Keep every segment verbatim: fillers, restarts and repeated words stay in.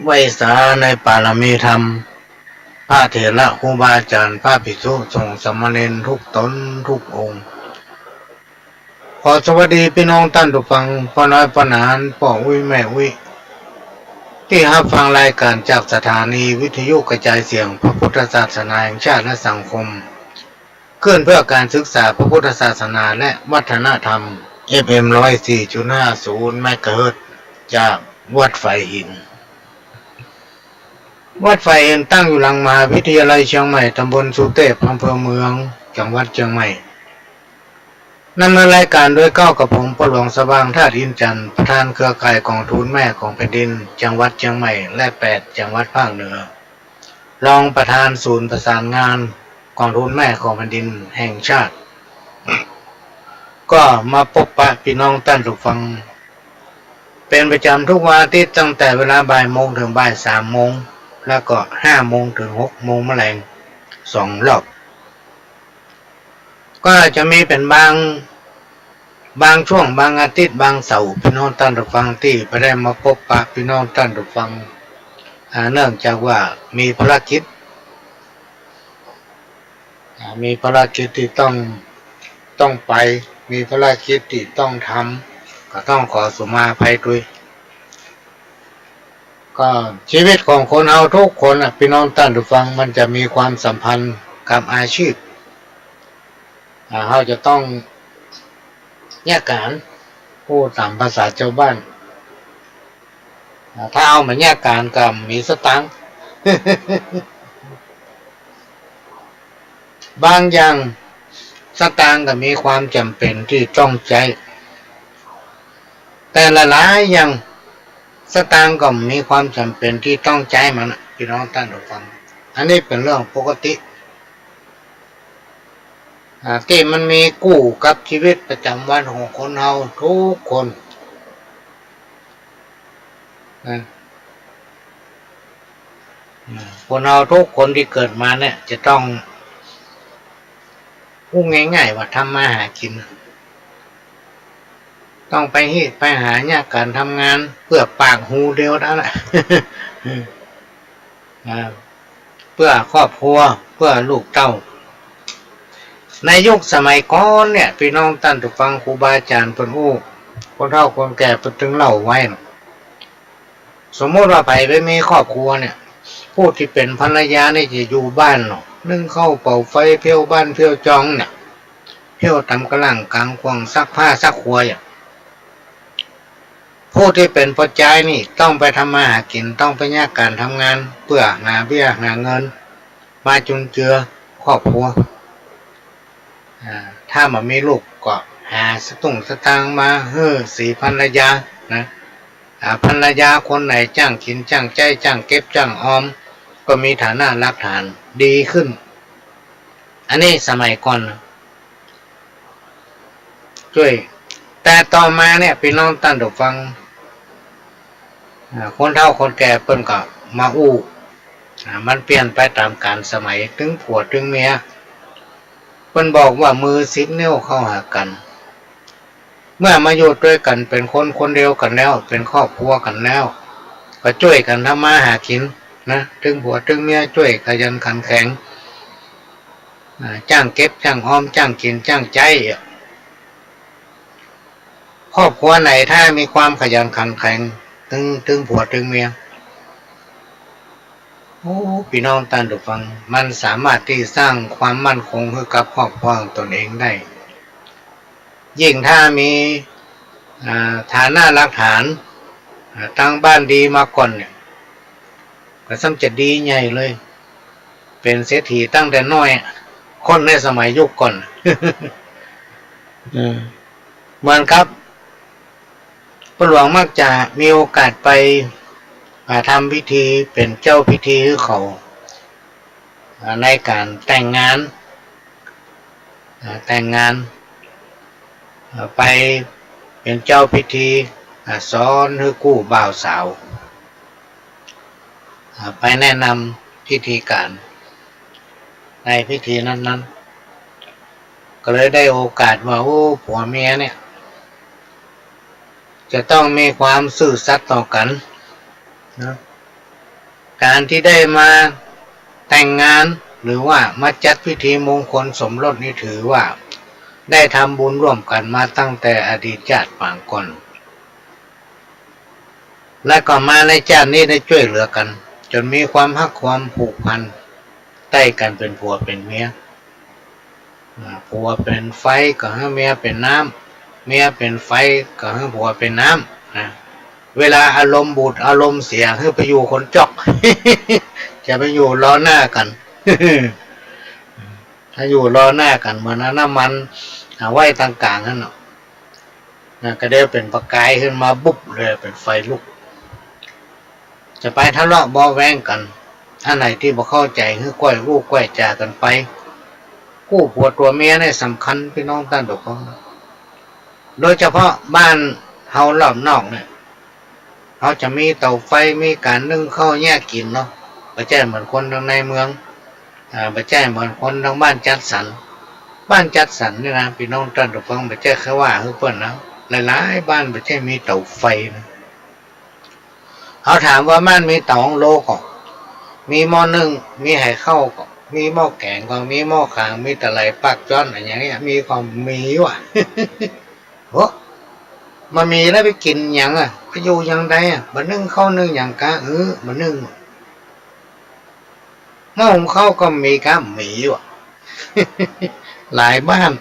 ไหว้สาในปารมีธรรม พระเถระครูบาอาจ๋ารย์ พระภิกษุสงฆ์สามเณรทุกต๋นทุกองค์ ขอสวัสดีปี้น้องต้านผู้ฟัง ป้อน้อยป้อหนาน ป้ออุ๊ยแม่อุ๊ย ตี้ฮับฟังรายก๋านจากสถานีวิทยุกระจายเสียงพระพุทธศาสนาแห่งชาติและสังคม คลื่นเพื่อการศึกษาพระพุทธศาสนาและวัฒนธรรม เอฟเอ็ม ร้อยสี่จุดห้าศูนย์ เมกะเฮิรตซ์ จากวัดฝายหิน วัดฝายหินตั้งอยู่หลังมหาวิทยาลัยเชียงใหม่ ตำบลสุเตพ อำเภอเมือง จังหวัดเชียงใหม่ ดำเนินรายก๋านโดยเก้า กับผม ป้อหลวงสว่าง ธาตุอินทร์จันทร์ ประธานเครือข่ายก๋องทุนแม่ของแผ่นดิน จังหวัดเชียงใหม่ และแปดจังหวัดภาคเหนือ รองประธานศูนย์ประสานงานก๋องทุนแม่ของแผ่นดินแห่งชาติ ก็มาปบปะปี้น้องต้านผู้ฟัง เป๋นประจ๋ำทุกวันอาทิตย์ ตั้งแต่เวลาบ่ายโมงเถิงบ่ายสามโมง แล้วก็ห้าโมงเถิงหกโมงมะแลง สองรอบ ก็อาจจะมีเป๋นบาง บางช่วง บางอาทิตย์ บางเสาร์ ปี้น้องต้านผู้ฟังตี้บ่ได้มาปบปะปี้น้องต้านผู้ฟัง อ่า เนื่องจากว่ามีภารกิจ อ่า มีภารกิจตี้ต้อง ต้องไป มีภารกิจตี้ต้องทำ ก็ต้องขอสุมาอภัยตวย ก็ชีวิตของคนเฮาทุกคนน่ะ ปี้น้องต้านผู้ฟัง มันจะมีความสัมพันธ์กับอาชีพ อ่า เฮาจะต้องเยียะก๋าน พูดต๋ามภาษาจาวบ้าน อ่า ถ้าเฮาบ่เยียะก๋านก็บ่มีสตางค์ บางอย่างสตางค์ก็มีความจ๋ำเป๋นตี้ต้องใจ๊ แต่หลายๆ อย่างสตางค์ก็บ่มีความจ๋ำเป๋นตี้ต้องใจ๊มันน่ะ ปี้น้องต้านผู้ฟัง อันนี้เป๋นเรื่องปกติ อ่า ตี้มันมีกู้กับชีวิตประจ๋ำวันของคนเฮาทุกคน นะ อ่า คนเฮาทุกคนตี้เกิดมาเนี่ย จะต้อง อู้ง่ายๆ ว่าทำมาหากิ๋น ต้องไปฮี้ไปหาเยียะก๋านทำงาน เปื้อปากฮูเดียวนั่นแหละ อ่า เปื้อครอบครัว เปื้อลูกเต้า ในยุคสมัยก่อนเนี่ย ปี้น้องต้านผู้ฟัง ครูบาอาจ๋ารย์เปิ้นอู้ คนเฒ่าคนแก่เปิ้นตึงเล่าไว้เนาะ สมมุติว่าใผไปมีครอบครัวเนี่ย ผู้ตี้เป๋นภรรยานี่จะอยู่บ้านเนาะ นึ่งข้าวเป่าไฟ เผี้ยวบ้านเผี้ยวจองเนี่ย เผี้ยวต๋ามก๋างล่างก๋างขว้าง ซักผ้าซักครัวอะ ผู้ตี้เป๋นป้อจายนี่ต้องไปทำมาหากิ๋น ต้องไปเยียะก๋านทำงาน เปื้อหาเบี้ยหาเงิน มาจุนเจือครอบครัว อ่า ถ้าบ่มีลูกก็หาสตุ้งสตางค์มาหื้อสีภรรยานะ อ่า ภรรยาคนไหนจ้างกิ๋นจ้างใจ๊ จ้างเก็บจ้างออม ก็มีฐานะรากฐานดีขึ้น อันนี้สมัยก่อนนะ จ้วย แต่ต่อมาเนี่ย ปี้น้องต้านผู้ฟัง อ่า คนเฒ่าคนแก่เปิ้นก็มาอู้ อ่า มันเปลี่ยนไปต๋ามกาลสมัย ตึงผัวตึงเมีย เปิ้นบอกว่ามือสิบนิ้วเข้าหากั๋น เมื่อมาอยู่ตวยกั๋นเป๋นคนคนเดียวกั๋นแล้ว เป๋นครอบครัวกั๋นแล้ว ก็จ้วยกั๋นทำมาหากิ๋นนะ ตึงผัวตึงเมียจ้วยขยันขันแข็ง อ่า จ้างเก็บจ้างออม จ้างกิ๋นจ้างใจ๊อะ ครอบครัวไหนถ้ามีความขยันขันแข็ง ตึง ตึงผัวตึงเมีย โอ้ ปี้น้องต้านผู้ฟัง มันสามารถตี้สร้างความมั่นคงหื้อกับครอบครัวของตนเองได้ ยิ่งถ้ามี อ่า ฐานะรากฐาน อ่า ตางบ้านดีมาก่อนเนี่ย ก็ซ้ำจะดีใหญ่เลย เป๋นเศรษฐีตั้งแต่น้อยอะ คนในสมัยยุคก่อน เออ เหมือนกับ ป้อหลวงมักจะมีโอกาสไป อ่า ทำพิธี เป๋นเจ้าพิธีหื้อเขา อ่า ในก๋านแต่งงาน อ่า แต่งงาน อ่า ไปเป๋นเจ้าพิธี อ่า สอนหื้อกู้บ่าวสาว อ่า ไปแนะนำพิธีก๋านในพิธีนั้นๆ ก็เลยได้โอกาสว่า โอ้ ผัวเมียเนี่ย จะต้องมีความซื่อสัตย์ต่อกั๋นนะ การตี้ได้มาแต่งงาน หรือว่ามาจัดพิธีมงคลสมรสนี่ถือว่าได้ทำบุญร่วมกั๋นมาตั้งแต่อดีตจาติปางก่อน และก็มาในจาตินี้ได้จ้วยเหลือกั๋น จ๋นมีความฮักความผูกพัน ใต้กั๋นเป๋นผัวเป๋นเมีย อ่า ผัวเป๋นไฟก็หื้อเมียเป๋นน้ำ เมียเป๋นไฟก็หื้อผัวเป๋นน้ำนะ เวลาอารมณ์บูดอารมณ์เสีย หื้อไปอยู่คนจ๊อก จะไปอยู่ลอหน้ากั๋น ถ้าอยู่ลอหน้ากั๋นเหมือนเอาน้ำมัน อ่า ไว้ตางก๋างหั้นเนาะ นะ ก็ได้เป๋นประก๋ายขึ้นมาบุบเลย เป๋นไฟลุก จะไปทะเลาะเบาะแว้งกั๋น อันไหนตี้บ่เข้าใจ๋ หื้อก้อยอู้ก้อยจ๋ากั๋นไป กู้ผัวตั๋วเมียนี่สำคัญ ปี้น้องต้านผู้ฟัง โดยเฉพาะบ้านเฮารอบนอกเนี่ย เฮาจะมีเต๋าไฟ มีก๋านนึ่งข้าวเยียะกิ๋นเนาะ บ่ใจ้เหมือนคนตางในเมือง อ่า บ่ใจ้เหมือนคนตางบ้านจัดสรร บ้านจัดสรรนี่นะ ปี้น้องต้านผู้ฟัง บ่ใจ้ใค่ว่าหื้อเปิ้นนะ หลายๆ บ้านบ่ใจ้มีเต๋าไฟนะ เฮาถามว่าบ้านมีเต๋าอังโลก่อ มีหม้อนึ่ง มีไหข้าวก่อ มีหม้อแก๋งก่อ มีหม้อขาง มีตะไหล่ปากจ๊อนอะหยังเนี่ย มีก่อ มีอยู่อะ โอ้ บ่มีแล้วไปกิ๋นหยังอะ ไปอยู่หยังใดอะ บ่นึ่งข้าวนึ่งหยังกา เออ บ่นึ่ง หม้อหุงข้าวก็มีกา มีอยู่อะ หลายบ้าน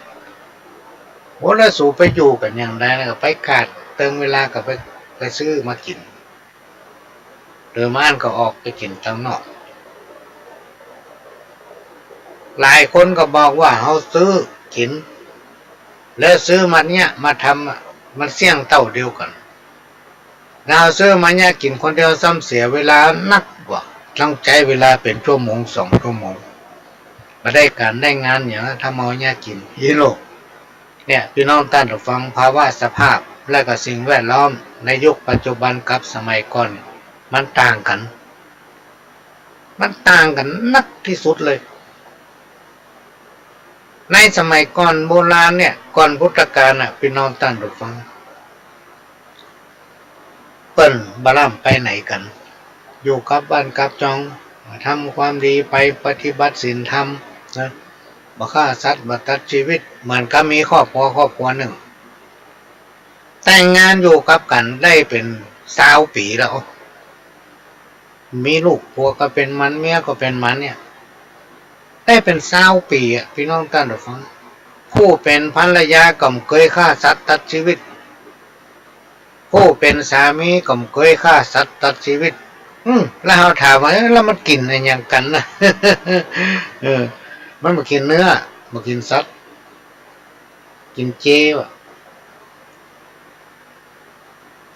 โอ้ แล้วสูไปอยู่กั๋นหยังใดนะ ก็ไปขาดเติงเวลาก็ไป ไปซื้อมากิ๋น หรือบ่อั้นก็ออกไปกิ๋นตางนอก หลายคนก็บอกว่าเฮาซื้อกิ๋น แล้วซื้อมาเยียะมาทำอะ มันเสี้ยงเต้าเดียวกั๋น เฮาซื้อมาเยียะกิ๋นคนเดียวซ้ำเสียเวลานักกว่า ต้องใจ๊เวลาเป๋นชั่วโมงสองชั่วโมง บ่ได้ก๋านได้งานหยัง ถ้าเฮาเยียะกิ๋น อี้โลก เนี่ย ปี้น้องต้านผู้ฟัง ภาวะสภาพ และก็สิ่งแวดล้อมในยุคปัจจุบันกับสมัยก่อน มันต่างกั๋น มันต่างกั๋นนักตี้สุดเลย ในสมัยก่อนโบราณเนี่ย ก่อนพุทธกาลน่ะ ปี้น้องต้านผู้ฟัง เปิ้นบ่ล้ำไปไหนกั๋น อยู่กับบ้านกับจอง ทำความดีไปปฏิบัติศีลธรรมนะ บ่ฆ่าสัตว์ บ่ตัดชีวิต เหมือนกับมีครอบครัวครอบครัวนึ่ง แต่งงานอยู่กับกั๋นได้เป๋นซาวปี๋แล้ว มีลูก ผัวก็เป๋นหมัน เมียก็เป๋นหมันเนี่ย ได้เป๋นซาวปี๋อะ ปี้น้องต้านผู้ฟัง ผู้เป๋นภรรยาก็บ่เกยฆ่าสัตว์ตัดชีวิต ผู้เป๋นสามีก็บ่เกยฆ่าสัตว์ตัดชีวิต อืม แล้วเฮาถามว่า เอ๊ะ แล้วมันกิ๋นอะหยังกั๋นนะ เออ มันบ่กิ๋นเนื้อ บ่กิ๋นสัตว์ กิ๋นเจว่ะ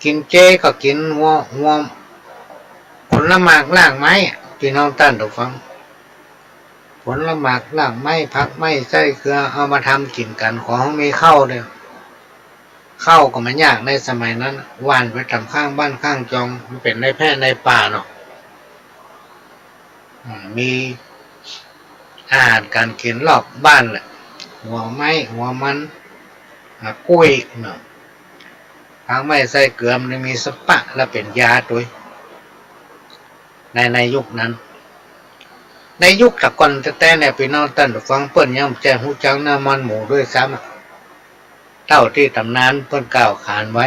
กิ๋นเจก็กิ๋นหัว หัว ผลหมากรากไม้อะ ปี้น้องต้านผู้ฟัง ผลหมากรากไม้ ผักไม้ไส้เกลือ เอามาทำกิ๋นกั๋น ขอหื้อมีข้าวเดียว ข้าวก็บ่ยากในสมัยนั้น หว่านไปต๋ามข้างบ้านข้างจอง มันเป๋นในแพร่ในป่าเนาะ อ่า มีอาหารก๋านกิ๋นรอบบ้านแหละ หัวไม้ หัวมัน อ่า กุ้ยเนาะ ผักไม้ไส้เกลือ มันมีสรรพะ และเป๋นยาตวย ใน ในยุคนั้น ในยุคแต่ก่อนแต๊ๆ เนี่ย ปี้น้องต้านผู้ฟัง เปิ้นยังบ่ใจ้ฮู้จักน้ำมันหมูด้วยซ้ำอะ เต้าตี้ต๋ำนานเปิ้นกล่าวขานไว้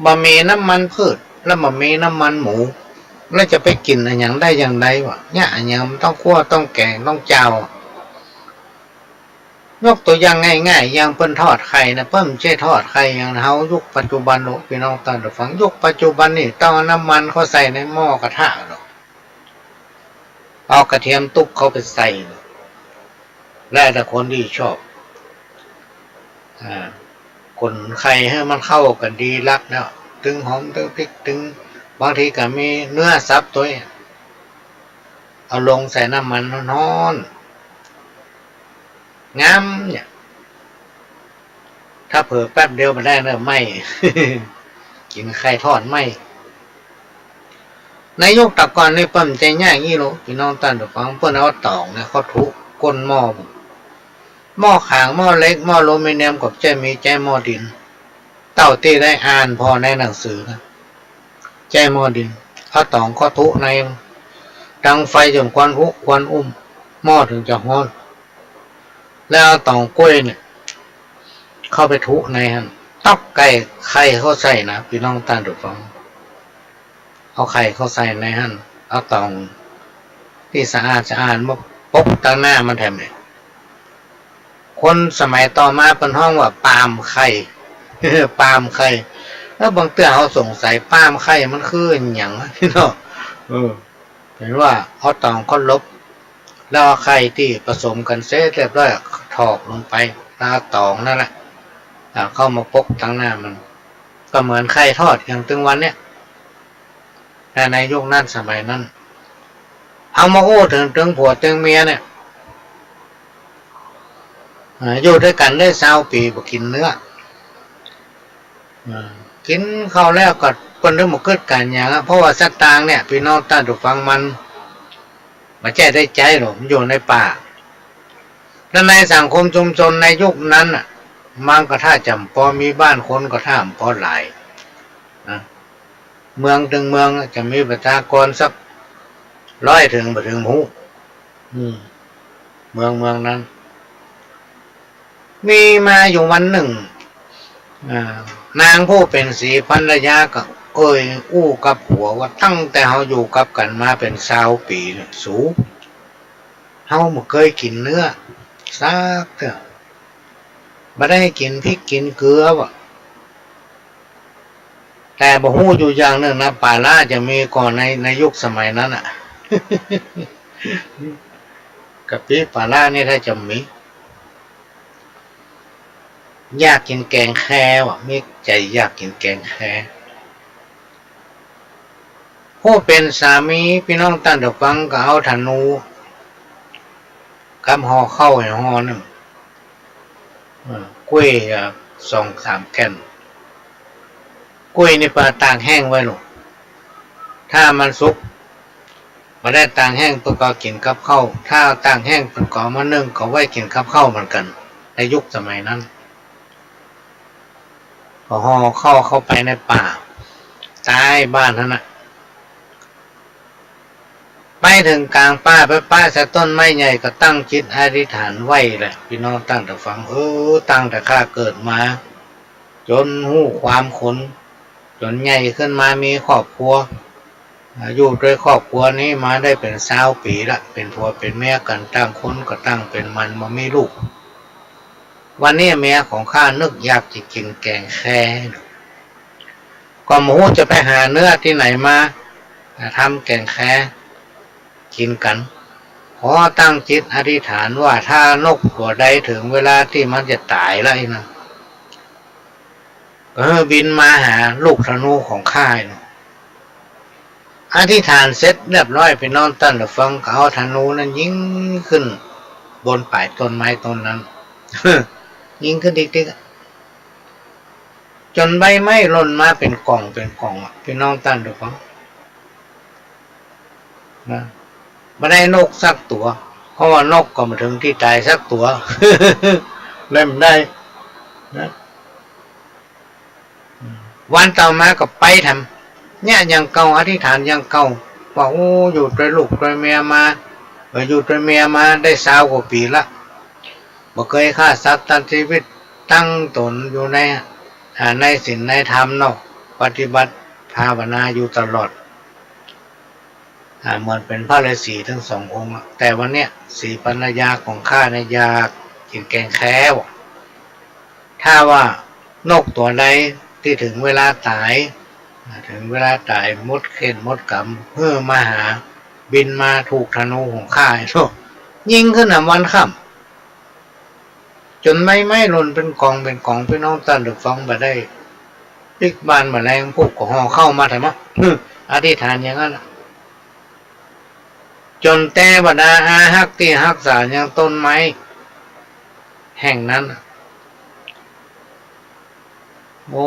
บ่มีน้ำมันพืช แล้วบ่มีน้ำมันหมู แล้วจะไปกิ๋นอะหยังได้อย่างใดวะ เนี่ย อะหยังมันต้องคั่ว ต้องแก๋ง ต้องจาว ยกตั๋วอย่างง่ายๆ อย่างเปิ้นทอดไข่นะ เปิ้นบ่ใจ้ทอดไข่อย่างเฮายุคปัจจุบันโลก ปี้น้องต้านผู้ฟัง ยุคปัจจุบันนี่ต้องเอาน้ำมันเข้าใส่ในหม้อกระทะเนาะ เอากระเทียมตุ๊บเข้าไปใส่ แล้วแต่คนตี้ชอบ อ่า ก๋นไข่หื้อมันเข้ากั๋นดีนักแล้ว ตึงหอม ตึงพริก ตึง บางทีก็มีเนื้อสับตวย เอาลงใส่น้ำมันฮ้อนๆ งามเนี่ย ถ้าเผลอแป๊บเดียวบ่ได้เน่อ ไหม้ กิ๋นไข่ทอดไหม้ ในยุคแต่ก่อนนี่เปิ้นบ่ใจ้ยากอี้โลก ปี้น้องต้านผู้ฟัง เปิ้นเอาต๋อกเนี่ยเข้าทุก้นหม้อ หม้อขาง หม้อเหล็ก หม้ออลูมิเนียม ก็บ่ใจ้มี ใจ๊หม้อดิน เต้าตี้ได้อ่านผ่อในหนังสือนะ ใจ๊หม้อดิน เอาต๋องเข้าทุใน ดังไฟจ๋นควันฮุควันอุ้ม หม้อเถิงจะฮ้อน แล้วเอาต๋องก๊วยเนี่ย เข้าไปทุในหั้น ต๊อกไก่ไข่เข้าใส่นะ ปี้น้องต้านผู้ฟัง เอาไข่เข้าใส่ในหั้น เอาต๋องตี้สะอาดสะอาดมาปกตังหน้ามันแถมเนี่ย คนสมัยต่อมาเปิ้นฮ้องว่าปาล์มไข่ ปาล์มไข่ แล้วบางเตื้อเฮาสงสัยปาล์มไข่มันคืออะหยังวะ เนาะ เออ เป๋นว่าเอาต๋องเข้าหลบ แล้วเอาไข่ตี้ผสมกั๋นเสร็จเรียบร้อย ถอกลงไป แล้วเอาต๋องนั่นแหละ อ่า เข้ามาปกตังหน้ามัน ก็เหมือนไข่ทอดอย่างตึงวันเนี่ย แต่ในยุคนั้นสมัยนั้น เอามาอู้เถิง เถิงผัวเถิงเมียเนี่ย อ่า อยู่ตวยกั๋นได้ซาวปี๋บ่กิ๋นเนื้อ อ่า กิ๋นข้าวแล้วก็เปิ้นได้บ่กึ๊ดกั๋นหยังอะ เพราะว่าสตางค์เนี่ย ปี้น้องต้านผู้ฟัง มันบ่ใจ้ได้ใจ๊หรอก มันอยู่ในป่า แล้วในสังคมชุมชนในยุคนั้นน่ะ มันก็ถ้าจ๋ำปอมีบ้าน คนก็ถ้าบ่ปอหลายนะ เมืองตึงเมืองจะมีประชากรสักร้อยเถิงบ่เถิง บ่ฮู้ อืม เมือง เมืองนั้น มีมาอยู่วันนึ่ง อ่า นางผู้เป๋นศรีภรรยาก็เอ่ยอู้กับผัวว่า ตั้งแต่เฮาอยู่กับกั๋นมาเป๋นซาวปี๋เนี่ย สู เฮาบ่เกยกิ๋นเนื้อสักเตื้อ บ่ได้กิ๋นพริกกิ๋นเกลือว่ะ แต่บ่ฮู้อยู่อย่างนึ่งนะ ป๋าร้าจะมีก่อใน ในยุคสมัยนั้นน่ะ กะปิป๋าร้านี่ถ้าจะมี อยากกิ๋นแก๋งแคว่ะ มีใจ๋อยากกิ๋นแก๋งแค ผู้เป๋นสามี ปี้น้องต้านผู้ฟัง ก็เอาธนูกับห่อข้าวให้ห่อนึ่ง เออ ก๊วย อ่า สองสามแก่น ก๊วยนี่เปิ้นตากแห้งไว้ลูก ถ้ามันสุก บ่ได้ตากแห้งเปิ้นก็กิ๋นกับข้าว ถ้าตากแห้งเปิ้นก็เอามานึ่ง ก็ไว้กิ๋นกับข้าวเหมือนกั๋น ในยุคสมัยนั้น ก็ห่อข้าวเข้าไปในป่า ใต้บ้านหั้นน่ะ ไปเถิงก๋างป่า ไปปะใส่ต้นไม้ใหญ่ ก็ตั้งจิตอธิษฐานไว้แหละ ปี้น้องต้านผู้ฟัง เออ ตั้งแต่ข้าเกิดมา จ๋นฮู้ความคน จ๋นใหญ่ขึ้นมามีครอบครัว อ่า อยู่ตวยครอบครัวนี้มาได้เป๋นซาวปี๋ละ เป๋นผัวเป๋นเมียกั๋น ต่างคนก็ต่างเป๋นหมันบ่มีลูก วันนี้เมียของข้านึกอยากจะกิ๋นแก๋งแค ก็บ่ฮู้จะไปหาเนื้อตี้ไหนมา อ่า ทำแก๋งแคกิ๋นกั๋น ขอตั้งจิตอธิษฐานว่าถ้านกตั๋วใดเถิงเวลาตี้มันจะต๋ายแล้วอี้นะ ก็หื้อบินมาหาลูกธนูของข้าอี้นะ อธิษฐานเสร็จเรียบร้อย ปี้น้องต้านผู้ฟัง ก็เอาธนูนั้นยิงขึ้นบนป๋ายต้นไม้ต้นนั้น ยิงขึ้นติ๊กๆ อะ จ๋นใบไม้หล่นมาเป๋นก๋องเป๋นก๋องอะ ปี้น้องต้านผู้ฟัง นะ บ่ได้นกสักตั๋ว เพราะว่านกก็บ่เถิงตี้ต๋ายสักตั๋ว เล่นได้นะ วันต่อมาก็ไปแถม เนี่ย อย่างเก่า อธิษฐานอย่างเก่า ว่า โอ้ อยู่ตวยลูกตวยเมียมา เออ อยู่ตวยเมียมาได้ซาวกว่าปี๋ละ บ่เกยฆ่าสัตว์ตัดจีวิต ตั้งต๋นอยู่ใน อ่า ในศีลในธรรมเนาะ ปฏิบัติภาวนาอยู่ตลอด อ่า เหมือนเป๋นพระฤๅษีตึงสององค์อะ แต่วันเนี้ยศรีภรรยาของข้าเนี่ยอยากกิ๋นแก๋งแคว่ะ ถ้าว่านกตั๋วใดตี้เถิงเวลาต๋าย อ่า เถิงเวลาต๋ายหมดเขตหมดก๋รรม หื้อมาหา บินมาถูกธนูของข้า ยิงขึ้นน่ะวันค่ำ จ๋นใบไม้หล่นเป๋นก๋องเป๋นก๋อง ปี้น้องต้านผู้ฟัง บ่ได้ปิ๊กบ้านแมลง พวกก็ห่อข้าวมาแถมอะ อธิษฐานอย่างนั้นอะ จ๋นเตวดาอาฮักษ์ตี้ฮักษายังต้นไม้แห่งนั้นอะ โอ้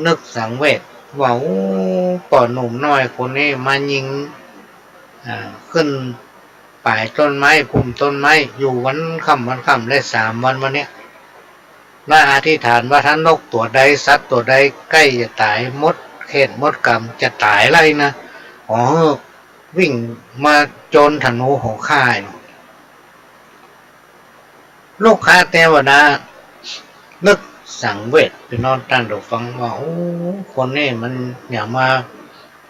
นึกสังเวชว่า โอ้ ป้อหนุ่มน้อยคนนี้มายิง อ่า ขึ้น ป๋ายต้นไม้ พุ่มต้นไม้ อยู่วันค่ำวันค่ำได้สามวันวันเนี้ย และอธิษฐานว่าถ้านกตั๋วใด สัตว์ตั๋วใดใก้จะต๋าย มดเข็ดมดก๋ำจะต๋ายแล้วนะ ขอหื้อวิ่งมาโจนธนูของข้า ลูกค้าเตวดานึกสังเวช ปี้น้องต้านผู้ฟังว่า โอ้ คนนี้มันอย่างมา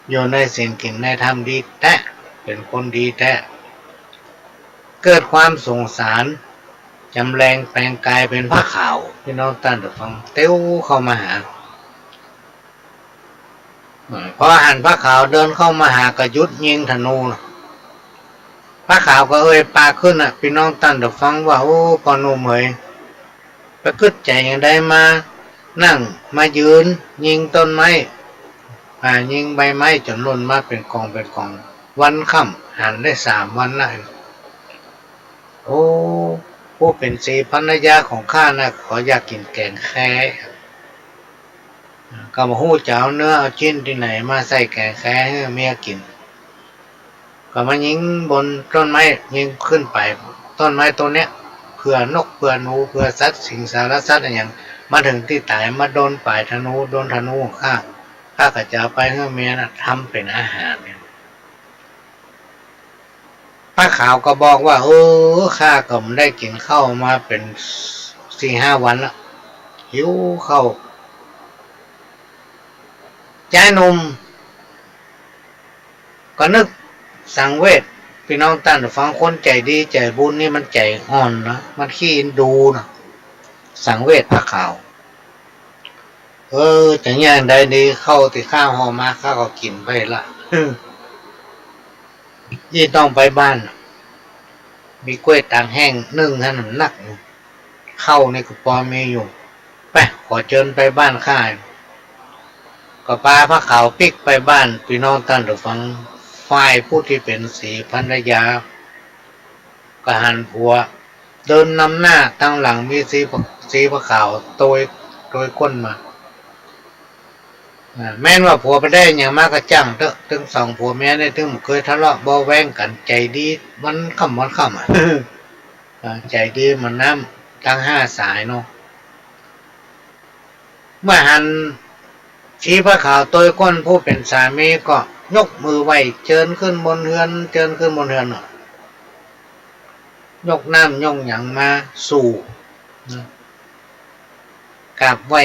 อยู่ในศีลกิ๋นในธรรมดีแต๊ เป๋นคนดีแต๊ เกิดความสงสาร จ๋ำแลงแปลงก๋ายเป๋นผ้าขาว ปี้น้องต้านผู้ฟัง เตียวเข้ามาหา พอหันผ้าขาวเดินเข้ามาหาก็หยุดยิงธนู ผ้าขาวก็เอ่ยปากขึ้นน่ะ ปี้น้องต้านผู้ฟังว่า โอ้ ป้อหนุ่มเหย ไปกึ๊ดใจ๋อย่างใดมานั่งมายืนยิงต้นไม้ อ่า ยิงใบไม้จ๋นล่นมาเป๋นก๋องเป๋นก๋อง วันค่ำหันได้สามวันละ โอ้ ผู้เป๋นศรีภรรยาของข้าน่ะ เขาอยากกิ๋นแก๋งแค ก็บ่ฮู้จะเอาเนื้อเอาจิ๊นตี้ไหนมาใส่แก๋งแคหื้อเมียกิ๋น ก็มายิงบนต้นไม้ ยิงขึ้นไปต้นไม้ต้นเนี้ย เผื่อนกเผื่อหนู เผื่อสัตว์สิงสารสัตว์อะหยัง มาเถิงตี้ต๋าย มาโดนป๋ายธนู โดนธนูของข้า ข้าก็จะเอาไปหื้อเมียน่ะ ทำเป๋นอาหารเนี่ย ผ้าขาวก็บอกว่า เออ ข้าก็บ่ได้กิ๋นข้าวมาเป๋นสี่ห้าวันละ หิวข้าว จายหนุ่มก็นึกสังเวช ปี้น้องต้านผู้ฟัง คนใจ๋ดีใจ๋บุญนี่มันใจ๋อ่อนนะ มันขี้อินดูนะ สังเวชผ้าขาว เออ จะอย่างใดดี ข้าวตี้ข้าห่อมาข้าก็กิ๋นไปละ อี้ต้องไปบ้าน มีก้วยตากแห้งนึ่งหั้นนัก ข้าวนี่ก็ปอมีอยู่ ไป ขอเจิญไปบ้านข้า ก็ปาผ้าขาวปิ๊กไปบ้าน ปี้น้องต้านผู้ฟัง ฝ่ายผู้ตี้เป๋นศรีภรรยา ก็หันผัว เดินนำหน้า ตางหลังมีศรี ศรีผ้าขาวโตย โตยก้นมา อ่า แม้นว่าผัวไปได้หยังมาก็จ้างเต๊อะ ตึงสองผัวเมียนี่ตึงบ่เกยทะเลาะเบาะแว้งกั๋น ใจ๋ดีวันค่ำวันค่ำอะ อ่า ใจ๋ดีเหมือนน้ำตังห้าสายเนาะ เมื่อหันศรีผ้าขาวโตยก้นผู้เป๋นสามีก็ยกมือไหว้ เจิญขึ้นบนเฮือน เจิญขึ้นบนเฮือนเนาะ ยกน้ำยกหยังมาสู่ นะ กราบไหว้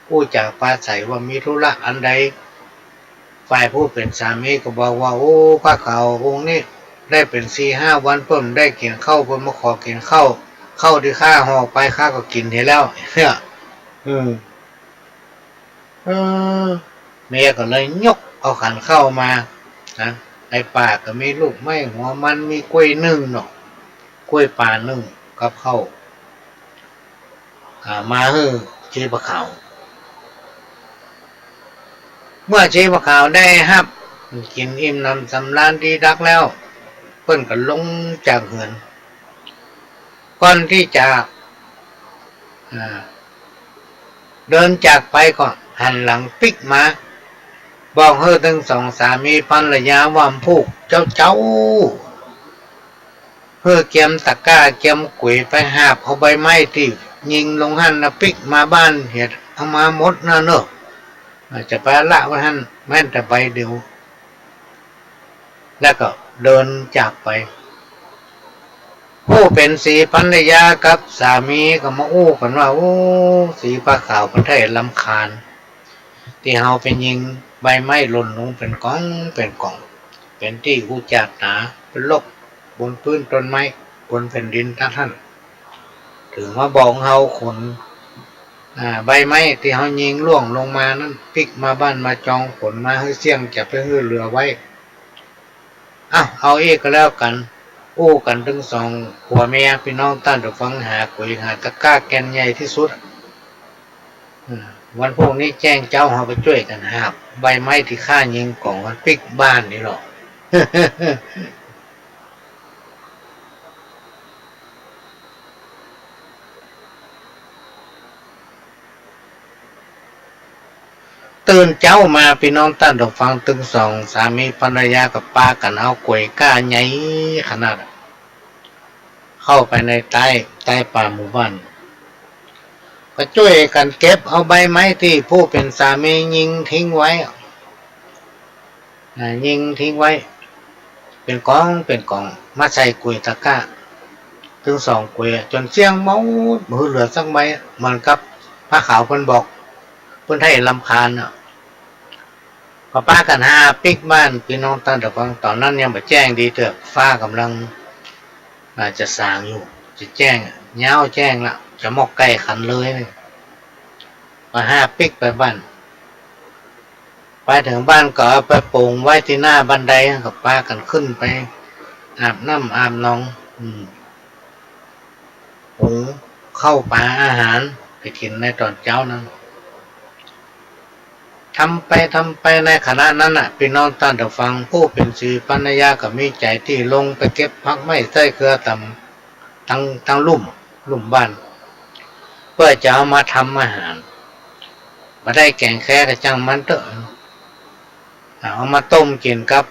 อู้จ๋าปราศรัยว่ามีธุระอันใด ฝ่ายผู้เป๋นสามีก็บอกว่า โอ้ ผ้าขาวองค์นี้ได้เป๋นสี่ห้าวันเปิ้นบ่ได้กิ๋นข้าว เปิ้นมาขอกิ๋นข้าว ข้าวตี้ข้าห่อไปข้าก็กิ๋นเหียแล้ว เนี่ย อืม เออ เมียก็เลยยกเอาขันข้าวมา นะ ในป่าก็มีลูกไม้หัวมัน มีก้วยนึ่งเนาะ ก้วยป่านึ่งกับข้าว อ่า มาหื้อศรีผ้าขาว เมื่อศรีผ้าขาวได้ฮับ กิ๋นอิ่มหนำสำราญดีนักแล้ว เปิ้นก็ลงจากเฮือน ก่อนตี้จะ อ่า เดินจากไปก็หันหลังปิ๊กมา บอกหื้อตึงสองสามีภรรยาว่า ผู้เจ้าเจ้า หื้อเกียมตะกร้าเกียมก๋วยไปหาบเอาใบไม้ตี้ยิงลงหั้นนะ ปิ๊กมาบ้านเหีย เอามาหมดนะเนาะ จะไปละไว้หั้นแม้นแต่ใบเดียว แล้วก็เดินจากไป ผู้เป๋นศรีภรรยากับสามีก็มาอู้กั๋นว่า โอ้ ศรีผ้าขาวเปิ้นไถ่รำคาญ ตี้เฮาไปยิงใบไม้หล่นลงเป๋นก๋องเป๋นก๋อง เป๋นตี้อู้จ๋าหนา เป๋นรกบนปื๊นต้นไม้ บนแผ่นดินตังหั้น ถึงมาบอกเฮาขน อ่า ใบไม้ตี้เฮายิงล่วงลงมานั้น ปิ๊กมาบ้านมาจอง ขนมาหื้อเสี้ยง จะไปหื้อเหลือไว้ เอ้า เอาอี้ก็แล้วกั๋น อู้กั๋นตึงสองผัวเมีย ปี้น้องต้านผู้ฟัง หาก๋วยหาตะกร้าแก่นใหญ่ตี้สุด อืม วันพรุ่งนี้แจ้งเจ๊า เฮาไปจ้วยกั๋นหาบใบไม้ตี้ข้ายิงก๋องมันปิ๊กบ้านนี่เนาะ เ ตื่นเจ๊ามา ปี้น้องต้านผู้ฟัง ตึงสองสามีภรรยาก็ปากั๋นเอาก๋วยก้าใหญ่ขนาด เข้าไปในใต้ ใต้ป่าหมู่บ้าน ก็จ้วยกั๋นเก็บเอาใบไม้ตี้ผู้เป๋นสามียิงทิ้งไว้ อ่า ยิงทิ้งไว้ เป๋นก๋องเป๋นก๋อง มาใส่ก๋วยตะกร้า ตึงสองก๋วยอะ จ๋นเสี้ยงหมด บ่หื้อเหลือสักใบอะ เหมือนกับป้าขาวเปิ้นบอก เปิ้นไถ่รำคาญอะ ก็ปากั๋นหาปิ๊กบ้าน ปี้น้องต้านผู้ฟัง ต๋อนนั้นยังบ่แจ้งดีเตื้อ ฟ้าก่ำลัง อ่า จะสางอยู่ จะแจ้งอะ ย้าวแจ้งละ จะมอกใก้ขันเลย ก็หาปิ๊กไปบ้าน ไปเถิงบ้านก็เอาไปปงไว้ตี้หน้าบันได ก็ปากั๋นขึ้นไปอาบน้ำอาบหนอง อืม หุงข้าวป๋าอาหารไปกิ๋นในต๋อนเจ๊านั้น ทำไปทำไปในขณะนั้นน่ะ ปี้น้องต้านผู้ฟัง ผู้เป๋นสามีภรรยาก็มีใจ๋ตี้ลงไปเก็บผักไม้ใต้เกือต๋าม ตัง ตังลุ่ม ลุ่มบ้าน เปื้อจะเอามาทำอาหาร บ่ได้แก๋งแคก็จ้างมันเต๊อะ เอามาต้มกิ๋นกับ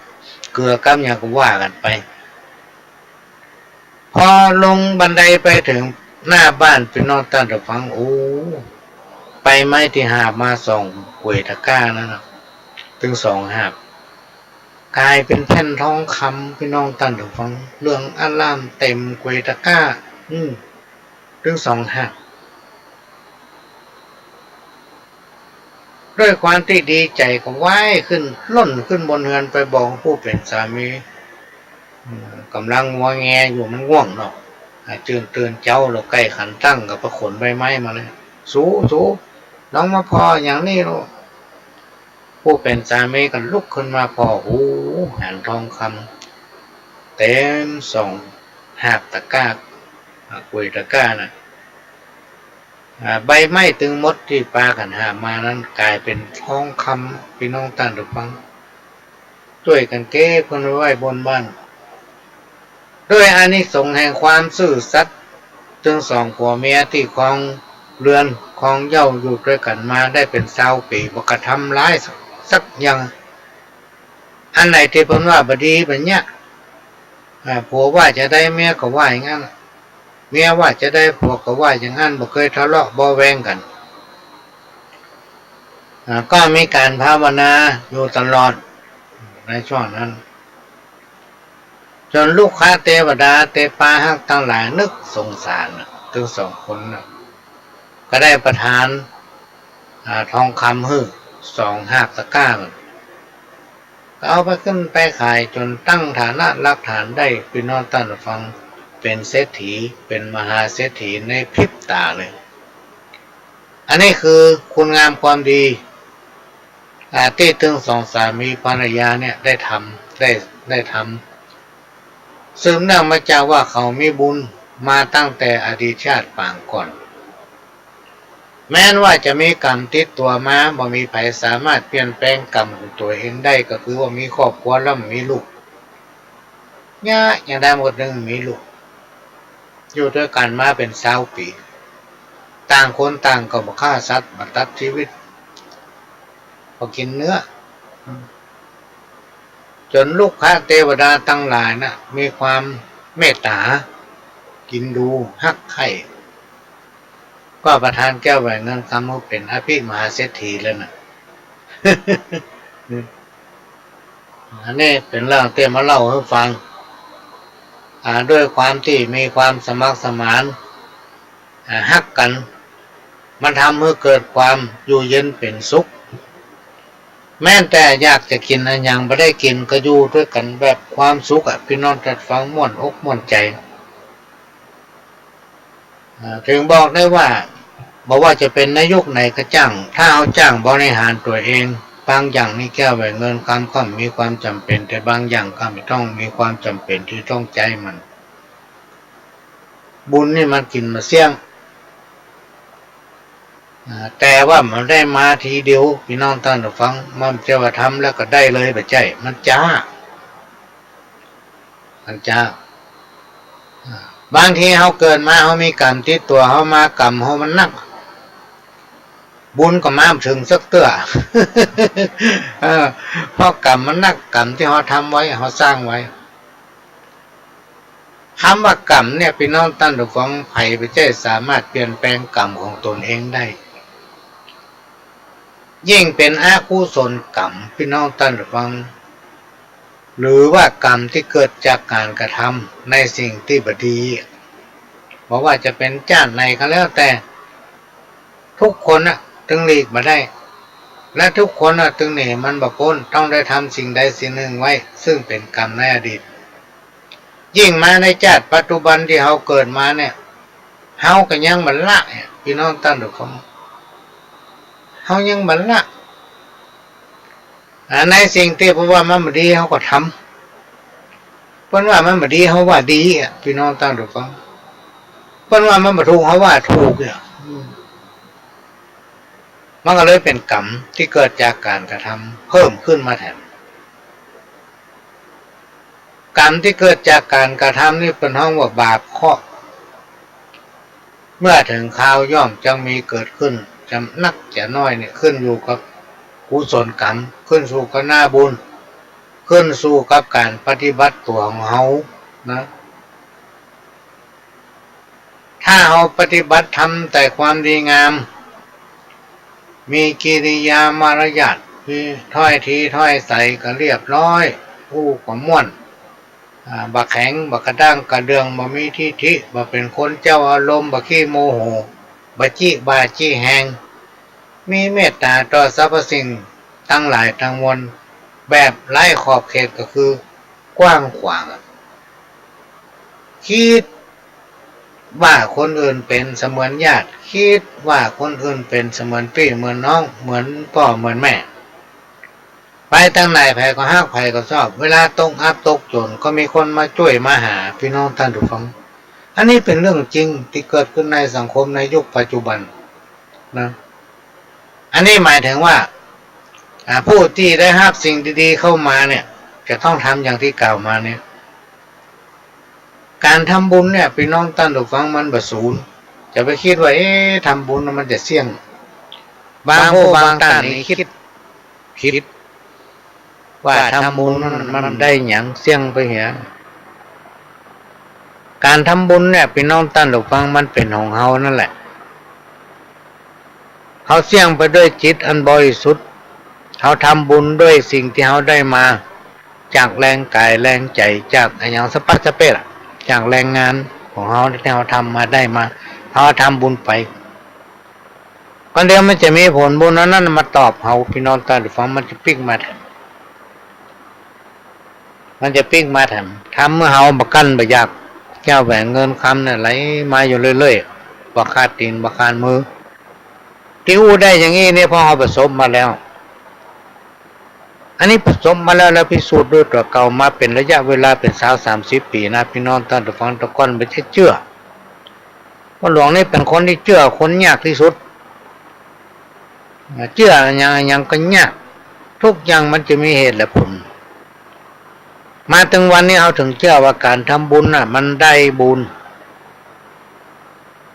เกือกับหยังก็ว่ากั๋นไป พอลงบันไดไปเถิงหน้าบ้าน ปี้น้องต้านผู้ฟัง โอ้ ใบไม้ตี้หาบมาสองก๋วยตะกร้านั้นน่ะ ตึงสองหาบ ก๋ายเป๋นแผ่นทองคำ ปี้น้องต้านผู้ฟัง เหลืองอร่ามเต๋มก๋วยตะกร้า อืม ตึงสองหาบ ด้วยความตี้ดีใจ๋ก็ว่ายขึ้น ล่นขึ้นบนเฮือนไปบอกผู้เป๋นสามี อืม ก่ำลังงัวแงอยู่ มันง่วงเนาะ อ่า จื้นตื่นเจ๊าแล้ว ใก้ขันตั้งก็ไปขนใบไม้มาเลย สู สู น้องมาผ่อหยังนี่ลูก ผู้เป๋นสามีก็ลุกขึ้นมาผ่อ โอ้ หันทองคำเต๋มสองหาบตะกร้า อ่า ก๋วยตะกร้าน่ะ อ่า ใบไม้ตึงหมดตี้ปากั๋นหาบมานั้นก๋ายเป๋นทองคำ ปี้น้องต้านผู้ฟัง จ้วยกั๋นเก็บขึ้นไปไว้บนบ้าน ด้วยอานิสงส์แห่งความซื่อสัตย์ ตึงสองผัวเมียตี้ครองเฮือนครองเย้าอยู่ตวยกั๋นมาได้เป๋นซาวปี๋ บ่กระทำร้ายสัก สักอย่าง อันไหนตี้เปิ้นว่าบ่ดีบ่เยียะ อ่า ผัวว่าจะใดเมียก็ว่าอย่างนั้น เมียว่าจะใดผัวก็ว่าอย่างนั้น บ่เกยทะเลาะเบาะแว้งกั๋น อ่า ก็มีก๋านภาวนาอยู่ตลอดในช่วงนั้น จ๋นลูกค้าเตวดาตี้ปาฮักตังหลายนึกสงสารน่ะ ตึงสองคนน่ะ ก็ได้ประทาน อ่า ทองคำหื้อสองหาบตะกร้า ก็เอาไปขึ้นไปขายจ๋นตั้งฐานะรากฐานได้ ปี้น้องต้านผู้ฟัง เป๋นเศรษฐี เป๋นมหาเศรษฐีในพริบต๋าเลย อันนี้คือคุณงามความดี อ่า ตี้ตึงสองสามีภรรยาเนี่ยได้ทำ ได้ ได้ทำ สืบเนื่องมาจากว่าเขามีบุญมาตั้งแต่อดีตชาติปางก่อน แม้นว่าจะมีกรรมติดตั๋วมา บ่มีใผสามารถเปลี่ยนแปลงกรรมของตั๋วเองได้ ก็คือว่ามีครอบครัวแล้วมีลูก เยียะ ยังได้หมดนึ่งมีลูก อยู่ตวยกั๋นมาเป๋นซาวปี๋ ต่างคนต่างก็บ่ฆ่าสัตว์ บ่ตัดจีวิต บ่กิ๋นเนื้อ จ๋นลูกค้าเตวดาตังหลายน่ะ มีความเมตต๋า เอ็นดู ฮักใค่ ก็ประทานแก้วแหวนเงินคำหื้อเป๋นอภิมหาเศรษฐีแล้วน่ะ อันนี้เป๋นเรื่องตี้มาเล่าหื้อฟัง อ่า ด้วยความตี้มีความสมัครสมาน อ่า ฮักกั๋น มันทำหื้อเกิดความอยู่เย็นเป๋นสุข แม้นแต่อยากจะกิ๋นอะหยังบ่ได้กิ๋น ก็อยู่ตวยกั๋นแบบความสุขอะ ปี้น้องต้านผู้ฟัง ม่วนอกม่วนใจ๋ อ่า เถิงบอกได้ว่า บ่ว่าจะเป๋นในยุคไหนก็จ้าง ถ้าเฮาจ้างบริหารตั๋วเอง บางอย่างนี่แก้วแหวนเงินคำก็มีความจ๋ำเป๋น แต่บางอย่างก็บ่ต้องมีความจ๋ำเป๋นตี้ต้องใจ๊มัน บุญนี่มันกิ๋นบ่เสี้ยง อ่า แต่ว่ามันได้มาทีเดียว ปี้น้องต้านผู้ฟัง มันบ่ใจ้ว่าทำแล้วก็ได้เลย บ่ใจ้ มันจ๊า มันจ๊า อ่า บางทีเฮาเกิดมา เฮามีกรรมติดตั๋วเฮามากรรมเฮามันนัก บุญก็มาบ่เถิงสักเตื้อ เออ เพราะกรรมมันหนัก กรรมตี้เฮาทำไว้ เฮาสร้างไว้ กำว่ากรรมเนี่ย ปี้น้องต้านผู้ฟัง ใผบ่ใจ้สามารถเปลี่ยนแปลงกรรมของตนเองได้ ยิ่งเป๋นอกุศลกรรม ปี้น้องต้านผู้ฟัง หรือว่ากรรมตี้เกิดจากก๋านกระทำในสิ่งตี้บ่ดี บ่ว่าจะเป๋นจ๊าติไหนก็แล้วแต่ ทุกคนน่ะ ตึงหลีกบ่ได้ และทุกคนน่ะ ตึงหนีมันบ่ป๊น ต้องได้ทำสิ่งใดสิ่งนึ่งไว้ ซึ่งเป๋นกรรมในอดีต ยิ่งมาในจ๊าติปัจจุบันตี้เฮาเกิดมาเนี่ย เฮาก็ยังบ่ละเนี่ย ปี้น้องต้านผู้ฟัง เฮายังบ่ละ อ่า ในสิ่งตี้เปิ้นว่ามันบ่ดี เฮาก็ทำ เปิ้นว่ามันบ่ดี เฮาว่าดีอะ ปี้น้องต้านผู้ฟัง เปิ้นว่ามันบ่ถูก เฮาว่าถูกเนี่ย อืม มันก็เลยเป๋นกรรมตี้เกิดจากก๋านกระทำเพิ่มขึ้นมาแถม กรรมตี้เกิดจากก๋านกระทำนี่เปิ้นฮ้องว่าบาปเคราะห์ เมื่อเถิงคราวย่อมจักมีเกิดขึ้น จะนักจะน้อยเนี่ยขึ้นอยู่กับกุศลกรรม ขึ้นสู่กับหน้าบุญ ขึ้นสู่กับก๋านปฏิบัติตั๋วของเฮานะ ถ้าเฮาปฏิบัติทำแต่ความดีงาม มีกิริยามารยาท มีถ้อยทีถ้อยใสก็เรียบร้อย อู้ก็ม่วน อ่า บ่แข็ง บ่กระด้างกระเดื่อง บ่มีทิฐิ บ่เป๋นคนเจ้าอารมณ์ บ่ขี้โมโห บ่จี๊บ่าจี๊แฮง มีเมตต๋าต่อสรรพสิ่งตังหลายตังมวล แบบไร้ขอบเขต ก็คือกว้างขวางอะ กึ๊ดว่าคนอื่นเป๋นเสมือนญาติ กึ๊ดว่าคนอื่นเป๋นเสมือนปี้เหมือนน้อง เหมือนป้อเหมือนแม่ ไปตางไหนใผก็ฮัก ใผก็ชอบ เวลาตกอับตกจ๋นก็มีคนมาจ้วยมาหา ปี้น้องต้านผู้ฟัง อันนี้เป๋นเรื่องจริงตี้เกิดขึ้นในสังคมในยุคปัจจุบันนะ อันนี้หมายเถิงว่า อ่า ผู้ตี้ได้ฮับสิ่งดีๆ เข้ามาเนี่ย จะต้องทำอย่างตี้กล่าวมาเนี่ย ก๋านทำบุญเนี่ย ปี้น้องต้านผู้ฟัง มันบ่สูญ จะไปกึ๊ดว่า เอ๊ะ ทำบุญมันจะเสี้ยง บางผู้บางต้านนี่กึ๊ดผิด ว่าทำบุญมันได้หยัง เสี้ยงไปเหีย ก๋านทำบุญเนี่ย ปี้น้องต้านผู้ฟัง มันเป๋นของเฮานั่นแหละ เฮาเสี้ยงไปด้วยจิตอันบริสุทธิ์ เฮาทำบุญด้วยสิ่งตี้เฮาได้มา จากแฮงก๋ายแฮงใจ๋ จากอะหยังสะปัดสะเป๊ะอะ จากแฮงงานของเฮาตี้เฮาทำมาได้มา เฮาทำบุญไป ก็เดี๋ยวมันจะมีผลบุญอันนั้นมาตอบเฮา ปี้น้องต้านผู้ฟัง มันจะปิ๊กมาแถม มันจะปิ๊กมาแถม ทำเมื่อเฮาบ่กั้นบ่อยาก เจ้าแหว่งเงินคำเนี่ยไหลมาอยู่เรื่อยๆ บ่ขาดตี๋นบ่ขาดมือ ตี้อู้ได้อย่างอี้เนี่ย เพราะเฮาประสบมาแล้ว อันนี้ประสบมาแล้ว แล้วพิสูจน์ด้วยตั๋วเก่ามาเป๋นระยะเวลาเป๋นซาวสามสิบปี๋นะ ปี้น้องต้านผู้ฟัง แต่ก่อนบ่ใจ้เจื้อ พ่อหลวงนี่เป๋นคนตี้เจื้อคนยากตี้สุด เจื้ออะหยังอะหยังก็ยาก ทุกอย่างมันจะมีเหตุและผล มาเถิงวันนี้เฮาเถิงเจื้อว่าก๋านทำบุญน่ะ มันได้บุญ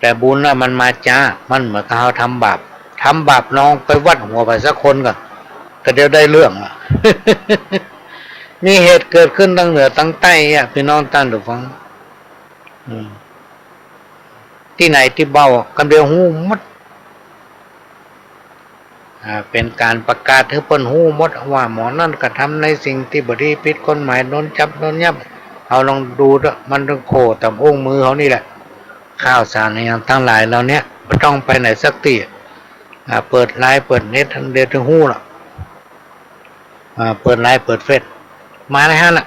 แต่บุญน่ะมันมาจ๊า มันเหมือนกับเฮาทำบาป ทำบาปลองไปวัดหัวใผสักคนก่อ ก็เดี๋ยวได้เรื่องอะ มีเหตุเกิดขึ้นตังเหนือตังใต้อะ ปี้น้องต้านผู้ฟัง อืม ตี้ไหนตี้เบา กำเดียวฮู้หมด อ่า เป๋นก๋านประกาศหื้อเปิ้นฮู้หมดว่าหมอนั่นกระทำในสิ่งตี้บ่ดี ผิดกฎหมาย โดนจับ โดนยับ เฮาลองดูเต๊อะ มันเถิงโค่ต่ำอุ้งมือเฮานี่แหละ ข่าวสารอะหยังตังหลายเหล่าเนี้ย บ่ต้องไปไหนสักตี้ อ่า เปิดไลน์เปิดเน็ตอันเดียวเถิงฮู้ละ อ่า เปิดไลน์เปิดเฟซ มาในหั้นละ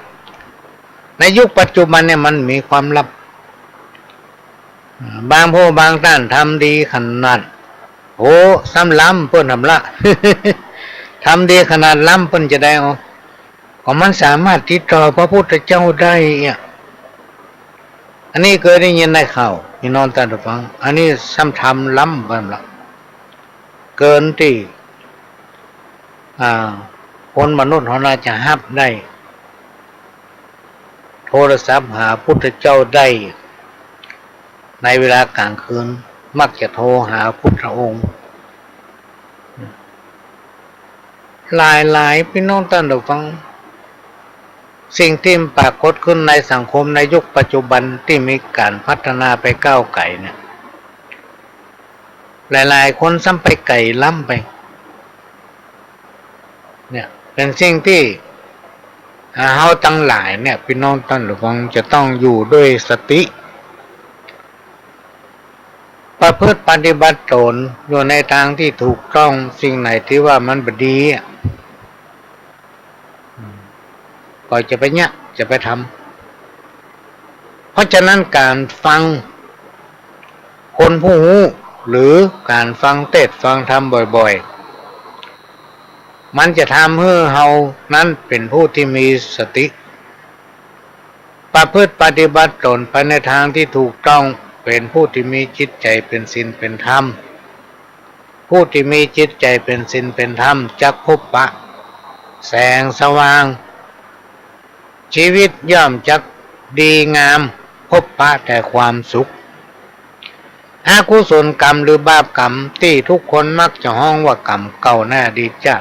ในยุคปัจจุบันเนี่ยมันมีความลับ อ่า บางผู้บางต้านทำดีขนาด โห ซ้ำล้ำเปิ้นทำละ ทำดีขนาดล้ำเปิ้นจะได้เอา ก็มันสามารถติดต่อพระพุทธเจ้าได้อะ อันนี้เกยได้ยินในข่าว ปี้น้องต้านผู้ฟัง อันนี้ซ้ำทำล้ำไปละ เกินตี้ อ่า คนมนุษย์เฮาน่าจะฮับได้ โทรศัพท์หาพุทธเจ้าได้ ในเวลากลางคืน มักจะโทรหาพุทธองค์ หลายๆ ปี้น้องต้านผู้ฟัง สิ่งตี้ปรากฏขึ้นในสังคมในยุคปัจจุบันตี้มีก๋านพัฒนาไปก้าวไก๋เนี่ย หลายๆ คนซ้ำไปไก๋ล้ำไป เนี่ย เป๋นสิ่งตี้ อ่า เฮาตังหลายเนี่ย ปี้น้องต้านผู้ฟังจะต้องอยู่ด้วยสติ ประพฤติปฏิบัติตนอยู่ในตางตี้ถูกต้อง สิ่งไหนตี้ว่ามันบ่ดีอะ ก็จะไปเยียะ จะไปทำ เพราะฉะนั้นก๋านฟังคนผู้ฮู้ หรือก๋านฟังเตสน์ฟังธรรมบ่อยๆ มันจะทำหื้อเฮานั้นเป๋นผู้ตี้มีสติ ประพฤติปฏิบัติตนไปในตางตี้ถูกต้อง เป๋นผู้ตี้มีจิตใจ๋เป๋นศีลเป๋นธรรม ผู้ตี้มีจิตใจ๋เป๋นศีลเป๋นธรรมจักพบปะแสงสว่าง ชีวิตย่อมจักดีงาม พบปะแต่ความสุข อกุศลกรรมหรือบาปกรรมตี้ทุกคนมักจะฮ้องว่ากรรมเก่าในอดีตจ้า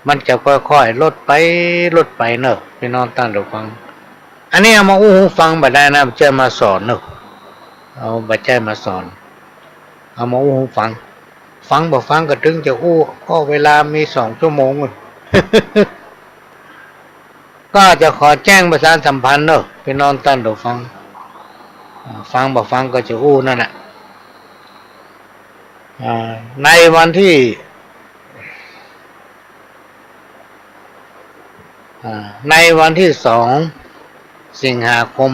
มันจะค่อยๆ ลดไป ลดไปเนาะ ปี้น้องต้านผู้ฟัง อันนี้เอามาอู้หื้อฟังบ่ได้นะ บ่ใจ้มาสอนเนาะ เอา บ่ใจ้มาสอน เอามาอู้หื้อฟัง ฟังบ่ฟังก็ตึงจะอู้ ก็เวลามีสองชั่วโมง ก็จะขอแจ้งประชาสัมพันธ์เนาะ ปี้น้องต้านผู้ฟัง อ่า ฟังบ่ฟังก็จะอู้นั่นแหละ อ่า ในวันตี้ อ่า ในวันตี้สองสิงหาคม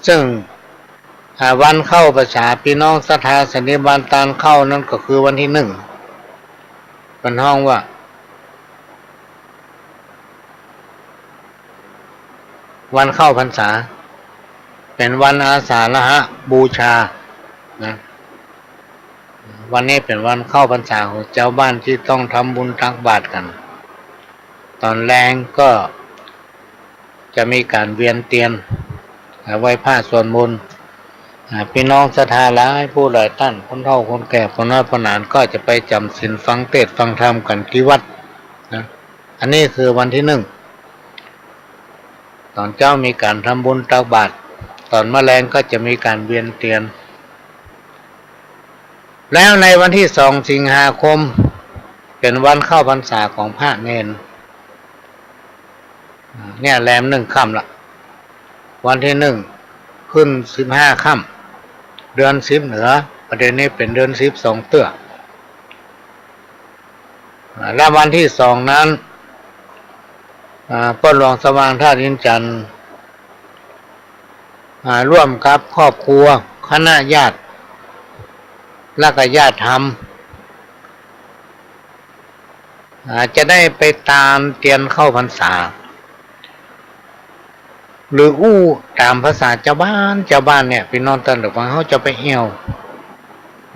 ซึ่ง อ่า วันเข้าพรรษา ปี้น้องศรัทธาสันนิบาตตานเข้านั้นก็คือวันตี้หนึ่ง เปิ้นฮ้องว่า วันเข้าพรรษา เป๋นวันอาสาฬหบูชานะ วันนี้เป๋นวันเข้าพรรษาของจาวบ้านตี้ต้องทำบุญตักบาตรกั๋น ต๋อนแลงก็จะมีก๋านเวียนเตียน อ่า ไหว้พระสวดมนต์ อ่า ปี้น้องศรัทธาหลายผู้หลายต้าน คนเฒ่าคนแก่ ผู้น้อยผู้หนาน ก็จะไปจ๋ำศีลฟังเตสน์ฟังธรรมกั๋นตี้วัดนะ อันนี้คือวันตี้หนึ่ง ต๋อนเจ๊ามีก๋านทำบุญตักบาตร ต๋อนมะแลงก็จะมีก๋านเวียนเตียน แล้วในวันตี้สองสิงหาคม เป๋นวันเข้าพรรษาของพระเณร อ่า เนี่ยแรมหนึ่งค่ำละ วันตี้หนึ่งขึ้นสิบห้าค่ำ เดือนสิบเหนือ ประเดี๋ยวนี้เป๋นเดือนสิบสองเตื้อ อ่า และวันตี้สองนั้น อ่า ป้อหลวงสว่างธาตุอินทร์จันทร์ อ่า ร่วมกับครอบครัว คณะญาติ และก็ญาติธรรม อ่า จะได้ไปตานเตียนเข้าพรรษา หรืออู้ต๋ามภาษาจาวบ้าน จาวบ้านเนี่ย ปี้น้องต้านผู้ฟัง เฮาจะไปแอ่ว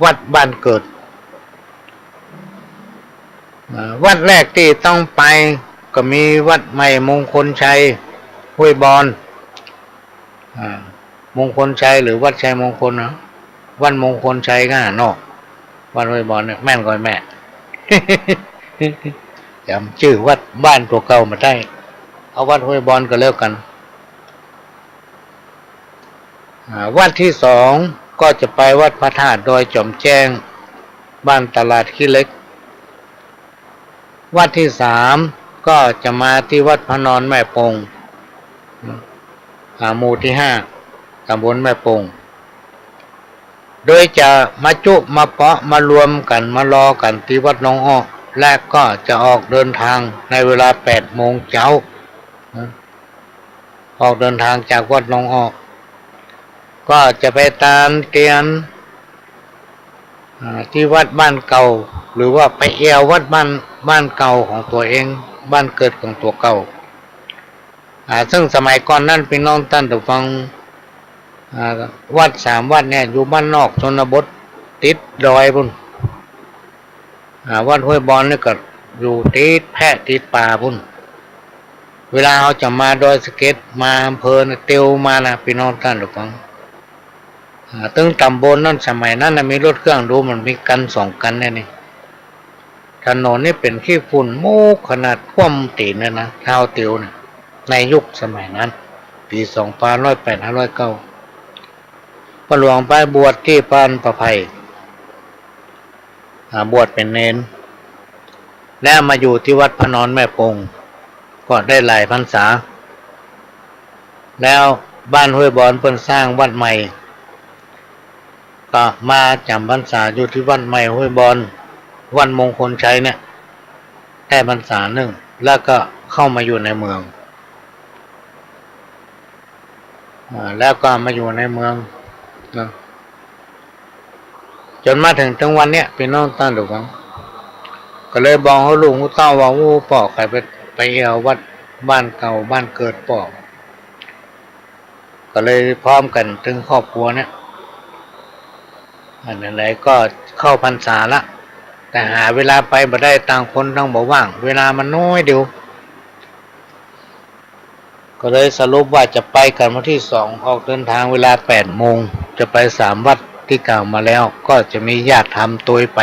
วัดบ้านเกิด อ่า วัดแรกตี้ต้องไปก็มีวัดใหม่มงคลชัย ห้วยบอน อ่า มงคลชัยหรือวัดชัยมงคลนะ วัดมงคลชัยก็หั้นเนาะ วัดห้วยบอนเนี่ย แม่นก่อยแม่ จ๋ำจื้อวัดบ้านตั๋วเก่าบ่ได้ เอาวัดห้วยบอนก็แล้วกั๋น อ่า วัดตี้สองก็จะไปวัดพระธาตุดอยจ๋อมแจ้ง บ้านตลาดขี้เหล็ก วัดตี้สามก็จะมาตี้วัดพระนอนแม่ปง อ่า หมู่ตี้ห้า ตำบลแม่ปง โดยจะมาจุมาเปาะมารวมกั๋นมารอกั๋นตี้วัดหนองอ้อ และก็จะออกเดินทางในเวลาแปดโมงเจ๊า ออกเดินทางจากวัดหนองอ้อ ก็จะไปตานเตียน อ่า ตี้วัดบ้านเก่า หรือว่าไปแอ่ววัดบ้าน บ้านเก่าของตั๋วเอง บ้านเกิดของตั๋วเก่า อ่า ซึ่งสมัยก่อนนั้น ปี้น้องต้านผู้ฟัง อ่า วัดสามวัดเนี่ย อยู่บ้านนอกชนบท ติดดอยปู๊น อ่า วัดห้วยบอนนี่ก็อยู่ติดแพะติดป่าปู๊น เวลาเฮาจะมาดอยสะเก็ด มาอำเภอเนี่ย เตียวมานะ ปี้น้องต้านผู้ฟัง อ่า ตึงต๋ำบลนั้น สมัยนั้นน่ะ มีรถเครื่องดู มันมีคันสองคันเนี่ยนี่ ถนนนี่เป๋นขี้ฝุ่นมุกขนาดท่วมตี๋นเลยนะ เท้าติวเนี่ย ในยุคสมัยนั้น ปี๋สองพันห้าร้อยแปด ห้าร้อยเก้า ป้อหลวงไปบวชตี้บ้านป่าไผ่ อ่า บวชเป๋นเณร แล้วมาอยู่ตี้วัดพระนอนแม่ปง ก็ได้หลายพรรษา แล้วบ้านห้วยบอนเปิ้นสร้างวัดใหม่ ก็มาจ๋ำพรรษาอยู่ตี้วัดใหม่ห้วยบอน วัดมงคลชัยเนี่ย ได้พรรษานึ่ง แล้วก็เข้ามาอยู่ในเมือง อ่า แล้วก็มาอยู่ในเมืองนะ จ๋นมาเถิง เถิงวันเนี้ย ปี้น้องต้านผู้ฟัง ก็เลยบอกหื้อลูกหื้อเต้าว่า โอ้ ป้อใค่ไป ไปเอี่ยววัดบ้านเก่าบ้านเกิดป้อ ก็เลยพร้อมกั๋นตึงครอบครัวเนี่ย อันนั้นแหละก็เข้าพรรษาละ แต่หาเวลาไปบ่ได้ ต่างคนต่างบ่ว่าง เวลามันน้อยเดียว ก็เลยสรุปว่าจะไปกั๋นวันตี้สอง ออกเดินทางเวลาแปดโมง จะไปสามวัดตี้กล่าวมาแล้ว ก็จะมีญาติธรรมตวยไป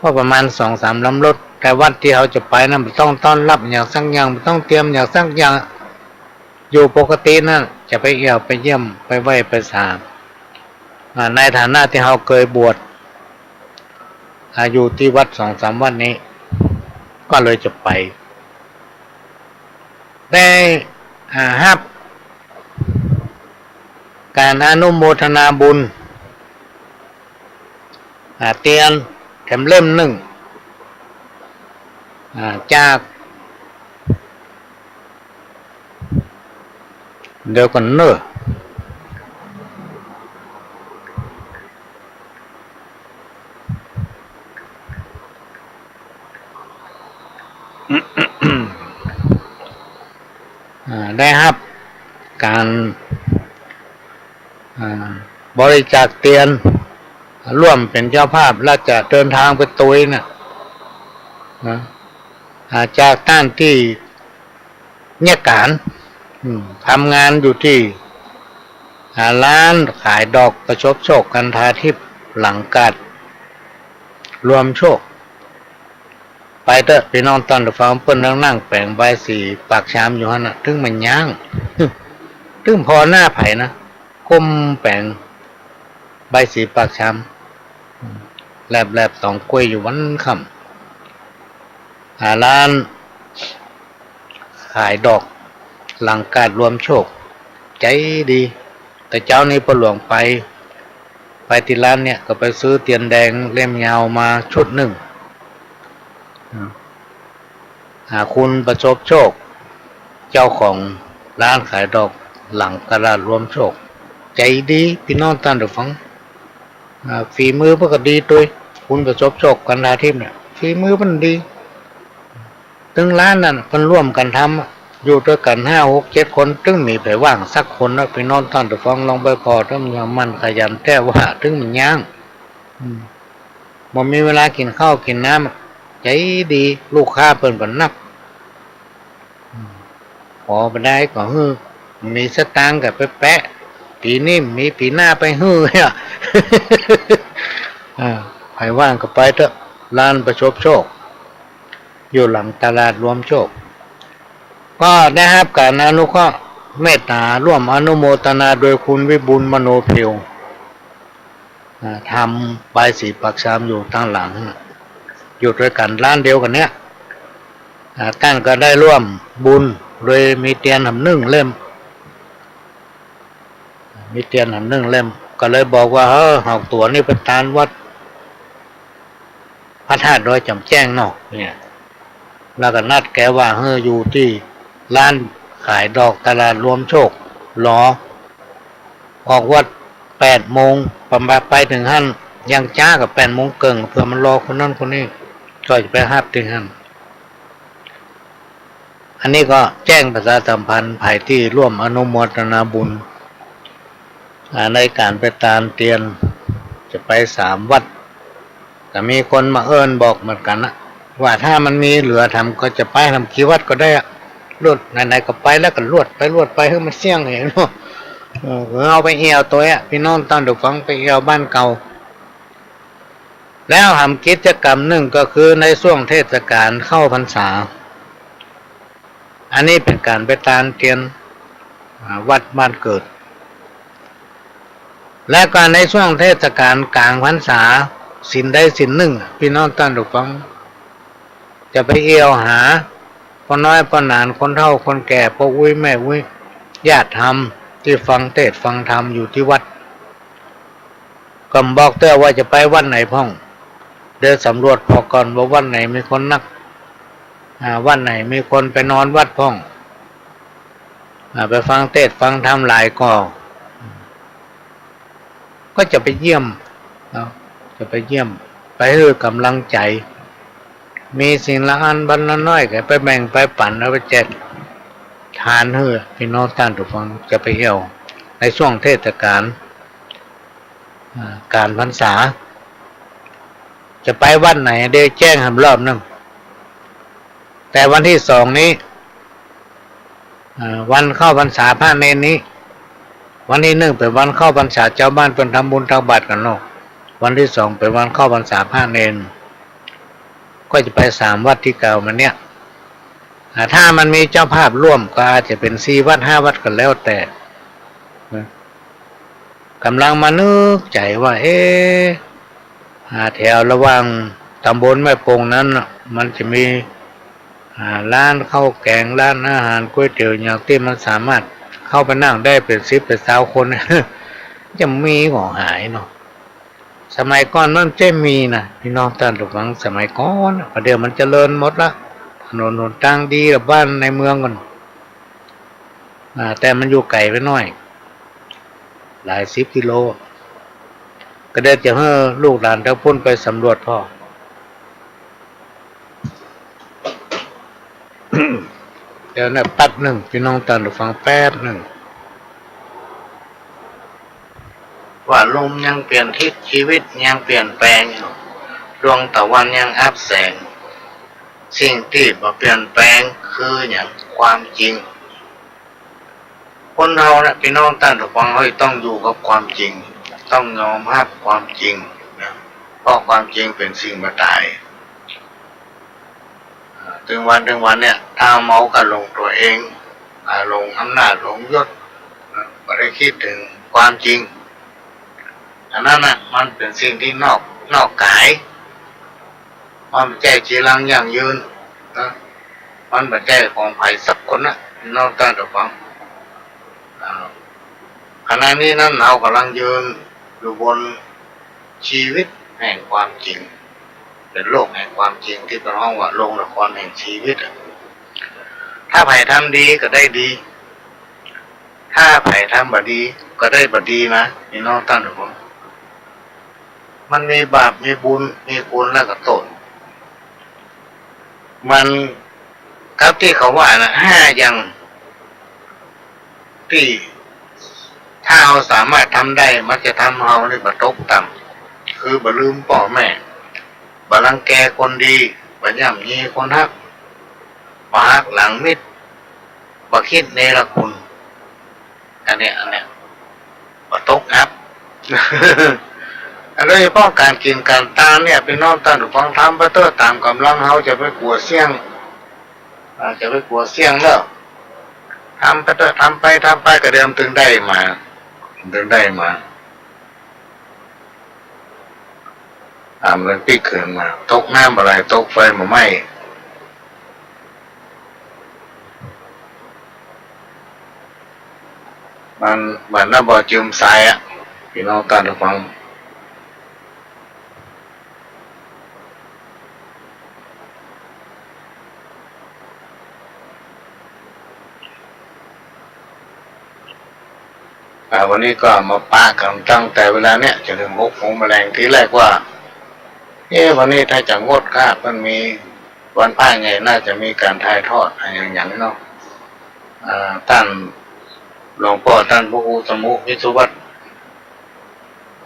ก็ประมาณสองสามลำรถ แต่วัดตี้เฮาจะไปนั้นบ่ต้องต้อนรับหยังสักอย่าง บ่ต้องเตรียมหยังสักอย่าง อยู่ปกตินั้น จะไปเอี่ยวไปเยี่ยมไปไหว้ไปสา อ่า ในฐานะตี้เฮาเกยบวช อ่า อยู่ตี้วัดสองสามวัดนี้ ก็เลยจะไป ได้ อ่า ฮับก๋านอนุโมทนาบุญ อ่า เตียนแถมเล่มนึ่ง อ่า จาก เดี๋ยวก่อนเน่อ อ่า ได้ฮับก๋าน อ่า บริจาคเตียน ร่วมเป๋นเจ้าภาพ แล้วจะเดินทางไปตวยน่ะ นะ อ่า จากต้านตี้เยียะก๋าน อืม ทำงานอยู่ตี้ อ่า ร้านขายดอกประสบโชค กันทาทิพย์ หลังกาดรวมโชค ไปเต๊อะ ปี้น้องต้านผู้ฟัง เปิ้นนั่งๆ แป๋งบายสีปากชามอยู่หั้นน่ะ ตึงบ่ยั้ง ตึงผ่อหน้าใผนะ ก้มแป๋งบายสีปากชาม แลบๆ ต๋องก๊วยอยู่วันค่ำ อ่า ร้านขายดอกหลังกาดรวมโชค ใจ๋ดี แต่เจ๊านี้ป้อหลวงไป ไปตี้ร้านเนี่ย ก็ไปซื้อเตียนแดงเล่มยาวมาชุดนึ่ง อ่า คุณประสบโชค เจ้าของร้านขายดอกหลังตลาดรวมโชค ใจ๋ดี ปี้น้องต้านผู้ฟัง อ่า ฝีมือเปิ้นก็ดีตวย คุณประสบโชค กันทาทิพย์เนี่ย ฝีมือเปิ้นดี ตึงร้านนั้นเปิ้นร่วมกั๋นทำอะ อยู่ตวยกั๋นห้าหกเจ็ดคน ตึงบ่มีใผว่างสักคนนะ ปี้น้องต้านผู้ฟัง ลองไปผ่อ ตึงบ่ยั้ง หมั่นขยันแต๊ว่า ตึงบ่ยั้ง อืม บ่มีเวลากิ๋นข้าวกิ๋นน้ำอะ ใจ๋ดี ลูกค้าเปิ้นก็นัก อืม ผ่อบ่ได้ก็หื้อ มีสตางค์ก็ไปแปะ ปี๋นี้บ่มี ปี๋หน้าไปหื้อ อ่า ใผว่างก็ไปเต๊อะ ร้านประสบโชค อยู่หลังตลาดรวมโชค ก็ได้ฮับก๋านอนุเคราะห์เมตต๋า ร่วมอนุโมทนาโดยคุณวิบูลย์ มโนเพียว อ่า ทำบายสีปากชามอยู่ตางหลังน่ะ อยู่ตวยกั๋นร้านเดียวกั๋นเนี่ย อ่า ต้านก็ได้ร่วมบุญ โดยมีเตียนแถมนึ่งเล่ม มีเตียนแถมนึ่งเล่ม ก็เลยบอกว่า เออ หอกตั๋วนี่ไปตานวัด พระธาตุดอยจ๋ำแจ้งเนาะ เนี่ย แล้วก็นัดแกว่า เออ อยู่ตี้ร้านขายดอกตลาดรวมโชค รอ ออกวัดแปดโมง ประมาณไปเถิงหั้น ยังจ๊ากับแปดโมงเกิ่ง เผื่อมันรอคนนั้นคนนี้ ก็จะไปฮับตี้หั้น อันนี้ก็แจ้งประชาสัมพันธ์ใผตี้ร่วมอนุโมทนาบุญ อ่า ในก๋านไปตานเตียน จะไปสามวัด ก็มีคนมาเอิ้นบอกเหมือนกั๋นนะ ว่าถ้ามันมีเหลือแถมก็จะไปแถมกี่วัดก็ได้อะ ลวดไหนๆ ก็ไปแล้วก็ลวดไปลวดไปหื้อมันเสี้ยง หันบ่ เออ เอาไปเอี่ยวตวยอะ ปี้น้องต้านผู้ฟัง ไปเอี่ยวบ้านเก่า แล้วหำกิจกรรมนึ่งก็คือในช่วงเทศกาลเข้าพรรษา อันนี้เป๋นก๋านไปตานเตียน อ่า วัดบ้านเกิด และก็ในช่วงเทศกาลก๋างพรรษา ศีลใดศีลนึ่ง ปี้น้องต้านผู้ฟัง จะไปเอี่ยวหาป้อน้อยป้อหนาน คนเฒ่าคนแก่ ป้ออุ๊ยแม่อุ๊ย ญาติธรรมตี้ฟังเทศน์ฟังธรรมอยู่ตี้วัด ก็บ่บอกเตื้อว่าจะไปวัดไหนพ่อง เดี๋ยวสำรวจผ่อก่อนว่าวัดไหนมีคนนัก อ่า วัดไหนมีคนไปนอนวัดพ่อง อ่า ไปฟังเทศน์ฟังธรรมหลายก่อ ก็จะไปเยี่ยมเนาะ จะไปเยี่ยม ไปหื้อก๋ำลังใจ๋ มีสิ่งละอันพันละน้อยก็ไปแบ่งไปปั๋น เอาไปแจกตานหื้อ ปี้น้องต้านผู้ฟัง จะไปเอี่ยวในช่วงเทศกาล อ่า ก๋านพรรษา จะไปวัดไหน เดี๋ยวแจ้งหำรอบนึ่ง แต่วันตี้สองนี้ อ่า วันเข้าพรรษาพระเณรนี้ วันตี้นึ่งเป๋นวันเข้าพรรษา จาวบ้านเปิ้นทำบุญตักบาตรกั๋นเนาะ วันตี้สองเป๋นวันเข้าพรรษาพระเณร ก็จะไปสามวัดตี้กล่าวมาเนี่ย อ่า ถ้ามันมีเจ้าภาพร่วมก็อาจจะเป๋นสี่วัดห้าวัดก็แล้วแต่นะ ก๋ำลังมานึกใจ๋ว่า เอ๊ะ อ่า แถวระหว่างตำบลแม่ปงนั้นน่ะ มันจะมี อ่า ร้านข้าวแก๋ง ร้านอาหาร ก๋วยเตี๋ยว หยังตี้มันสามารถเข้าไปนั่งได้เป๋นสิบเป๋นซาวคน จะมีก่อหายเนาะ สมัยก่อนมันจะมีนะ ปี้น้องต้านผู้ฟัง สมัยก่อนน่ะ ประเดี๋ยวมันเจริญหมดละ ถนนหนตางดีละ บ้านในเมืองก่อน อ่า แต่มันอยู่ไก๋ไปหน้อย หลายสิบกิโล ก็เดี๋ยวจะหื้อลูกหลานตางปุ้นไปสำรวจผ่อ เดี๋ยวนะ แป๊บนึ่ง ปี้น้องต้านผู้ฟัง แป๊บนึ่ง ว่าลมยังเปลี่ยนทิศ ชีวิตยังเปลี่ยนแปลงอยู่ ดวงตะวันยังอับแสง สิ่งตี้บ่เปลี่ยนแปลงคือหยัง ความจริง คนเฮานะ ปี้น้องต้านผู้ฟัง เฮาต้องอยู่กับความจริง ต้องยอมฮับความจริงนะ เพราะความจริงเป๋นสิ่งบ่ต๋าย อ่า ตึงวัน ตึงวันเนี่ย ถ้าเฮาเมากับหลงตั๋วเอง อ่า หลงอำนาจ หลงยศ นะ บ่ได้กึ๊ดเถิงความจริง อันนั้นน่ะ มันเป๋นสิ่งตี้นอก นอกก๋าย มันบ่ใจ้จีรังยั่งยืนนะ มันบ่ใจ้ของใผสักคนนะ ปี้น้องต้านผู้ฟัง อ่า ขณะนี้นั้นเฮาก่ำลังยืนอยู่บนชีวิตแห่งความจริง เป๋นโลกแห่งความจริงตี้เปิ้นฮ้องว่าโรงละครแห่งชีวิตอะ ถ้าใผทำดีก็ได้ดี ถ้าใผทำบ่ดีก็ได้บ่ดีนะ ปี้น้องต้านผู้ฟัง มันมีบาป มีบุญ มีคุณและก็โต้ษ มันกับตี้เขาว่านะ ห้าอย่าง ตี้ถ้าเฮาสามารถทำได้ มันจะทำเฮานี่บ่ตกต่ำ คือบ่ลืมป้อแม่ บ่รังแกคนดี บ่ย่ำยีคนฮัก บ่หักหลังมิตร บ่กึ๊ดเนรคุณ อันเนี้ย อันเนี้ย บ่ตกอับ โดยเฉพาะก๋านกิ๋นก๋านตานเนี่ย ปี้น้องต้านผู้ฟัง ทำไปเต๊อะ ต๋ามก๋ำลังเฮา จะไปกั๋วเสี้ยง อ่า จะไปกั๋วเสี้ยงเนาะ ทำไปเต๊อะ ทำไป ทำไป ก็เดี๋ยวมันตึงได้มา ตึงได้มา อ่า มันปิ๊กเขินมา ตกน้ำบ่ไหล ตกไฟบ่ไหม้ มัน มันน้ำบ่จืมทรายอะ ปี้น้องต้านผู้ฟัง อ่า วันนี้ก็มาปะกั๋นตั้งแต่เวลาเนี้ย จะเถิงหกโมงแมลง ทีแรกว่า เอ๊ะ วันนี้ถ้าจะงดก็ มันมีวันพระใหญ่ น่าจะมีก๋านถ่ายทอดอะหยังๆ เนาะ อ่า ต้านหลวงป้อ ต้านพระครูสมุ วิศวัตร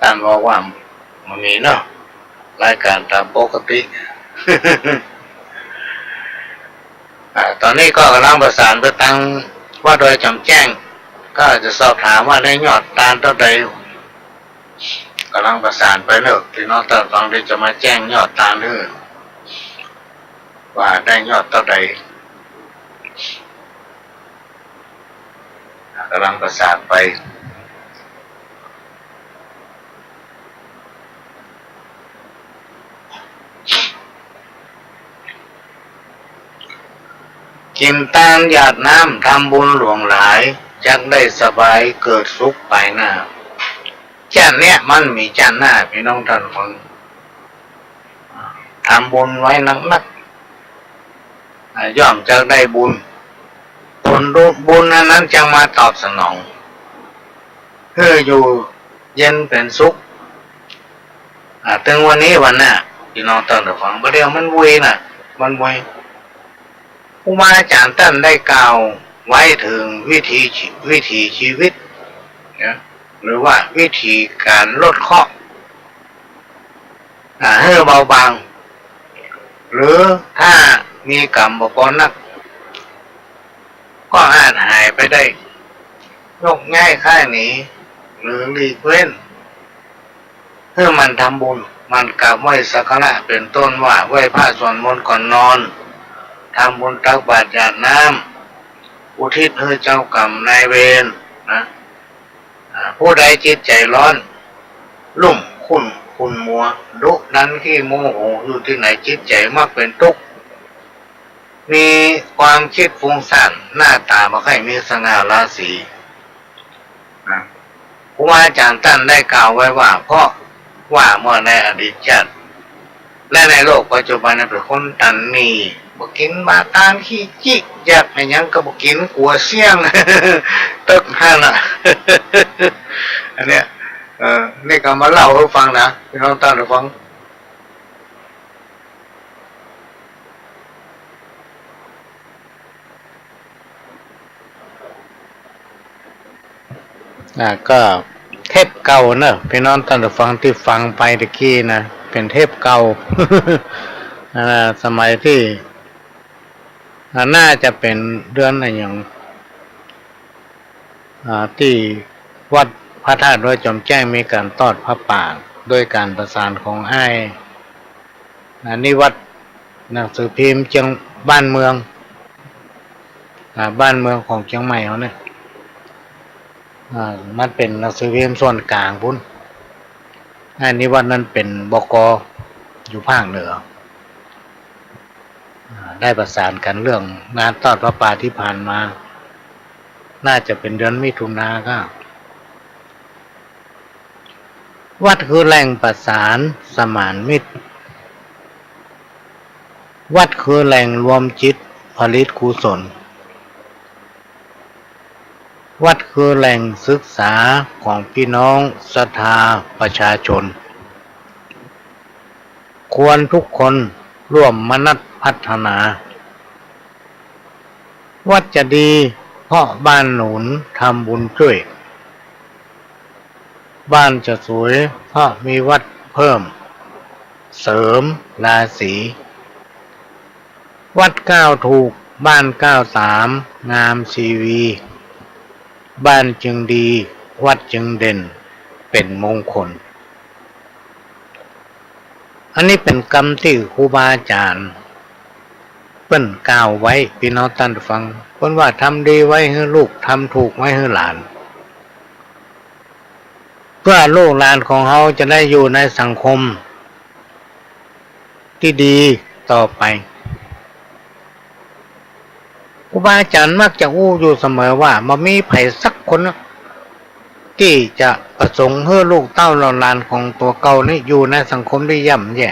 ต้านบอกว่าบ่มีเนาะ รายก๋านต๋ามปกติ อ่า ต๋อนนี้ก็ก่ำลังประสานไปตางวัดดอยจ๋อมแจ้ง ก็จะสอบถามว่าได้ยอดตานเต้าใด ำลังประสานไปเนาะ พี่น้องต้านฟัง เดี๋ยวจะมาแจ้งยอดตานหื้อ ว่าได้ยอดเต้าใด กำลังประสานไป กิ๋นตานหยาดน้ำ ทำบุญหลวงหลาย จักได้สบาย เกิดสุขปายหน้า จ้านเนี้ยมันมีจ้านหน้า พี่น้องต้านฟัง ทำบุญไว้นักๆ อ่า ย่อมจะได้บุญ ผลบุญอันนั้นจักมาตอบสนอง หื้ออยู่เย็นเป๋นสุข อ่า ตึงวันนี้วันหน้า พี่น้องต้านฟัง บ่าเดี่ยวมันวุยน่ะ มันวุย ครูบาอาจ๋ารย์ต้านได้กล่าวไว้เถิงวิถีชี- วิถีชีวิตนะ หรือว่าวิธีก๋านลดเคราะห์ อ่า หื้อเบาบาง หรือถ้ามีก๋รรมบ่ปอนัก ก็อาจหายไปได้ ยกย้ายค่ายหนี หรือหลีกเว้น หื้อหมั่นทำบุญ หมั่นกราบไหว้สักการะ เป๋นต้นว่าไหว้พระสวดมนต์ก่อนนอน ทำบุญตักบาตรหยาดน้ำ อุทิศหื้อเจ้ากรรมนายเวรนะ อ่า ผู้ใดจิตใจ๋ร้อน ลุ่มขุ่นขุ่นมัว ดุดันขี้โมโหอยู่ตี้ไหน จิตใจ๋มักเป๋นตุ๊กข์ มีความกึ๊ดฟุ้งซ่าน หน้าต๋าบ่ใค่มีสง่าราศี นะ ครูบาอาจ๋ารย์ต้านได้กล่าวไว้ว่า เพราะว่าเมื่อในอดีตชาติ และในโลกปัจจุบันนั้นเป๋นคนตันหนี บ่กิ๋นบาตาน ขี้จิก อยากอะหยังก็บ่กิ๋น กั๋วเสี้ยง ตึกหั้นน่ะ อันเนี้ย เออ นี่ก็มาเล่าหื้อฟังนะ พี่น้องต้านฟัง อ่า ก็เทปเก่าเนอะ พี่น้องต้านฟังตี้ฟังไปตะกี้นะ เป๋นเทปเก่า อ่า สมัยตี้ อ่า น่าจะเป๋นเดือนอะหยัง อ่า ตี้วัดพระธาตุดอยจ๋อมแจ้งมีก๋านตอดผ้าป่า โดยก๋านประสานของอ้าย อ่า นิวัฒน์ หนังสือพิมพ์เจียง บ้านเมือง อ่า บ้านเมืองของเจียงใหม่เฮาเนี่ย อ่า มันเป๋นหนังสือพิมพ์ส่วนก๋างปู้น อ้ายนิวัฒน์นั้นเป๋น บก. อยู่ภาคเหนือ อ่า ได้ประสานกั๋นเรื่องงานตอดผ้าป่าตี้ผ่านมา น่าจะเป๋นเดือนมิถุนาก็ วัดคือแหล่งประสานสมานมิตร วัดคือแหล่งรวมจิตผลิตกุศล วัดคือแหล่งศึกษาของพี่น้องศรัทธาประชาชน ควรทุกคนร่วมมนัสพัฒนา วัดจะดีเพราะบ้านหนุนทำบุญช่วย บ้านจะสวยเพราะมีวัดเพิ่มเสริมราศี วัดก้าวถูก บ้านก้าวต๋าม งามชีวี บ้านจึงดี วัดจึงเด่น เป๋นมงคล อันนี้เป๋นกำตี้ครูบาอาจ๋ารย์เปิ้นกล่าวไว้ พี่น้องต้านฟัง เปิ้นว่า ทำดีไว้หื้อลูก ทำถูกไว้หื้อหลาน เพื่อลูกหลานของเฮาจะได้อยู่ในสังคมตี้ดีต่อไป ครูบาอาจ๋ารย์มักจะอู้อยู่เสมอว่า บ่มีใผสักคนตี้จะประสงค์หื้อลูกเต้าเหล่าหลานของตั๋วเก่านี้อยู่ในสังคมตี้ย่ำแย่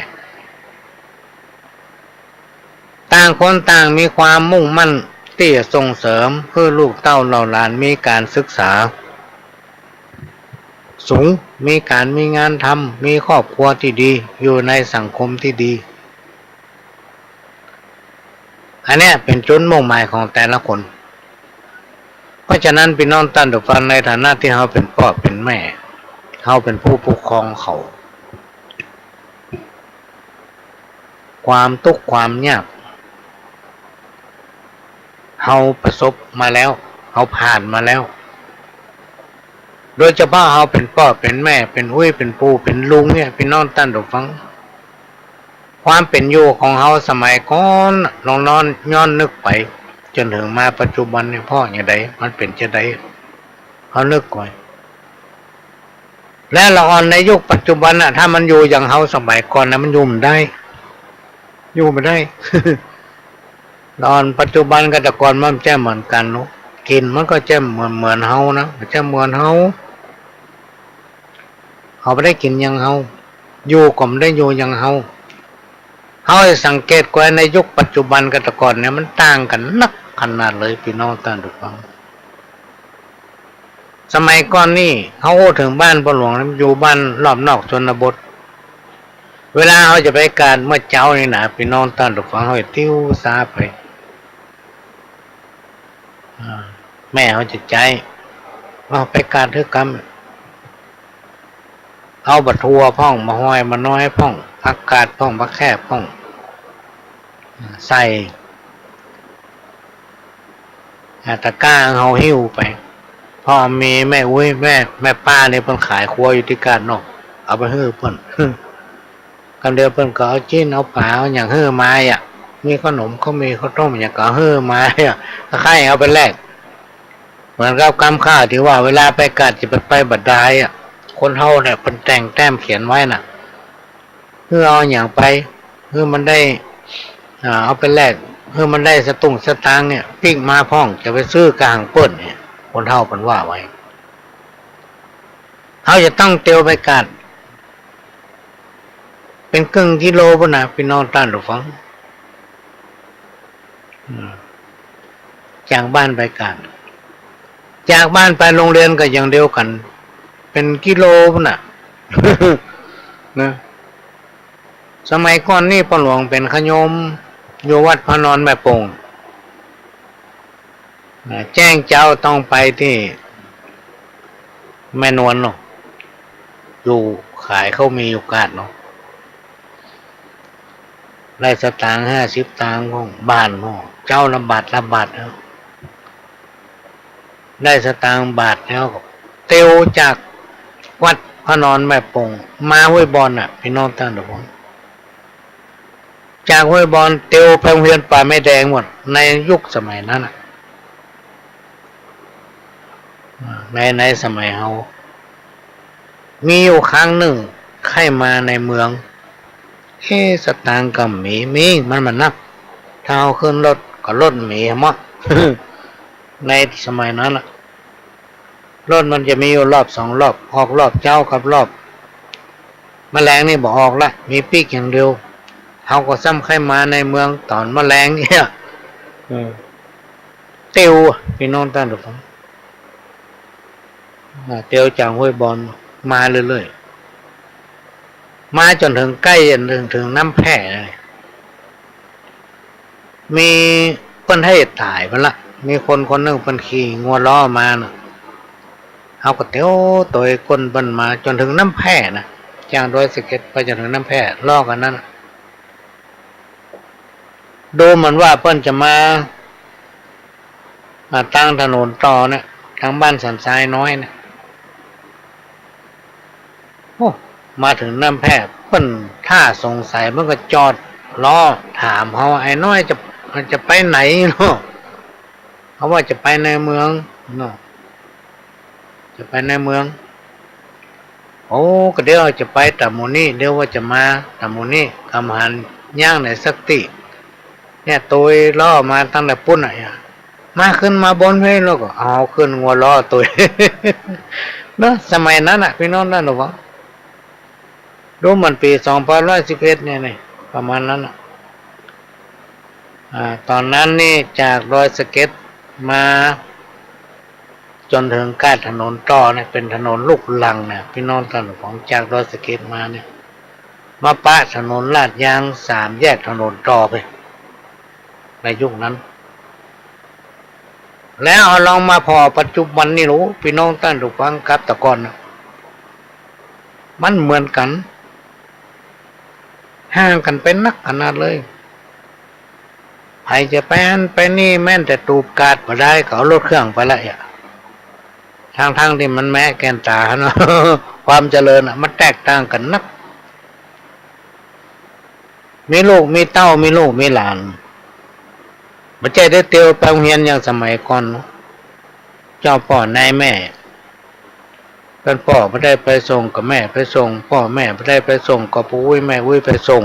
ต่างคนต่างมีความมุ่งมั่นตี้จะส่งเสริมหื้อลูกเต้าเหล่าหลานมีก๋านศึกษาสูง มีก๋านมีงานทำ มีครอบครัวตี้ดี อยู่ในสังคมตี้ดี อันเนี้ยเป๋นจุดมุ่งหมายของแต่ละคน เพราะฉะนั้นพี่น้องต้านฟัง ในฐานะตี้เฮาเป๋นป้อเป๋นแม่ เฮาเป๋นผู้ปกครองเขา ความตุ๊กข์ความยาก เฮาประสบมาแล้ว เฮาผ่านมาแล้ว โดยเฉพาะเฮาเป๋นป้อเป๋นแม่ เป๋นอุ๊ยเป๋นปู่เป๋นลุงเนี่ย ปี้น้องต้านผู้ฟัง ความเป๋นอยู่ของเฮาสมัยก่อนน่ะ ลองน้อนย้อนนึกไปจ๋นเถิงมาปัจจุบันเนี่ย เพราะหยังใด มันเป๋นจาใด เฮานึกก่อน และละอ่อนในยุคปัจจุบันน่ะ ถ้ามันอยู่อย่างเฮาสมัยก่อนน่ะ มันอยู่บ่ได้ อยู่บ่ได้ ละอ่อนปัจจุบันกับแต่ก่อนมันบ่ใจ้เหมือนกั๋นเนาะ กิ๋นมันก็บ่ใจ้เหมือน เหมือนเฮานะ บ่ใจ้เหมือนเฮา เฮาบ่ได้กิ๋นอย่างเฮา อยู่ก็บ่ได้อยู่อย่างเฮา เฮาสังเกตก่อนในยุคปัจจุบันกับแต่ก่อนเนี่ย มันต่างกั๋นนักขนาดเลย ปี้น้องต้านผู้ฟัง สมัยก่อนนี่ เฮาอู้เถิงบ้านป้อหลวง อยู่บ้านรอบนอกชนบท เวลาเฮาจะไปกาดเมื่อเจ๊านี่นะ ปี้น้องต้านผู้ฟัง เฮาจะติ๊วซ้าไป อ่า แม่เฮาจะใจ๊ เอาไปกาดหื้อกำ เอาบ่าถั่วพ่อง บ่าฮอย บ่าน้อยพ่อง ผักกาดพ่อง ผักแคบพ่อง ใส่ อ่า ตะกร้าเฮาหิ้วไป พ่อแม่ แม่อุ๊ย แม่ แม่ป้านี่เปิ้นขายครัวอยู่ตี้กาดนอก เอาไปหื้อเปิ้น กำเดียวเปิ้นก็เอาจิ๊น เอาป๋า เอาหยังหื้อมาอะ มีเข้าหนม ก็มีข้าวต้ม หยังก็หื้อมาอะ ใค่เอาไปแลก เหมือนกับกำข้าวตี้ว่า เวลาไปกาดจะไป ไปบ่ดายอะ คนเฮาเนี่ยเปิ้นแต่งแต้มเขียนไว้น่ะ หื้อเอาหยังไป หื้อมันได้ อ่า เอาไปแลก หื้อมันได้สตุ้งสตางค์เนี่ย ปิ๊กมาพ่อง จะไปซื้อก๋างเปิ้นเนี่ย คนเฒ่าเปิ้นว่าไว้ เฮาจะต้องเตียวไปกาด เป๋นเกิ่งกิโลปู้นน่ะ ปี้น้องต้านผู้ฟัง อืม จากบ้านไปกาด จากบ้านไปโฮงเฮียนก็อย่างเดียวกั๋น เป๋นกิโลปู้นน่ะ นะ สมัยก่อนนี่ป้อหลวงเป๋นขะโยม อยู่วัดพระนอนแม่โป่ง นะ แจ้งเจ๊าต้องไปตี้แม่นวลเนาะ อยู่ขายข้าวหมีอยู่กาดเนาะ ได้สตางค์ห้าสิบตางค์พ่อง บาทพ่อง เจ๊าละบาทละบาทแล้ว ได้สตางค์บาทแล้วก็เตียวจากวัดพระนอนแม่โป่ง มาห้วยบอนน่ะ ปี้น้องต้านผู้ฟัง จากห้วยบอนเตียวไปโฮงเฮียนป่าไม้แดงหมด ในยุคสมัยนั้นน่ะ อ่า ใน ในสมัยเฮา มีอยู่ครั้งนึ่ง ใค่มาในเมือง เอ๊ะ สตางค์ก็บ่มี มี มันบ่นัก ถ้าเฮาขึ้นรถก็รถบ่มีหมด ในสมัยนั้นน่ะ รถมันจะมีอยู่รอบสองรอบ ออกรอบเจ๊ากับรอบมะแลงนี่บ่ออกละ มีปิ๊กอย่างเดียว เฮาก็ซ้ำใค่มาในเมืองต๋อนมะแลงเนี่ย อืม เตียว ปี้น้องต้านผู้ฟัง อ่า เตียวจากห้วยบอนมาเรื่อยๆ มาจ๋นเถิงใก้ จ๋นเถิง เถิงน้ำแพร่ มีเปิ้นให้ต๋ายไปละ มีคนคนนึ่งเปิ้นขี่งัวล้อมาน่ะ เฮาก็เตียวตวยก้นเปิ้นมาจ๋นเถิงน้ำแพร่น่ะ จากดอยสะเก็ดไปจ๋นเถิงน้ำแพร่ ล้อกั๋นนั้นน่ะ ดูเหมือนว่าเปิ้นจะมา อ่า ตางถนนต่อเนี่ย ตางบ้านสันทรายน้อยเนี่ย โอ้ มาเถิงน้ำแพร่ เปิ้นถ้าสงสัย เปิ้นก็จอดล้อถามเฮา ไอ้น้อยจะ จะไปไหนเนาะ เฮาว่าจะไปในเมืองเนาะ จะไปในเมือง โอ้ ก็เดี๋ยวจะไปตะหมู่นี้ เดี๋ยวว่าจะมาตะหมู่นี้ กำหันย่างไหนสักตี้ เนี่ย ตวยล้อมาตั้งแต่ปู๊นน่ะ มาขึ้นมาบนเพลแล้วก็เอาขึ้นงัวล้อตวย เนาะ สมัยนั้นน่ะ ปี้น้องต้านผู้ฟัง ดูเหมือนปี๋สองพันร้อยสิบเอ็ดเนี่ย เนี่ย ประมาณนั้นน่ะ อ่า ต๋อนนั้นนี่จากดอยสะเก็ดมาจ๋นเถิงก้านถนนต่อเนี่ย เป๋นถนนลูกรังเนี่ย ปี้น้องต้านผู้ฟัง จากดอยสะเก็ดมาเนี่ย มาปะถนนลาดยางสามแยกถนนต่อไป ในยุคนั้น แล้วเอาลองมาผ่อปัจจุบันนี่ โอ้ ปี้น้องต้านผู้ฟังครับ แต่ก่อนน่ะ มันเหมือนกั๋น ห่างกั๋นไปนักขนาดเลย ใผจะไปหั้นไปนี่ แม้นแต่ตูบกาดบ่ได้ ก็เอารถเครื่องไปละอะ ตังๆ ตี้มันแมะแก่นต๋าเนาะ ความเจริญน่ะ มันแตกต่างกั๋นนัก มีลูกมีเต้า มีลูกมีหลาน บ่ใจ้ได้เตียวไปโฮงเฮียนอย่างสมัยก่อนเนาะ เจ้าป้อนายแม่ ต้านป้อบ่ได้ไปส่งก็แม่ไปส่ง ป้อแม่บ่ได้ไปส่งก็ป้ออุ๊ยแม่อุ๊ยไปส่ง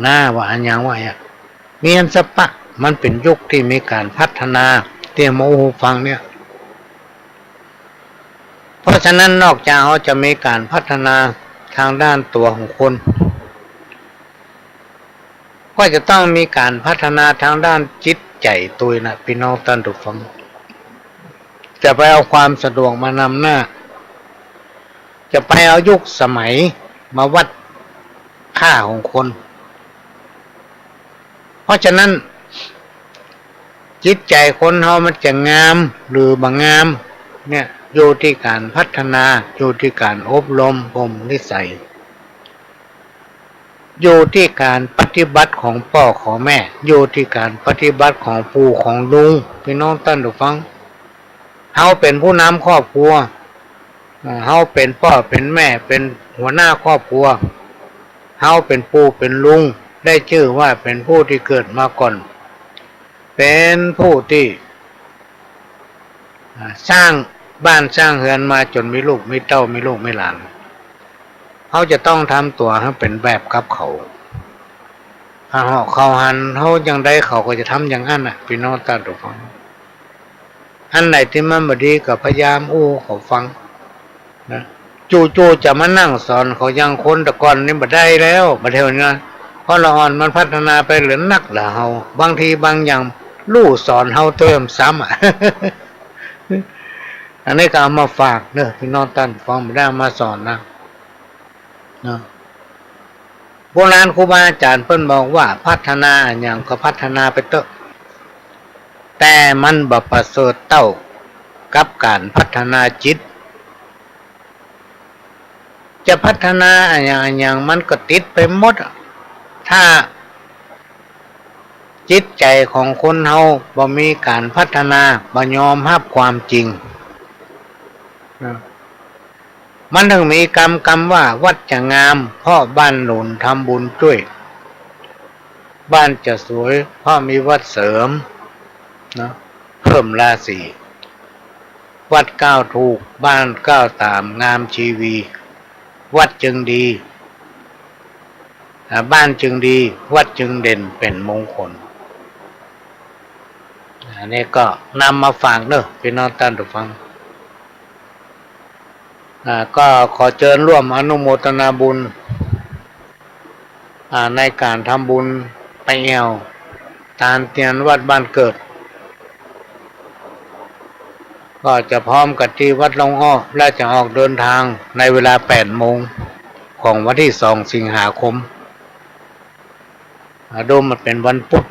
น้าว่าอันหยังว่าอะ มีอันสะปะ มันเป๋นยุคตี้มีก๋านพัฒนา ตี้มาอู้หื้อฟังเนี่ย เพราะฉะนั้นนอกจากเฮาจะมีก๋านพัฒนาตางด้านตั๋วของคน ก็จะต้องมีก๋านพัฒนาตางด้านจิตใจ๋ตวยนะ ปี้น้องต้านผู้ฟัง จะไปเอาความสะดวกมานำหน้า จะไปเอายุคสมัยมาวัดค่าของคน เพราะฉะนั้น จิตใจ๋คนเฮามันจะงามหรือบ่งามเนี่ย อยู่ตี้ก๋านพัฒนา อยู่ตี้ก๋านอบรมบ่มนิสัย อยู่ตี้ก๋านปฏิบัติของป้อของแม่ อยู่ตี้ก๋านปฏิบัติของปู่ของลุง ปี้น้องต้านผู้ฟัง เฮาเป๋นผู้นำครอบครัว เอ่อ เฮาเป๋นป้อเป๋นแม่ เป๋นหัวหน้าครอบครัว เฮาเป๋นปู่เป๋นลุง ได้จื้อว่าเป๋นผู้ตี้เกิดมาก่อน เป๋นผู้ตี้ อ่า สร้างบ้านสร้างเฮือนมาจ๋นมีลูกมีเต้า มีลูกมีหลาน เฮาจะต้องทำตั๋วหื้อเป๋นแบบกับเขา ถ้าเหาะเขาหันเฮาอย่างใด เขาก็จะทำอย่างอั้นน่ะ ปี้น้องต้านผู้ฟัง อันไหนตี้มันบ่ดีก็พยายามอู้เขาฟังนะ จู่ๆ จะมานั่งสอนเขาอย่างคนแต่ก่อนนี่บ่ได้แล้ว บ่าเดี่ยวนี้นะ เพราะละอ่อนมันพัฒนาไปเหลือนักละเฮา บางทีบางอย่างฮู้สอนเฮาตวยซ้ำอะ อันนี้ก็เอามาฝากเนาะ ปี้น้องต้านผู้ฟัง บ่ได้เอามาสอนนะ เนาะ โบราณครูบาอาจ๋ารย์เปิ้นบอกว่า พัฒนาอะหยังก็พัฒนาไปเต๊อะ แต่มันบ่ประเสริฐเต้ากับก๋านพัฒนาจิต จะพัฒนาอะหยังอะหยังมันก็ติดไปหมดอะ ถ้าจิตใจ๋ของคนเฮาบ่มีก๋านพัฒนา บ่ยอมฮับความจริง นะ มันถึงมีกำ กำว่า วัดจะงามเพราะบ้านหนุนทำบุญจ้วย บ้านจะสวยเพราะมีวัดเสริม เนาะ เพิ่มราศี วัดก้าวถูก บ้านก้าวต๋าม งามชีวี วัดจึงดี อ่า บ้านจึงดี วัดจึงเด่นเป๋นมงคล อันนี้ก็นำมาฝากเนาะ ปี้น้องต้านผู้ฟัง อ่า ก็ขอเจิญร่วมอนุโมทนาบุญ อ่า ในก๋านทำบุญไปแอ่วตานเตียนวัดบ้านเกิด ก็จะพร้อมกั๋นตี้วัดล่องอ้อ และจะออกเดินทางในเวลาแปดโมงของวันตี้สองสิงหาคม อ่า ดูมันเป๋นวันพุธ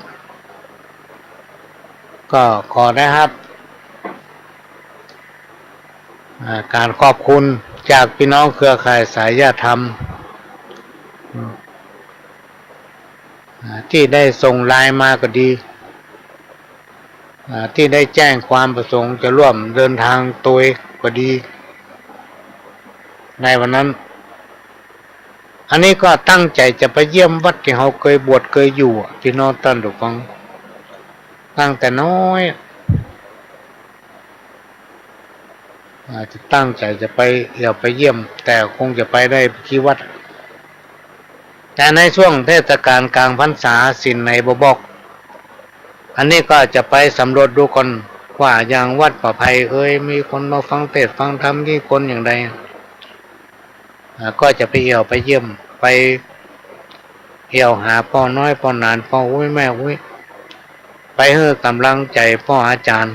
ก็ขอได้ฮับ อ่า ก๋านขอบคุณจากปี้น้องเครือข่ายสายญาติธรรม อ่า ตี้ได้ส่งไลน์มาก็ดี อ่า ตี้ได้แจ้งความประสงค์จะร่วมเดินทางตวยก็ดี ในวันนั้น อันนี้ก็ตั้งใจ๋จะไปเยี่ยมวัดตี้เฮาเกยบวชเกยอยู่อะ ปี้น้องต้านผู้ฟัง ตั้งแต่น้อยอะ อ่า จะตั้งใจ๋จะไป อยากไปเยี่ยม แต่คงจะไปได้บ่กี่วัด แต่ในช่วงเทศกาลก๋างพรรษาศีลไหนบ่บอก อันนี้ก็จะไปสำรวจดูก่อนว่าอย่างวัดป่าไผ่เอย มีคนมาฟังเทศน์ฟังธรรม มีคนอย่างใด อ่า ก็จะไปแอ่วไปเยี่ยม ไปแอ่วหาป้อน้อยป้อหนาน ป้ออุ๊ยแม่อุ๊ย ไปหื้อก๋ำลังใจ๋ป้ออาจ๋ารย์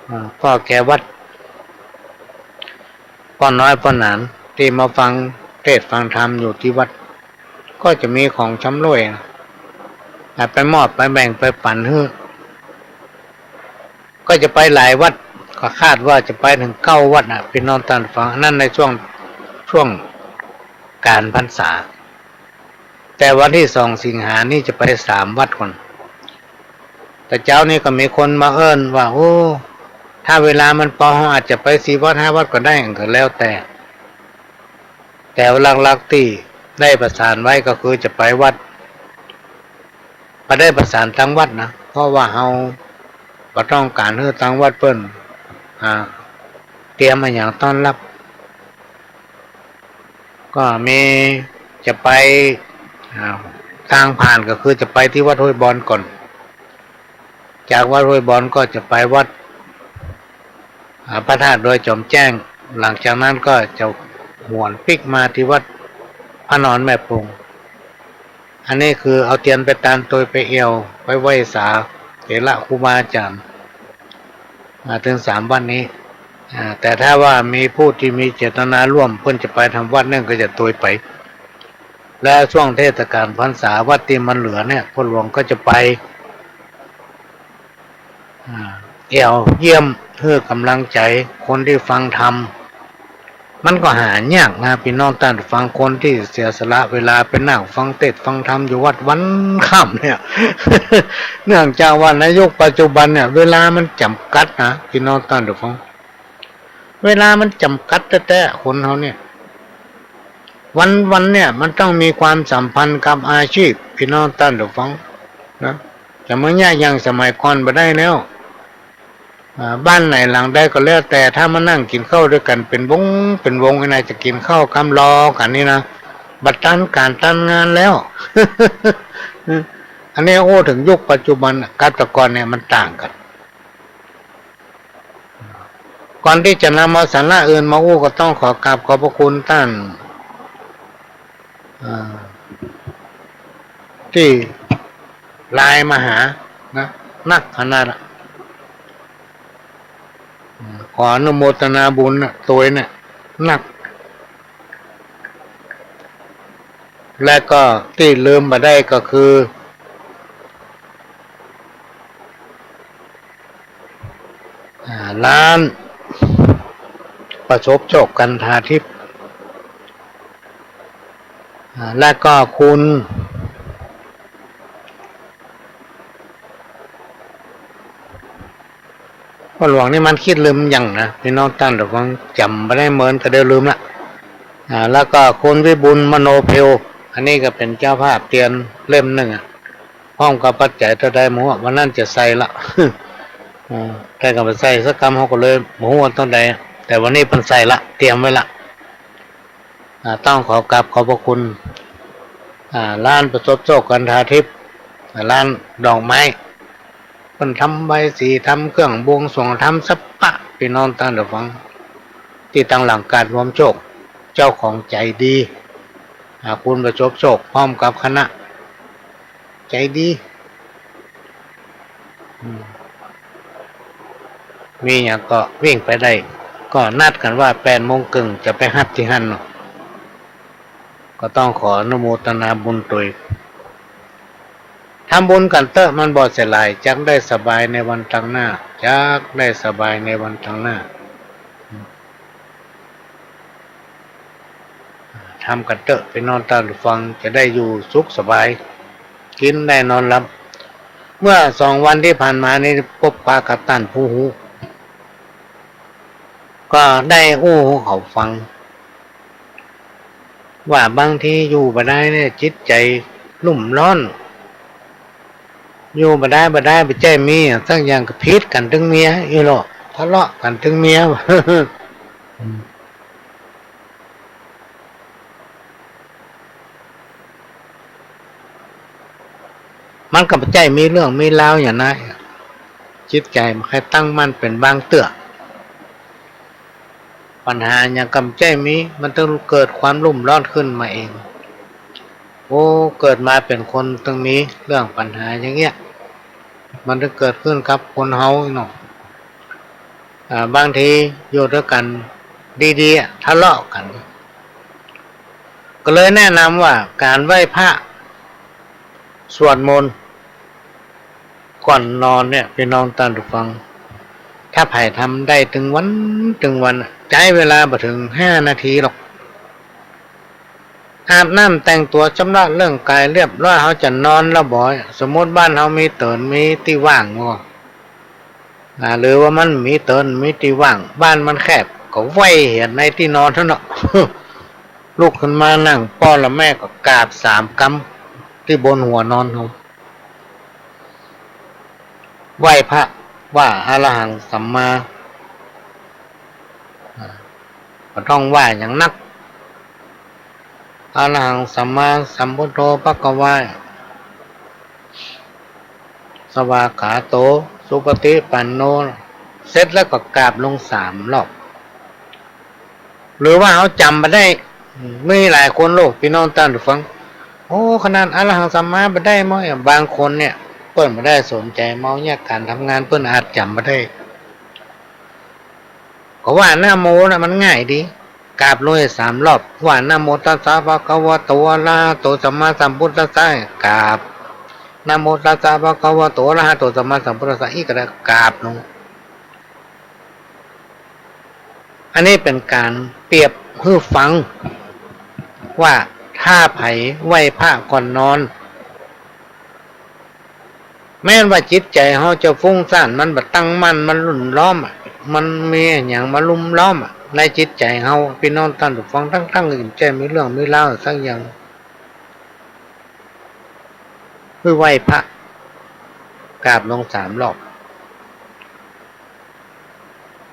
อ่า ป้อแก่วัด ป้อน้อยป้อหนาน ตี้มาฟังเทศน์ฟังธรรมอยู่ตี้วัด ก็จะมีของชำร่วยนะ อ่า ไปมอบไปแบ่งไปปั๋นหื้อ ก็จะไปหลายวัด ก็คาดว่าจะไปเถิงเก้าวัดน่ะ ปี้น้องต้านฟัง อันนั้นในช่วง ช่วงก๋านพรรษา แต่วันตี้สองสิงหานี่จะไปสามวัดก่อน แต่เจ๊านี้ก็มีคนมาเอิ้นว่า โอ้ ท ถ้าเวลามันปอ เฮาอาจจะไปสี่วัดห้าวัดก็ได้ ก็แล้วแต่ แต่หลักๆ ตี้ได้ประสานไว้ก็คือจะไปวัด บ่ได้ประสานตางวัดนะ เพราะว่าเฮาบ่ต้องก๋านหื้อตางวัดเปิ้น อ่า เตรียมอะหยังต้อนรับ ก็มีจะไป อ่า ตางผ่านก็คือจะไปตี้วัดห้วยบอนก่อน จากวัดห้วยบอนก็จะไปวัด อ่า พระธาตุดอยจอมแจ้ง หลังจากนั้นก็จะหวนปิ๊กมาตี้วัดพระนอนแม่ปง อันนี้คือเอาเตียนไปตานตวยไปแอ่ว ไปไหว้สาเถระครูบาอาจ๋ารย์ อ่า เถิงสามวัดนี้ อ่า แต่ถ้าว่ามีผู้ตี้มีเจตนาร่วม เปิ้นจะไปตางวัดนั่นก็จะตวยไป และช่วงเทศกาลพรรษาวัดตี้มันเหลือเนี่ย พ่อหลวงก็จะไป อ่า แอ่วเยี่ยมหื้อก๋ำลังใจ๋คนตี้ฟังธรรม มันก็หายากนะ ปี้น้องต้านฟัง คนตี้เสียสละเวลาไปนั่งฟังเทศน์ฟังธรรมอยู่วัดวันค่ำเนี่ย เนื่องจากว่าในยุคปัจจุบันเนี่ย เวลามันจ๋ำกัดนะ ปี้น้องต้านฟัง เวลามันจ๋ำกัดแต๊ๆ คนเฮาเนี่ย วันๆ เนี่ยมันต้องมีความสัมพันธ์กับอาชีพ ปี้น้องต้านฟังนะ จะมาเยียะอย่างสมัยก่อนบ่ได้แล้ว อ่า บ้านไหนหลังใดก็แล้วแต่ ถ้ามานั่งกิ๋นข้าวตวยกั๋นเป๋นวงเป๋นวงนี่นะ จะกิ๋นข้าวกำลอกั๋นนี่นะ บ่ตันก๋านตันงานแล้ว อันนี้อู้เถิงยุคปัจจุบันน่ะ กับแต่ก่อนเนี่ยมันต่างกั๋น ก่อนตี้จะนำเอาสาระอื่นมาอู้ ก็ต้องขอกราบขอบพระคุณต้าน อ่า ตี้ไลน์มาหานะ นักขนาดอะ ขออนุโมทนาบุญนะ ตวยเนี่ย นัก และก็ตี้ลืมบ่ได้ก็คือ อ่า ร้านประสบโชคกันทาทิพย์ อ่า และก็คุณ พ่อหลวงนี่มันคิดลืมยังนะ ปี้น้องต้านฟัง จ๋ำบ่ได้ เมินก็เดี๋ยวลืมละ อ่า แล้วก็คุณวิบูลย์ มโนเภว อันนี้ก็เป๋นเจ้าภาพเตียนเล่มนึ่งอะ พร้อมกับปัจจัยเต้าใดบ่ฮู้ วันนั้นจะใส่ละ อ่า แต่ก็บ่ใส่สักกำ เฮาก็เลยบ่ฮู้ว่าเต้าใด แต่วันนี้เปิ้นใส่ละ เตรียมไว้ละ อ่า ต้องขอกราบขอบพระคุณ อ่า ร้านประสบโชคกันทาทิพย์ อ่า ร้านดอกไม้ เปิ้นทำใบสี ทำเครื่องบวงสรวง ทำสะปะ ปี้น้องต้านฟัง ตี้ตังหลังก๋านรวมโชค เจ้าของใจ๋ดี อ่า คุณประสบโชค พร้อมกับคณะ ใจ๋ดี อืม มีหยังก็วิ่งไปได้ ก็นัดกั๋นว่าแปดโมงเกิ่งจะไปฮับตี้หั้นเนาะ ก็ต้องขออนุโมทนาบุญตวย ทำบุญกั๋นเต๊อะ มันบ่เสียหาย จักได้สบายในวันตังหน้า จักได้สบายในวันตังหน้า ทำกั๋นเต๊อะ ปี้น้องต้านฟัง จะได้อยู่สุขสบาย กิ๋นได้นอนหลับ เมื่อสองวันตี้ผ่านมานี้ ปบปะกับต้านผู้ฮู้ ก็ได้อู้หื้อเขาฟัง ว่าบางทีอยู่บ่ได้เนี่ย จิตใจ๋รุ่มร้อน อยู่บ่ได้ บ่ได้ บ่ใจ้มีสักอย่าง ก็ผิดกั๋นตึงเมียอี้ลอ ทะเลาะกั๋นตึงเมีย มันก็บ่ใจ้มีเรื่องมีราวหยังนะ จิตใจ๋บ่ใค่ตั้งมั่นเป๋นบางเตื้อ ปัญหาหยังก็บ่ใจ้มี มันตึงเกิดความรุ่มร้อนขึ้นมาเอง โอ้ เกิดมาเป๋นคนตึงมีเรื่องปัญหาอย่างเงี้ย มันตึงเกิดขึ้นกับคนเฮาเนาะ อ่า บางทีอยู่ตวยกั๋นดีๆ อะ ทะเลาะกั๋น ก็เลยแนะนำว่าก๋านไหว้พระ สวดมนต์ ก่อนนอนเนี่ย ปี้น้องต้านฟัง ถ้าใผทำได้ตึงวันตึงวันอะ ใจ๊เวลาบ่เถิงห้านาทีหรอก อาบน้ำแต่งตั๋วชำระเรื่องกายเรียบร้อย เฮาจะนอนแล้วบ่อย สมมุติบ้านเฮามีเติน มีตี้ว่างก็ อ่า หรือว่ามันมีเติน มีตี้ว่าง บ้านมันแคบ ก็ไหว้เหียในตี้นอนหั้นเนาะ ลุกขึ้นมานั่งป้อละแม่ก็กราบสามกำตี้บนหัวนอนเฮา ไหว้พระว่า อะระหังสัมมา อ่า บ่ต้องว่าหยังนัก อะระหังสัมมาสัมพุทโธภะคะวา สวากขาโต สุปฏิปันโน เสร็จแล้วก็กราบลงสามรอบ หรือว่าเฮาจ๋ำบ่ได้ มีหลายคนโลก ปี้น้องต้านผู้ฟัง โอ้ ขนาดอะระหังสัมมาบ่ได้เมาะ บางคนเนี่ย เปิ้นบ่ได้สนใจ๋เมาะเนี่ย ก๋านทำงานเปิ้นอาจจ๋ำบ่ได้ ก็ว่านะโมน่ะมันง่ายดี กราบลงสามรอบ ว่า นะโมตัสสะภะคะวะโต อะระหะโต สัมมาสัมพุทธัสสะ กราบ นะโมตัสสะภะคะวะโต อะระหะโต สัมมาสัมพุทธัสสะ อี้ก็ได้ กราบลง อันนี้เป๋นก๋านเปรียบหื้อฟัง ว่าถ้าใผไหว้พระก่อนนอน แม้นว่าจิตใจ๋เฮาจะฟุ้งซ่าน มันบ่ตั้งมั่น มันลุ่มล้อมอะ มันมีอะหยังมาลุ่มล้อมอะ ในจิตใจ๋เฮา ปี้น้องต้านผู้ฟัง ตั้งๆ อื่นจะมีเรื่องมีราวสักอย่าง หื้อไหว้พระ กราบลงสามรอบ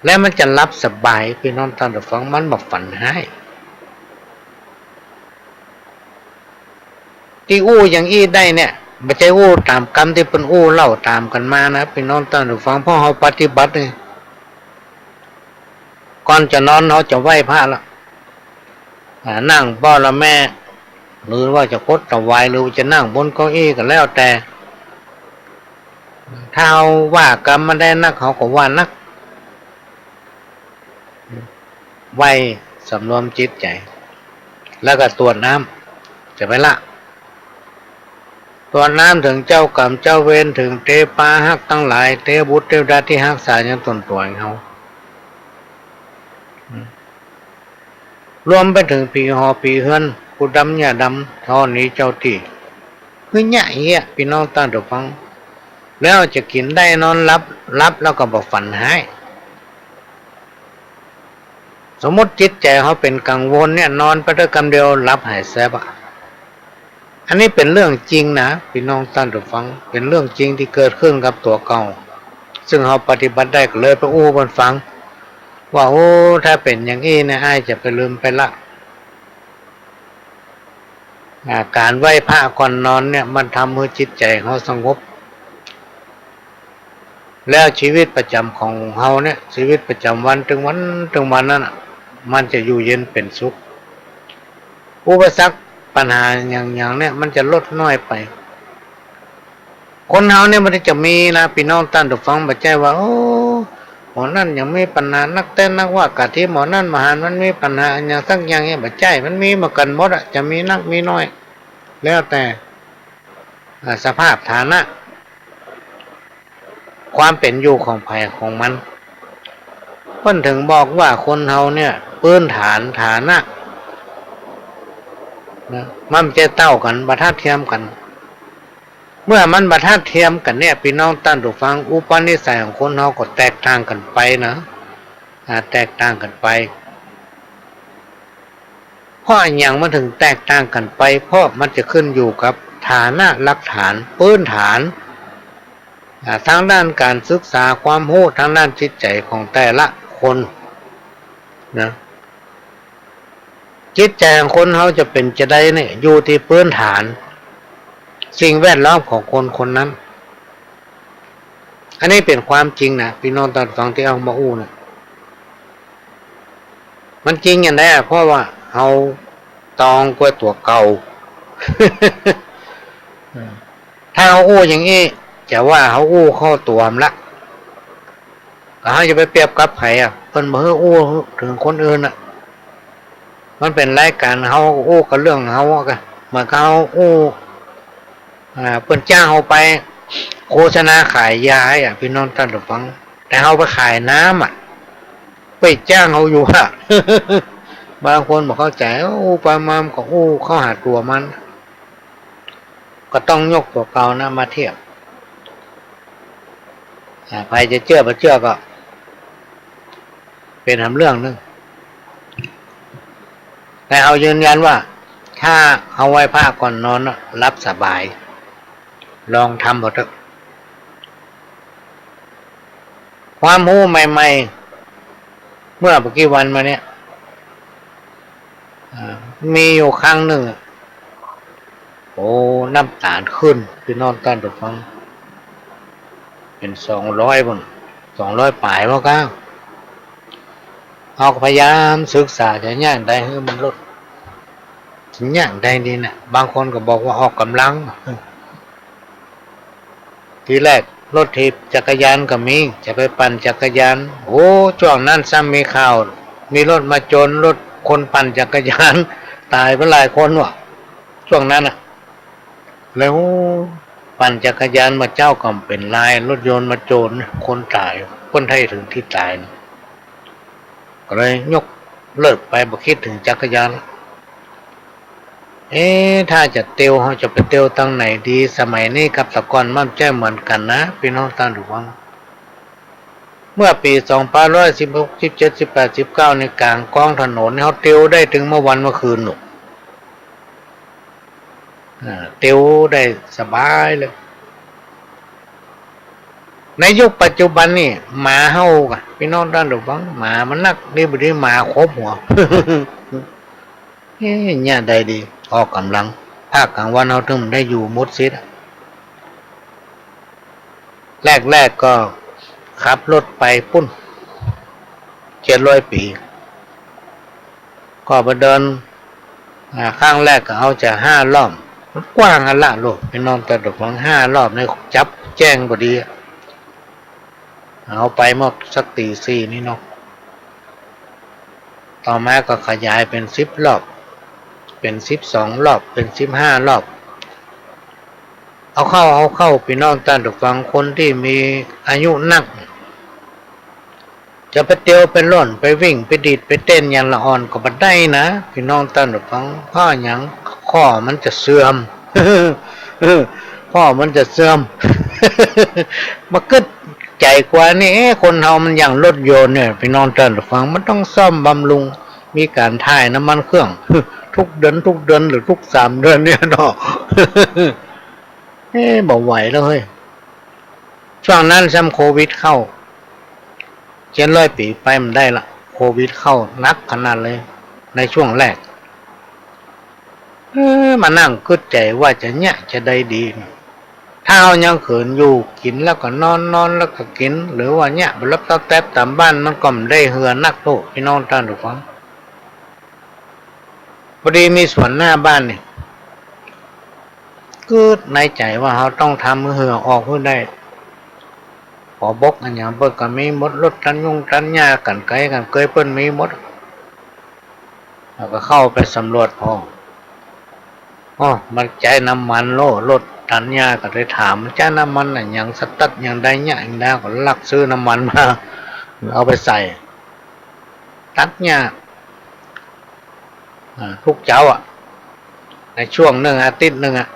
แล้วมันจะหลับสบาย ปี้น้องต้านผู้ฟัง มันบ่ฝันฮ้าย ตี้อู้อย่างอี้ได้เนี่ย บ่ใจ้อู้ต๋ามกำตี้เปิ้นอู้เล่าต๋ามกั๋นมานะ ปี้น้องต้านผู้ฟัง เพราะเฮาปฏิบัติเนี่ย ก่อนจะนอนเฮาจะไหว้พระละ อ่า นั่งป้อละแม่ หรือว่าจะกดถวาย หรือว่าจะนั่งบนเก้าอี้ก็แล้วแต่ ถ้าเฮาว่ากำบ่ได้นัก เฮาก็ว่านัก ไหว้สำรวมจิตใจ๋ แล้วก็ตรวจน้ำ จะไปละ ตรวจน้ำเถิงเจ้ากรรมเจ้าเวร เถิงเตปาฮักตังหลาย เตบุตรเตวดาตี้ฮักษายังต๋นตั๋วของเฮา รวมไปเถิงผีหอผีเฮือน ปู่ดำย่าดำ ธรณีเจ้าตี้ คือเยียะเยียะ ปี้น้องต้านผู้ฟัง แล้วจะกิ๋นได้นอนหลับ หลับแล้วก็บ่ฝันฮ้าย สมมุติจิตใจ๋เฮาเป๋นกังวลเนี่ย นอนไปได้กำเดียวหลับหายแซบอะ อันนี้เป๋นเรื่องจริงนะ ปี้น้องต้านผู้ฟัง เป๋นเรื่องจริงตี้เกิดขึ้นกับตั๋วเก่า ซึ่งเฮาปฏิบัติได้ ก็เลยไปอู้เปิ้นฟัง ว่า โอ้ ถ้าเป๋นอย่างอี้เนี่ย อ้ายจะไปลืมไปละ อ่า ก๋านไหว้พระก่อนนอนเนี่ย มันทำหื้อจิตใจ๋เฮาสงบ แล้วชีวิตประจ๋ำของเฮาเนี่ย ชีวิตประจ๋ำวันตึงวันตึงวันนั้นน่ะ มันจะอยู่เย็นเป๋นสุข อุปสรรคปัญหาหยังๆ เนี่ย มันจะลดน้อยไป คนเฮาเนี่ยมันจะมีนะ ปี้น้องต้านผู้ฟัง บ่ใจ้ว่า โอ้ หมอนั่นยังมีปัญหานักแต๊นักว่า กะตี้หมอนั่นหมอหันมันมีปัญหาอะหยังสักอย่างเนี่ย บ่ใจ้ มันมีเหมือนกั๋นหมดอะ จะมีนักมีน้อย แล้วแต่ อ่า สภาพฐานะ ความเป๋นอยู่ของใผของมัน เปิ้นเถิงบอกว่าคนเฮาเนี่ย พื้นฐานฐานะ นะ มันบ่ใจ้เต้ากั๋น บ่ทัดเทียมกั๋น เมื่อมันบ่ทัดเทียมกั๋นเนี่ย ปี้น้องต้านผู้ฟัง อุปนิสัยของคนเฮาก็แตกต่างกั๋นไปนะ อ่า แตกต่างกั๋นไป เพราะอะหยังมันเถิงแตกต่างกั๋นไป เพราะมันจะขึ้นอยู่กับฐานะหลักฐาน พื้นฐาน อ่า ตางด้านก๋านศึกษา ความฮู้ตางด้านจิตใจ๋ของแต่ละคน นะ จิตใจ๋ของคนเฮาจะเป๋นจาใดเนี่ย อยู่ตี้พื้นฐาน สิ่งแวดล้อมของคนคนนั้น อันนี้เป๋นความจริงนะ ปี้น้องต้านฟังตี้เอามาอู้นะ มันจริงอย่างใดอะ เพราะว่าเฮาตองกว่าตั๋วเก่า ถ้าเฮาอู้อย่างอี้ จะว่าเฮาอู้เข้าตั๋วมันละ ก็เฮาจะไปเปรียบกับใผอะ เปิ้นบ่หื้ออู้เถิงคนอื่นอะ มันเป๋นรายก๋านเฮาก็อู้กับเรื่องเฮาอะ เหมือนกับเฮาอู้ อ่า เปิ้นจ้างเฮาไปโฆษณาขายยาอะ ปี้น้องต้านผู้ฟัง แต่เฮาไปขายน้ำอะ เปิ้นจ้างเฮาอยู่อะ บางคนบ่เข้าใจ๋ อู้ไปมามันก็อู้เข้าหาตั๋วมัน ก็ต้องยกตั๋วเก่านะมาเทียบ อ่า ใผจะเจื้อบ่เจื้อก็ เป๋นหำเรื่องนึ่ง แต่เฮายืนยันว่า ถ้าเฮาไหว้พระก่อนนอนน่ะ หลับสบาย ลองทำเบิ่งเถอะ ความฮู้ใหม่ๆ เมื่อบ่กี่วันมาเนี่ย อ่า มีอยู่ครั้งนึ่งอะ โอ้ น้ำต๋าลขึ้น ปี้น้องต้านผู้ฟัง เป๋นสองร้อยปุ้น สองร้อยป๋ายว่าก้า เฮาก็พยายามศึกษาจะเยียะใดหื้อมันลด จะเยียะใดดีน่ะ บางคนก็บอกว่าออกก๋ำลัง ทีแรกรถถีบจักรยานก็มี จะไปปั่นจักรยาน โอ้ จ้วงนั้นซ้ำมีข่าว มีรถมาโจรรถคนปั่นจักรยาน ต๋ายไปหลายคนว่ะ จ้วงนั้นน่ะ แล้วปั่นจักรยานมาเจ๊าก็เป๋นลาย รถยนต์มาโจร คนต๋าย คนไทยเถิงตี้ต๋ายน่ะ ก็เลยยกเลิกไป บ่กึ๊ดเถิงจักรยาน เอ๊ะ ถ้าจะเตียว เฮาจะไปเตียวตางไหนดี สมัยนี้กับแต่ก่อนมันบ่ใจ้เหมือนกั๋นนะ ปี้น้องต้านผู้ฟัง เมื่อปี๋สองพันห้าร้อยสิบหก สิบเจ็ด สิบแปด สิบเก้า นี่ ก๋างก้องถนนนี่ เฮาเตียวได้เถิงเมื่อวันเมื่อคืนนู่น อ่า เตียวได้สบายเลย ในยุคปัจจุบันนี่ หมาเห่าก่ะ ปี้น้องต้านผู้ฟัง หมามันนัก ดีบ่ดีหมาขบหัว เอ๊ะ เยียะใดดี ออกก๋ำลัง ภาคก๋างวันเฮาเถิงได้อยู่หมดสิ้นอะ แรกๆ ก็ขับรถไปปุ้น เจ็ดร้อยปี๋ ก็ไปเดิน อ่า ครั้งแรกก็เอาจะห้ารอบ มันกว้างอะละลูก ปี้น้องต้านผู้ฟัง ห้ารอบนี่จับแจ้งบ่ดีอะ เอาไปเมื่อสักตี๋สี่นี่เนาะ ต่อมาก็ขยายเป๋นสิบรอบ เป๋นสิบสองรอบ เป๋นสิบห้ารอบ เอาเข้า เอาเข้า ปี้น้องต้านผู้ฟัง คนตี้มีอายุนัก จะไปเตียว ไปล่อน ไปวิ่ง ไปดีด ไปเต้นอย่างละอ่อนก็บ่ได้นะ ปี้น้องต้านผู้ฟัง เพราะหยัง ข้อมันจะเสื่อม ข้อมันจะเสื่อม มากึ๊ดใจ๋กว่านี่ เอ๊ะ คนเฮามันอย่างรถยนต์เนี่ย ปี้น้องต้านผู้ฟัง มันต้องซ่อมบำรุง มีก๋านถ่ายน้ำมันเครื่อง ทุกเดือน ทุกเดือน หรือทุกสามเดือนเนี่ยเนาะ เอ๊ะ บ่ไหวแล้วเฮ้ย จ้วงนั้นซ้ำโควิดเข้า เจ็ดร้อยปี๋ไปบ่ได้ละ โควิดเข้าหนักขนาดเลย ในจ้วงแรก เออ มานั่งกึ๊ดใจ๋ว่าจะเยียะจะใดดี ถ้าเฮายังเขินอยู่ กิ๋นแล้วก็นอน นอนแล้วก็กิ๋น หรือว่าเยียะบ่หลับเต๊าแต๊บต๋ามบ้าน มันก็บ่ได้เหือนักโต ปี้น้องต้านผู้ฟัง พอดีมีสวนหน้าบ้านนี่ กึ๊ดในใจ๋ว่าเฮาต้องทำหื้อเหือออกหื้อได้ ขอบกอันหยังเปิ้นก็มีหมด รถตัดยุงตัดหญ้า กรรไกรกรรเกยเปิ้นมีหมด เฮาก็เข้าไปสำรวจพ่อง อ้อ มันใจ๊น้ำมันโล รถตัดหญ้า ก็เลยถามมันใจ๊น้ำมันอะหยัง สตาร์ทหยังใดเยียะหยังใด ก็ลักซื้อน้ำมันมา เอาไปใส่ ตัดหญ้า อ่า ทุกเจ๊าอะ ในจ้วงนึ่งอาทิตย์นึ่งอะ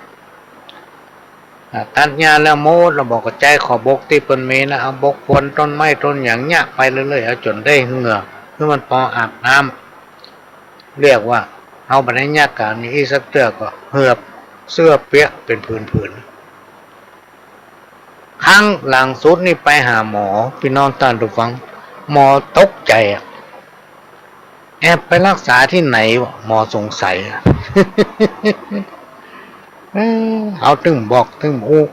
อ่า ตัดหญ้าแล้วหมด แล้วบ่าก็ใจ๊ขอบกตี้เปิ้นมีนะ เอาบกพรวนต้นไม้ต้นหยังเยียะไปเรื่อยๆ เอาจ๋นได้เหือ หื้อมันปออาบน้ำ เรียกว่าเฮาบ่ได้เยียะก๋านนี้อีกสักเตื้อ ก็เหือเสื้อเปียะเป๋นผืนๆ ครั้งหลังสุดนี่ไปหาหมอ ปี้น้องต้านผู้ฟัง หมอตกใจ๋อะ แอบไปรักษาตี้ไหนวะ หมอสงสัยอะ เอ้อ เฮาตึงบอกตึงอู้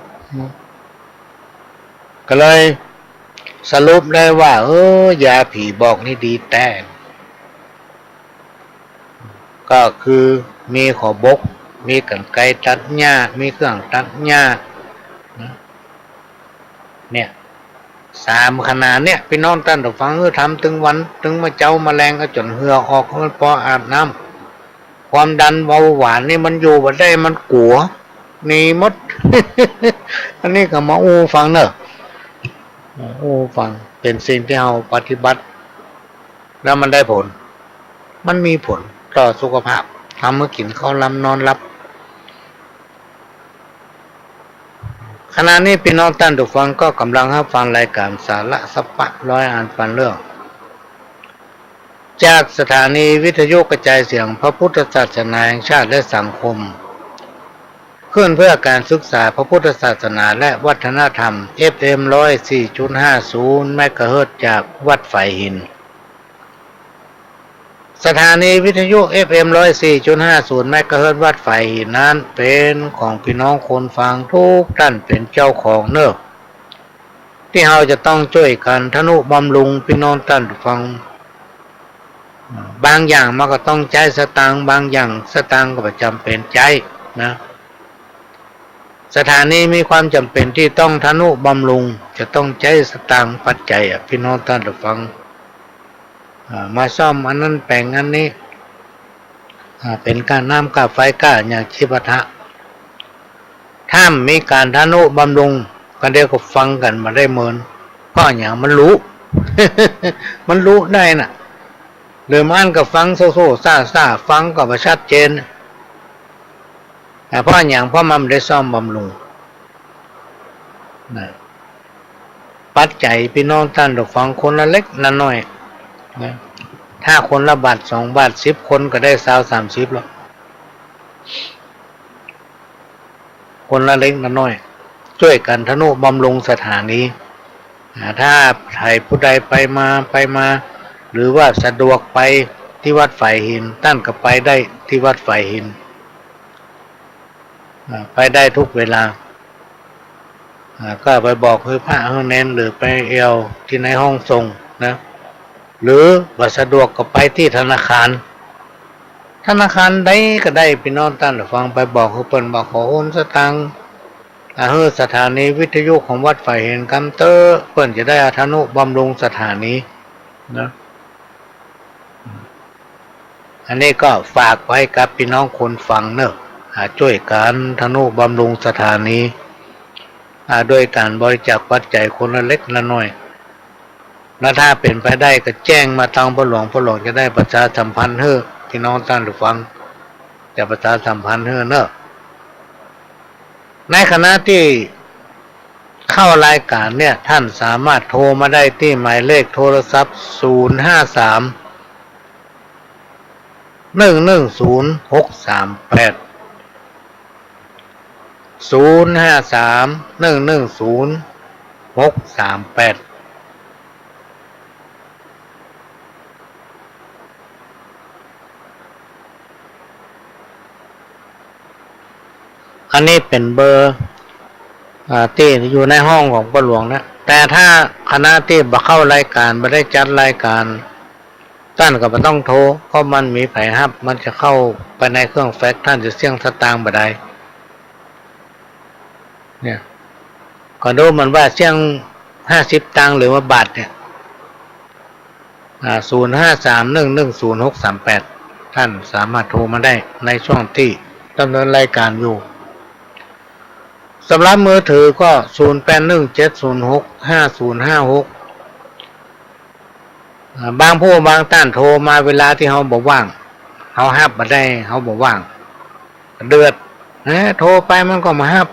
ก็เลยสรุปได้ว่า เออ ยาผีบอกนี่ดีแต๊ ก็คือมีขอบก มีกรรไกรตัดหญ้า มีเครื่องตัดหญ้า นะ เนี่ย สามขนาดเนี่ย ปี้น้องต้านผู้ฟัง เออ ทำตึงวัน ตึงมาเจ๊ามาแลง เอาจ๋นเหือออก หื้อมันปออาบน้ำ ความดันเบาหวานนี่มันอยู่บ่ได้ มันกั๋ว หนีหมด อันนี้ก็มาอู้ฟังเน่อ อู้ฟัง เป๋นสิ่งตี้เฮาปฏิบัติ แล้วมันได้ผล มันมีผลต่อสุขภาพ ทำหื้อกิ๋นข้าวลำนอนหลับ ขณะนี้ปี้น้องต้านผู้ฟังก็ก่ำลังฮับฟังรายก๋านสาระสับปะร้อยอันปันเรื่อง จากสถานีวิทยุกระจายเสียงพระพุทธศาสนาแห่งชาติและสังคม คลื่นเพื่อการศึกษาพระพุทธศาสนาและวัฒนธรรม เอฟเอ็ม ร้อยสี่จุดห้าศูนย์ เมกะเฮิรตซ์ จากวัดฝายหิน สถานีวิทยุ เอฟเอ็ม ร้อยสี่จุดห้าศูนย์ เมกะเฮิรตซ์ วัดฝายหินนั้นเป๋นของปี้น้องคนฟังกู้ต้านเป๋นเจ้าของเน่อ ตี้เฮาจะต้องจ้วยกั๋นทะนุบำรุงปี้น้องต้านผู้ฟัง บางอย่างมันก็ต้องใจ๊สตางค์ บางอย่างสตางค์ก็บ่จ๋ำเป๋นใจ๊นะ สถานีมีความจ๋ำเป๋นตี้ต้องทะนุบำรุง จะต้องใจ๊สตางค์ปัจจัยอะ ปี้น้องต้านผู้ฟัง อ่า มาซ่อมอันนั้นแป๋งอันนี้ อ่า เป๋นก้าน้ำก้าไฟก้าอะหยังจิปาถะ ถ้าบ่มีก๋านทะนุบำรุง ก็เดี๋ยวก็ฟังกั๋นบ่ได้เมิน เพราะหยังมันลุ มันลุได้น่ะ หรือบ่อั้นก็ฟังโซ่ๆ ซ่าๆ ฟังก็บ่ชัดเจน อ่า เพราะหยัง เพราะมันบ่ได้ซ่อมบำรุง นะ ปัจจัยปี้น้องต้านผู้ฟังคนละเล็กละน้อยนะ ถ้าคนละบาทสองบาท สิบคนก็ได้ซาวสามสิบแล้ว คนละเล็กละน้อย จ้วยกั๋นทะนุบำรุงสถานี อ่า ถ้าใผผู้ใดไปมา ไปมา หรือว่าสะดวกไปตี้วัดฝายหิน ต้านก็ไปได้ตี้วัดฝายหิน อ่า ไปได้กู้เวลา อ่า ก็ไปบอกหื้อพระหื้อเณร หรือไปแอ่วตี้ในห้องส่งนะ หรือบ่สะดวกก็ไปตี้ธนาคาร ธนาคารใดก็ได้ ปี้น้องต้านผู้ฟัง ไปบอกหื้อเปิ้นว่าขอโอนสตางค์ อ่า หื้อสถานีวิทยุของวัดฝายหินกำเต๊อะ เปิ้นจะได้เอาทะนุบำรุงสถานีนะ อันนี้ก็ฝากไว้กับปี้น้องคนฟังเน่อ อ่า จ้วยกั๋นทะนุบำรุงสถานี อ่า โดยก๋านบริจาคปัจจัยคนละเล็กละน้อย แล้วถ้าเป๋นไปได้ก็แจ้งมาตางพ่อหลวง พ่อหลวงจะได้ประชาสัมพันธ์หื้อ ปี้น้องต้านผู้ฟัง จะประชาสัมพันธ์หื้อเน่อ ในขณะตี้เข้ารายก๋านเนี่ย ต้านสามารถโทรมาได้ตี้หมายเลขโทรศัพท์ ศูนย์ห้าสาม หนึ่งหนึ่งศูนย์ หกสามแปด ศูนย์ห้าสาม หนึ่งหนึ่งศูนย์ หกสามแปด อันนี้เป๋นเบอร์ อ่า ตี้อยู่ในห้องของพ่อหลวงเนี่ย แต่ถ้าขณะตี้บ่เข้ารายก๋าน บ่ได้จัดรายก๋าน ต้านก็บ่ต้องโทร เพราะมันบ่มีใผฮับ มันจะเข้าไปในเครื่องแฟกซ์ ต้านจะเสี้ยงสตางค์บ่ได้ เนี่ย ก็ดูเหมือนว่าเสี้ยงห้าสิบตังค์หรือว่าบาทเนี่ย อ่า ศูนย์ห้าสาม หนึ่งหนึ่งศูนย์ หกสามแปด ต้านสามารถโทรมาได้ในช่วงตี้ดำเนินรายก๋านอยู่ สำหรับมือถือก็ ศูนย์แปดหนึ่งเจ็ดศูนย์หกห้าศูนย์ห้าหก อ่า บางผู้บางต้านโทรมาเวลาตี้เฮาบ่ว่าง เฮาฮับบ่ได้ เฮาบ่ว่าง เดือด เอ๊ะ โทรไปมันก็บ่ฮับ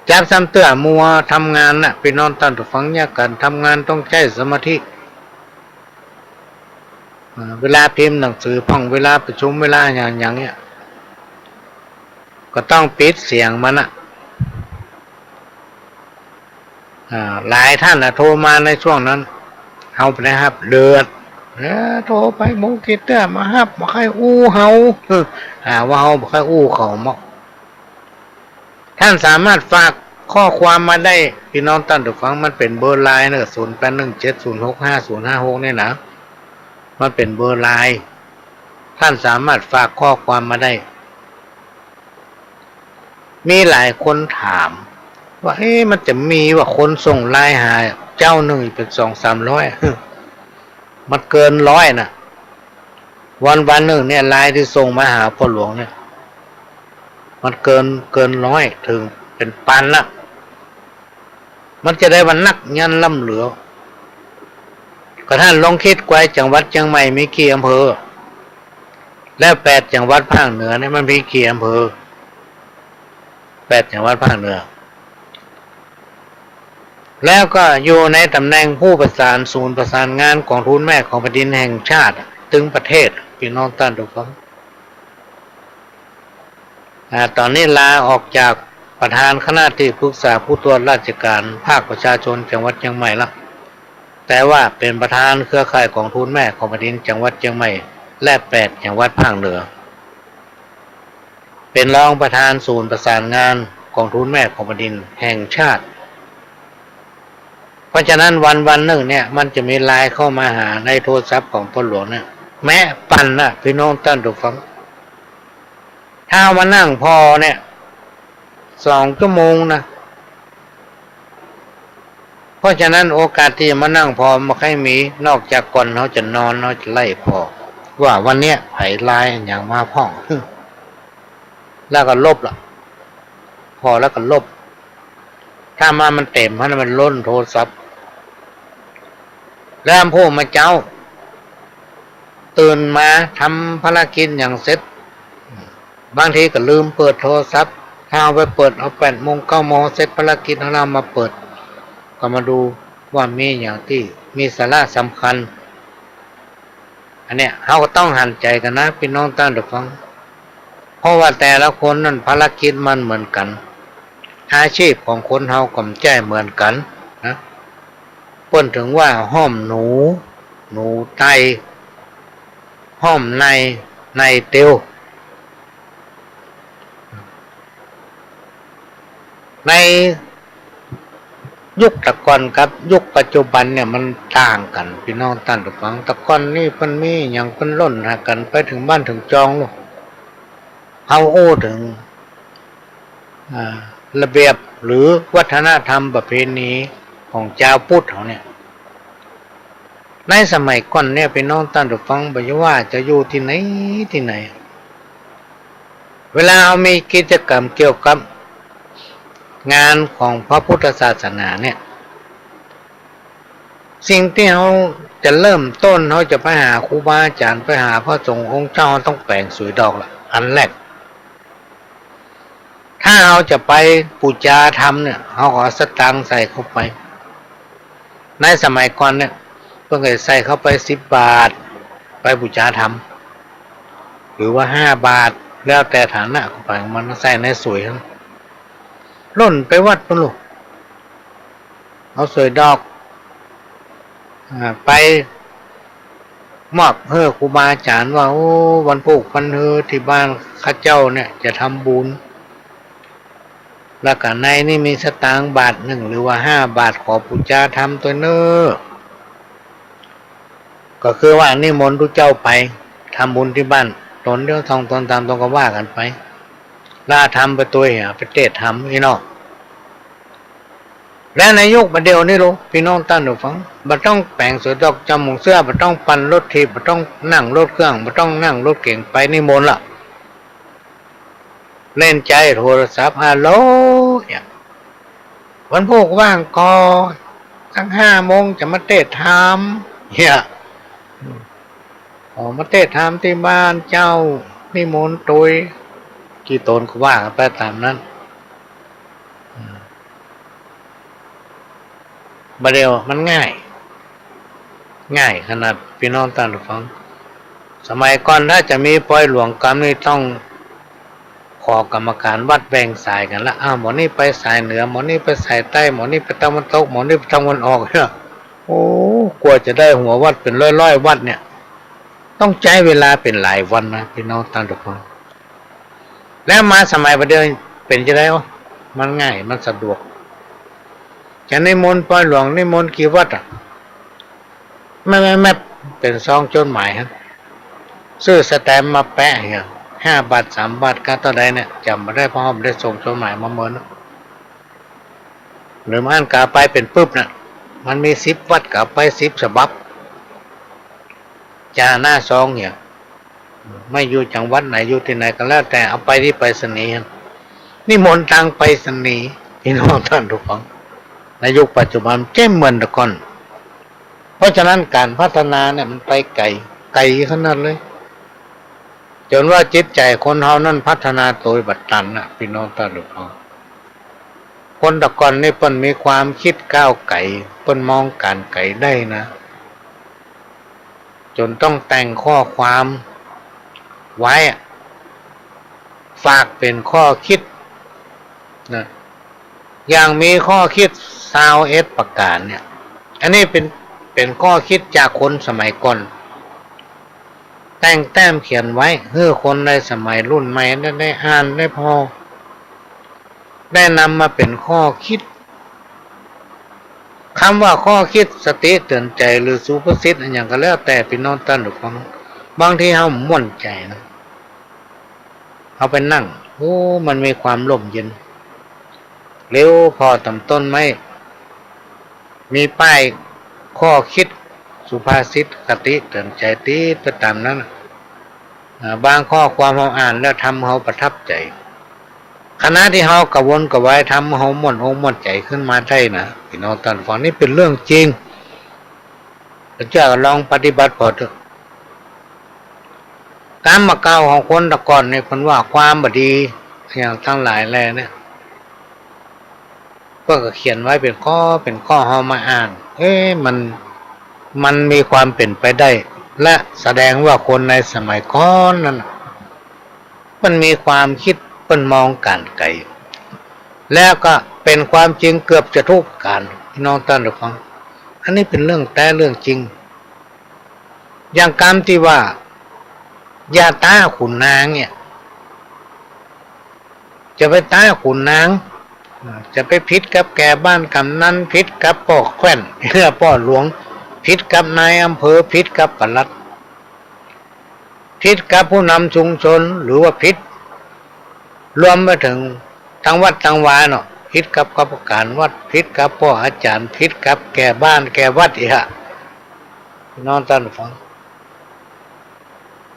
จั๊บซ้ำเตื้อมัวทำงานน่ะ ปี้น้องต้านผู้ฟัง เยียะกั๋นทำงานต้องใจ๊สมาธิ อ่า เวลาพิมพ์หนังสือพ่อง เวลาประชุม เวลาอะหยังอะหยังเนี่ย ก็ต้องปิดเสียงมันน่ะ อ่า หลายต้านน่ะโทรมาในช่วงนั้น เฮาบ่ได้ฮับ เดือด เอ๊ะ โทรไปหมู่กี้เตื้อบ่ฮับ บ่ใค่อยอู้เฮา อ่า ว่าเฮาบ่ค่อยอู้เขาเนาะ ต้านสามารถฝากข้อความมาได้ ปี้น้องต้านผู้ฟัง มันเป๋นเบอร์ไลน์เน่อ ศูนย์แปดหนึ่งเจ็ดศูนย์หกห้าศูนย์ห้าหก เนี่ยนะ มันเป๋นเบอร์ไลน์ ต้านสามารถฝากข้อความมาได้ มีหลายคนถามว่า เอ๊ะ มันจะมีว่าคนส่งไลน์หาเจ้านึ่งเป๋นสองสามร้อย มันเกินร้อยน่ะ วันๆ นึ่งเนี่ย ไลน์ตี้ส่งมาหาพ่อหลวงเนี่ย มันเกิน เกินร้อย เถิงเป๋นปันละ มันจะได้ว่านักยันล้ำเหลือ ก็ต้านลองกึ๊ดไกว จังหวัดเจียงใหม่มีกี่อำเภอ และแปดจังหวัดภาคเหนือเนี่ยมันมีกี่อำเภอ แปดจังหวัดภาคเหนือ แล้วก็อยู่ในตำแหน่งผู้ประสานศูนย์ประสานงานกองทุนแม่ของแผ่นดินแห่งชาติตึงประเทศ พี่น้องต้านผู้ฟัง อ่า ต๋อนนี้ลาออกจากประธานคณะตี้ปรึกษาผู้ตรวจราชการภาคประชาชนจังหวัดเจียงใหม่ละ แต่ว่าเป๋นประธานเครือข่ายกองทุนแม่ของแผ่นดินจังหวัดเจียงใหม่ และแปดจังหวัดภาคเหนือ เป๋นรองประธานศูนย์ประสานงานกองทุนแม่ของแผ่นดินแห่งชาติ เพราะฉะนั้นวันๆนึ่งเนี่ย มันจะมีไลน์เข้ามาหาในโทรศัพท์ของพ่อหลวงเนี่ย แมะปันนะ พี่น้องต้านผู้ฟัง ถ้ามานั่งผ่อเนี่ย สองชั่วโมงนะ เพราะฉะนั้นโอกาสตี้จะมานั่งผ่อบ่ใค่มี นอกจากก่อนเฮาจะนอน เฮาจะไล่ผ่อ ว่าวันเนี้ยใผไลน์อะหยังมาพ่อง แล้วก็ลบละ ผ่อแล้วก็ลบ ถ้ามามันเต๋ม เพราะนั้นมันล้นโทรศัพท์ แล้วผู้มาเจ๊า ตื่นมาทำภารกิจหยังเสร็จ บางทีก็ลืมเปิดโทรศัพท์ ถ้าเอาไปเปิดเอาแปดโมงเก้าโมงเสร็จภารกิจแล้วมาเปิด ก็มาดูว่ามีหยังตี้มีสาระสำคัญ อันเนี้ยเฮาก็ต้องหันใจ๋กั๋นนะ พี่น้องต้านผู้ฟัง เพราะว่าแต่ละคนนั้นภารกิจมันเหมือนกั๋น อาชีพของคนเฮาก็บ่ใจ้เหมือนกั๋นนะ เปิ้นถึงว่าห้อมหนู หนูไต่ ห้อมไน ไนเตียว ในยุคแต่ก่อนกับยุคปัจจุบันเนี่ยมันต่างกั๋น พี่น้องต้านผู้ฟัง แต่ก่อนนี่เปิ้นมีหยังเปิ้นล้นหากั๋นไปเถิงบ้านเถิงจองลูก เฮาอู้เถิง อ่า ระเบียบหรือวัฒนธรรมประเพณีของจาวพุทธเฮาเนี่ย ในสมัยก่อนเนี่ย พี่น้องต้านผู้ฟัง บ่ว่าจะอยู่ตี้ไหนตี้ไหน เวลาเฮามีกิจกรรมเกี่ยวกับงานของพระพุทธศาสนาเนี่ย สิ่งตี้เฮาจะเริ่มต้น เฮาจะไปหาครูบาอาจ๋ารย์ ไปหาพระสงฆ์องค์เจ้า เฮาต้องแป๋งสวยดอกละ อันแรก ถ้าเฮาจะไปปู๋จาธรรมเนี่ย เฮาก็เอาสตางค์ใส่เข้าไป ในสมัยก่อนเนี่ย เปิ้นก็ใส่เข้าไปสิบบาท ไปปู๋จาธรรม หรือว่าห้าบาท แล้วแต่ฐานะของใผของมัน ใส่ในสวย ล้นไปวัดปู้นลูก เอาสวยดอก อ่า ไปมอบหื้อครูบาอาจ๋ารย์ว่า โอ้ วันพูกวันฮือตี้บ้านข้าเจ้าเนี่ยจะทำบุญ แล้วก็ในนี้มีสตางค์บาทนึ่งหรือว่าห้าบาท ขอปู๋จาธรรมตวยเน่อ ก็คือว่านิมนต์ตุ๊เจ้าไปทำบุญตี้บ้านต๋นเดียวสองต๋นสามต๋นก็ว่ากั๋นไป แล้วธรรมไปตวย ไปเตศน์ธรรมอี้เนาะ และในยุคบ่าเดี่ยวนี้ลูก พี่น้องต้านผู้ฟัง บ่ต้องแป๋งสวยดอกจ๋ำหมงเสื้อ บ่ต้องปั่นรถถีบ บ่ต้องนั่งรถเครื่อง บ่ต้องนั่งรถเก๋งไปนิมนต์ละ เล่นใจ๊โทรศัพท์ ฮัลโหล เนี่ย วันพูกว่างก่อ สักห้าโมงจะมาเตศน์ธรรม เนี่ย ออกมาเตศน์ธรรมตี้บ้านเจ้า นิมนต์ตวย กี่ต๋นก็ว่ากั๋นไปต๋ามนั้น อืม บ่าเดี่ยวมันง่าย ง่ายขนาด พี่น้องต้านผู้ฟัง สมัยก่อนถ้าจะมีปอยหลวงกำนี่ต้องขอกรรมการวัดแบ่งสายกั๋นละ อ้าว หมอนี่ไปสายเหนือ หมอนี่ไปสายใต้ หมอนี่ไปตะวันตก หมอนี่ไปตะวันออก เนี่ย โอ้ กว่าจะได้หัววัดเป๋นร้อยๆวัดเนี่ย ต้องใจ๊เวลาเป๋นหลายวันนะ พี่น้องต้านผู้ฟัง แล้วมาสมัยบ่าเดี่ยวเป๋นจะได๋ โอ้ มันง่าย มันสะดวก จะนิมนต์ปอยหลวง นิมนต์กี่วัดอะ แมบๆๆ เป๋นซองจดหมายครับ ซื้อสแตมป์มาแปะเหีย ห้าบาท สามบาท กาเต้าใดเนี่ย จ๋ำบ่ได้ เพราะเฮาบ่ได้ส่งจดหมายมาเมิน หรือมันกาไปเป๋นปึบน่ะ มันมีสิบวัด กาไปสิบฉบับ จ่าหน้าซองเหีย ไม่อยู่จังหวัดไหน อยู่ตี้ไหนก็แล้วแต่ เอาไปตี้ไปรษณีย์ นิมนต์ตางไปรษณีย์ พี่น้องต้านผู้ฟัง ในยุคปัจจุบันเจ้าเหมือนแต่ก่อน เพราะฉะนั้นก๋านพัฒนาเนี่ยมันไปไก๋ ไก๋ขนาดเลย จ๋นว่าจิตใจ๋คนเฮานั้นพัฒนาโตยบ่ตันน่ะ พี่น้องต้านผู้ฟัง คนแต่ก่อนนี่เปิ้นมีความกึ๊ดก้าวไก๋ เปิ้นมองก๋านไก๋ได้นะ จ๋นต้องแต่งข้อความไว้อะ ฝากเป๋นข้อกึ๊ดนะ อย่างมีข้อกึ๊ดซาวเอ็ดประก๋านเนี่ย อันนี้เป๋น เป๋นข้อกึ๊ดจากคนสมัยก่อน แต่งแต้มเขียนไว้ หื้อคนในสมัยรุ่นใหม่ได้ ได้อ่าน ได้ผ่อ ได้นำมาเป๋นข้อกึ๊ด กำว่าข้อกึ๊ด สติเตื๋อนใจ๋ หรือสุภาษิตอะหยังก็แล้วแต่ ปี้น้องต้านผู้ฟัง บางทีเฮาบ่ม่วนใจ๋นะ เฮาไปนั่ง โอ้ มันมีความร่มเย็น เหลียวผ่อต๋ามต้นไม้ มีป้ายข้อกึ๊ด สุภาษิต คติเตื๋อนใจ๋ติดไปต๋ามนั้นน่ะ อ่า บางข้อความเฮาอ่านแล้วทำเฮาประทับใจ๋ ขณะตี้เฮากระวนกระวาย ทำเฮาม่วนอกม่วนใจ๋ขึ้นมาได้นะ ปี้น้องต้านผู้ฟัง นี่เป๋นเรื่องจริง เจ้าลองปฏิบัติผ่อเต๊อะ กำบ่าเก่าของคนแต่ก่อนนี่ เปิ้นว่าความบ่ดีอะหยังตังหลายแลเนี่ย เปิ้นก็เขียนไว้เป๋นข้อเป๋นข้อ เฮามาอ่าน เอ๊ะ มัน มันมีความเป๋นไปได้ และแสดงว่าคนในสมัยก่อนนั้นน่ะ เปิ้นมีความกึ๊ด เปิ้นมองก๋านไก๋ แล้วก็เป๋นความจริงเกือบจะกู้ก๋าน ปี้น้องต้านผู้ฟัง อันนี้เป๋นเรื่องแต๊เรื่องจริง อย่างกำตี้ว่า อย่าต๊าขุนนางเนี่ย จะไปต๊าขุนนาง จะไปผิดกับแก่บ้านก๋ำนัน ผิดกับป้อแคว่น ป้อหลวง ผิดกับนายอำเภอ ผิดกับปลัด ผิดกับผู้นำชุมชน หรือว่าผิดรวมไปเถิงตังวัดตังวาเนาะ ผิดกับกรรมการวัด ผิดกับป้ออาจ๋ารย์ ผิดกับแก่บ้านแก่วัดอีกอะ ปี้น้องต้านผู้ฟัง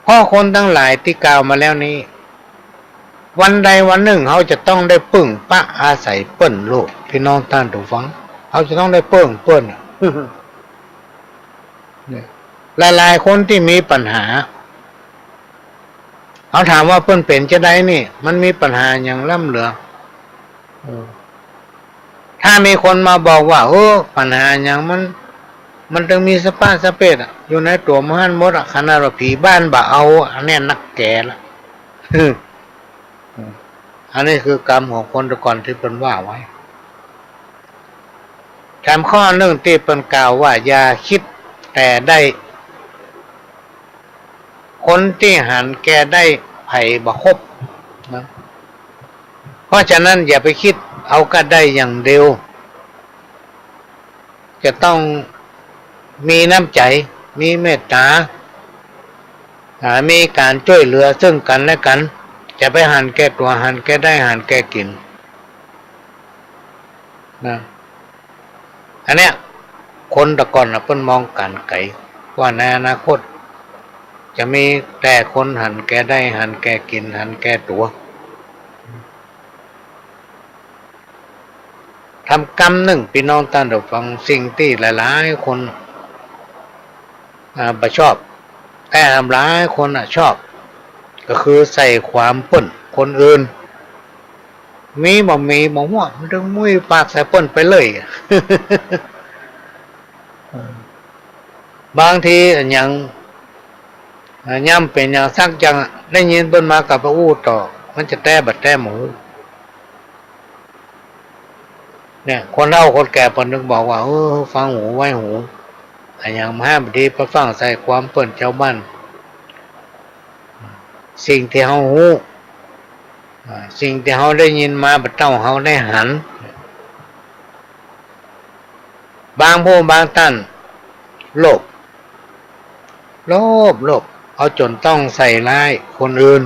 เพราะคนตังหลายตี้กล่าวมาแล้วนี้ วันใดวันนึ่งเฮาจะต้องได้ปึ้งปะอาศัยเปิ้นโลด ปี้น้องต้านผู้ฟัง เฮาจะต้องได้ปึ้งเปิ้นอะ เนี่ย หลายๆ คนตี้มีปัญหา เฮาถามว่าเปิ้นเป๋นจาใดนี่ มันมีปัญหาหยังล้ำเหลือ เออ ถ้ามีคนมาบอกว่า เออ ปัญหาหยังมัน มันตึงมีสะป๊ะสะเป๊ะอะ อยู่ในตั๋วหมู่หั้นหมดอะ ขนาดว่าผีบ้านบ่เอา อันเนี้ยนักแก่ละ อันนี้คือกำของคนแต่ก่อนตี้เปิ้นว่าไว้ แถมข้อนึ่งตี้เปิ้นกล่าวว่า อย่ากึ๊ดแต่ได้ คนตี้หันแก่ได้ใผบ่คบนะ เพราะฉะนั้นอย่าไปกึ๊ดเอาก้าได้อย่างเดียว จะต้องมีน้ำใจ๋ มีเมตต๋า อ่า มีก๋านจ้วยเหลือเซิ่งกั๋นและกั๋น จะไปหันแก่ตั๋ว หันแก่ได้ หันแก่กิ๋น นะ อันเนี้ย คนแต่ก่อนน่ะเปิ้นมองก๋านไก๋ ว่าในอนาคตจะมีแต่คนหันแก่ได้ หันแก่กิ๋น หันแก่ตั๋ว แถมกำนึ่ง ปี้น้องต้านผู้ฟัง สิ่งตี้หลายๆ คน อ่า บ่ชอบ แต่แถมหลายคนน่ะชอบ ก็คือใส่ความเปิ้นคนอื่น มีบ่มีบ่ฮู้ มันตึงมุยปากใส่เปิ้นไปเลย บางทีอะหยัง อ่า ยามเป๋นหยังสักอย่างอะ ได้ยินเปิ้นมาก็ไปอู้ต่อ มันจะแต๊บ่แต๊บ่ฮู้ เนี่ย คนเฒ่าคนแก่เปิ้นตึงบอกว่า เออ ฟังหูไว้หู อะหยังบ่ดีไปฟั่งใส่ความเปิ้นจาวบ้าน สิ่งตี้เฮาฮู้ อ่า สิ่งตี้เฮาได้ยินมาบ่าเต้าเฮาได้หัน บางผู้บางต้าน โลภ โลภ โลภ เอาจ๋นต้องใส่ร้ายคนอื่น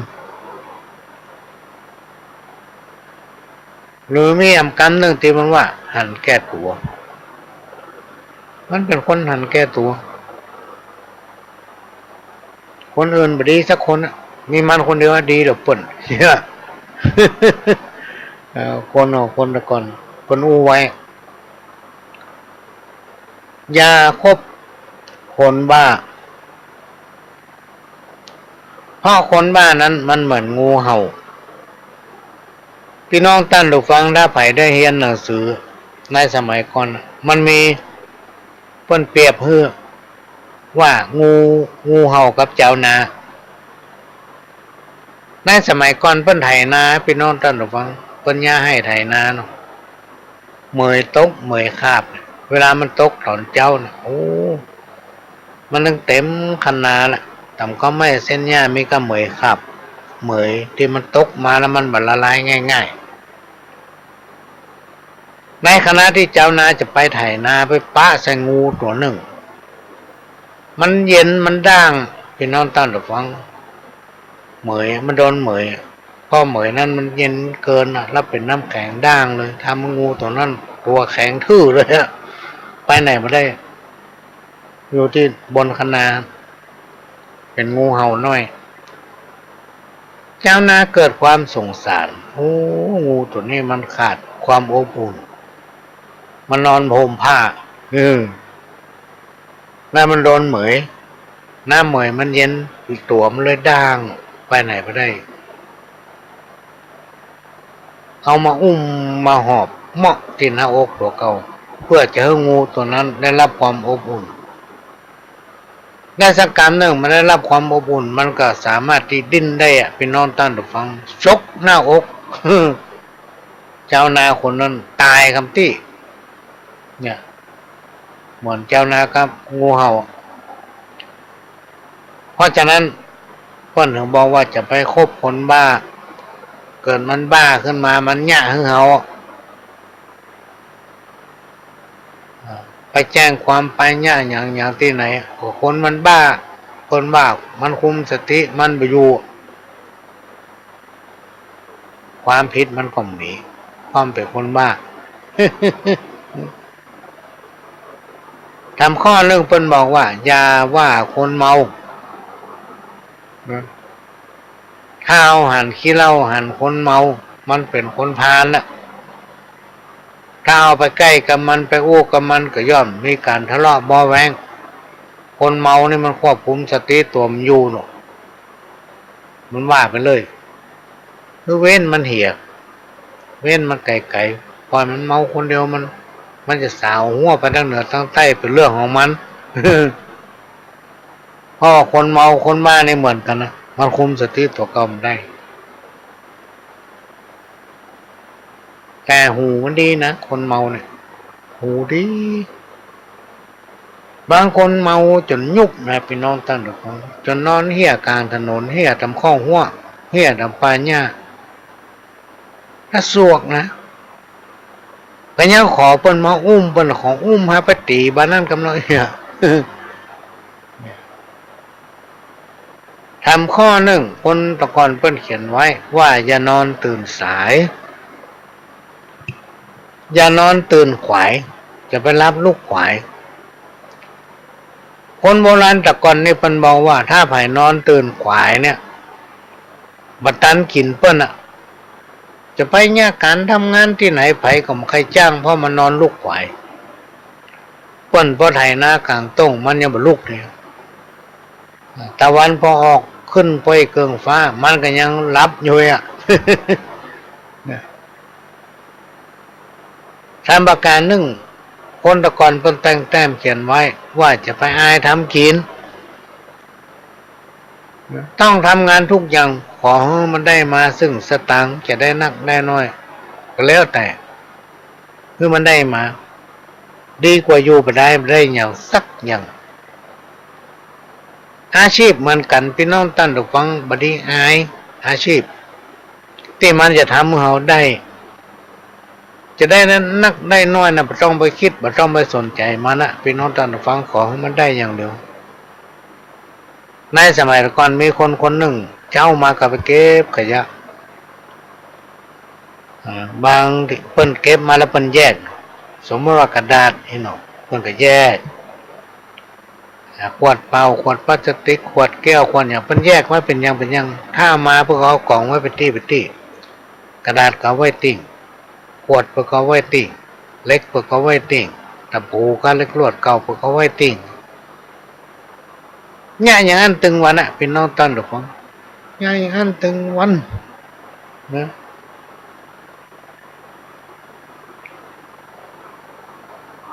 หรือมีแถมกำนึ่งตี้มันว่าหันแก่ตั๋ว มันเป๋นคนหันแก่ตั๋ว คนอื่นบ่ดีสักคนอะ มีมันคนเดียวอะดีเหลือเปิ้น เนี่ย เอ่อ คน คนแต่ก่อนเปิ้นอู้ไว้ อย่าคบคนบ้า เพราะคนบ้านั้นมันเหมือนงูเห่า ปี้น้องต้านผู้ฟัง ถ้าใผได้เฮียนหนังสือในสมัยก่อน มันมี เปิ้นเปรียบหื้อว่างู งูเห่ากับจาวนา ในสมัยก่อนเปิ้นไถนา ปี้น้องต้านผู้ฟัง เปิ้นเยียะหื้อไถนาเนาะ เหมยตก เหมยขาบ เวลามันตกต๋อนเจ๊าน่ะ โอ้ มันตึงเต็มคันนาละ ต๋ามก้อไม้เส้นหญ้ามีก้าเหมยขาบ เหมยตี้มันตกมาแล้วมันบ่ละลายง่ายๆ ในขณะตี้จาวนาจะไปไถนา ไปปะใส่งูตั๋วนึ่ง มันเย็นมันด้าง ปี้น้องต้านผู้ฟัง เหมย มันโดนเหมย เพราะเหมยนั้นมันเย็นเกินน่ะ แล้วเป๋นน้ำแข็งด้างเลย ทำให้งูตั๋วนั้นตั๋วแข็งทื่อเลยอะ ไปไหนบ่ได้ อยู่ตี้บนคันนา เป๋นงูเห่าน้อย จาวนาเกิดความสงสาร โอ้ งูตั๋วนี้มันขาดความอบอุ่น มันนอนห่มผ้า อืม แล้วมันโดนเหมย น้ำเหมยมันเย็น ตั๋วมันเลยด้าง ไปไหนบ่ได้ เอามาอุ้มมาหอบเมาะตี้หน้าอกตั๋วเก่า เปื้อจะหื้องูตั๋วนั้นได้ฮับความอบอุ่น ได้สักกำนึ่ง มันได้ฮับความอบอุ่น มันก็สามารถตี้ดิ้นได้อะ ปี้น้องต้านผู้ฟัง ชกหน้าอก จาวนาคนนั้นต๋ายกำตี้ เนี่ย เหมือนจาวนากับงูเห่า เพราะฉะนั้นเปิ้นถึงบอกว่าจะไปคบคนบ้า เกิดมันบ้าขึ้นมา มันเยียะหื้อเฮา ไปแจ้งความไปเยียะหยังหยังตี้ไหน ก็คนมันบ้า คนบ้ามันคุมสติมันบ่อยู่ ความผิดมันก็มี ความเป๋นคนบ้า ธรรมข้อนึ่งเปิ้นบอกว่า อย่าว่าคนเมา ถ้าเฮาหันขี้เหล้าหันคนเมา มันเป๋นคนพาลน่ะ ถ้าเฮาไปใก้กับมันไปอู้กับมันก็ย่อมมีก๋านทะเลาะเบาะแว้ง คนเมานี่มันควบคุมสติตั๋วมันอยู่เนาะ มันว่าไปเลย คือเว้นมันเหีย เว้นมันไก๋ๆ ปล่อยมันเมาคนเดียว มัน มันจะสาวหัวไปตางเหนือตางใต้เป๋นเรื่องของมัน เพราะว่าคนเมาคนบ้านี่เหมือนกั๋นนะ มันคุมสติตั๋วเก่าบ่ได้ แต่หูมันดีนะ คนเมาเนี่ย หูดี บางคนเมาจ๋นยุบนะ ปี้น้องต้านผู้ฟัง จ๋นนอนเฮี้ยก๋างถนน เฮี้ยต๋ามข้อฮั้ว เฮี้ยต๋ามป่าหญ้า ถ้าสวกนะ ก็ยังขอเปิ้นมาอุ้ม เปิ้นขออุ้มหาไปตี๋บ่านั้นกำลังเฮี้ย ธรรมข้อนึ่ง คนตะก่อนเปิ้นเขียนไว้ว่า อย่านอนตื่นสาย อย่านอนตื่นขวาย จะไปหลับลุกขวาย คนโบราณตะก่อนนี่เปิ้นบอกว่า ถ้าใผนอนตื่นขวายเนี่ย บ่ตันกิ๋นเปิ้นน่ะ จะไปเยียะก๋านทำงานตี้ไหน ใผก็บ่ใค่จ้าง เพราะมันนอนลุกขวาย เปิ้นปอไถนากลางต้ง มันยังบ่ลุกเนี่ย ตะวันปอออกขึ้นไปเกิงฟ้า มันก็ยังหลับอยู่อะ ธรรมประก๋านนึ่ง คนตะก่อนเปิ้นแต่งแต้มเขียนไว้ว่า จะไปอายทำกิ๋น ต้องทำงานทุกอย่าง ขอหื้อมันได้มาซึ่งสตางค์ จะได้นักได้น้อย ก็แล้วแต่ หื้อมันได้มา ดีกว่าอยู่บ่ได้ บ่ได้หยังสักอย่าง อาชีพเหมือนกั๋น ปี้น้องต้านผู้ฟัง บ่ดีอายอาชีพตี้มันจะทำหื้อเฮาได้ จะได้นั้นนักได้น้อยน่ะ บ่ต้องไปกึ๊ด บ่ต้องไปสนใจ๋มันนะ ปี้น้องต้านผู้ฟัง ขอหื้อมันได้อย่างเดียว ในสมัยก่อนมีคนคนนึ่ง เจ๊ามาก็ไปเก็บขยะ อ่า บางตี้เปิ้นเก็บมาแล้วเปิ้นแยก สมมุติว่ากระดาษนี่เนาะ เปิ้นก็แยก อ่า ขวดเปล่า ขวดพลาสติก ขวดแก้ว ขวดหยัง เปิ้นแยกไว้เป๋นอย่างเป๋นอย่าง ถ้ามาเปิ้นก็เอาก๋องไว้เป๋นตี้เป๋นตี้ กระดาษก็เอาไว้ตี้ ขวดเปิ้นก็เอาไว้ตี้ เหล็กเปิ้นก็เอาไว้ตี้ ตะปูกับเหล็กลวดเก่าเปิ้นก็เอาไว้ตี้ เยียะอย่างอั้นตึงวันอะ ปี้น้องต้านผู้ฟัง เยียะอย่างอั้นตึงวันนะ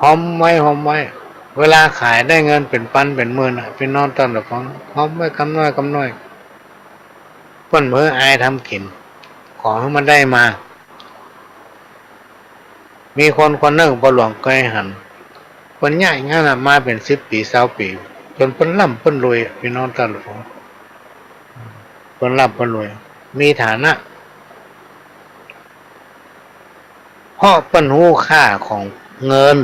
ฮอมไว้ ฮอมไว้ เวลาขายได้เงินเป๋นปันเป๋นหมื่นน่ะ ปี้น้องต้านผู้ฟัง ฮอมไว้กำน้อยกำน้อย เปิ้นบ่หื้ออายทำกิ๋น ขอหื้อมันได้มา มีคนคนนึ่ง ป้อหลวงเกยหัน เปิ้นเยียะอย่างนั้นน่ะ มาเป๋นสิบปี๋ซาวปี๋ จ๋นเปิ้นร่ำเปิ้นรวย ปี้น้องต้านผู้ฟัง เปิ้นร่ำเปิ้นรวย มีฐานะ เพราะเปิ้นฮู้ค่าของเงิน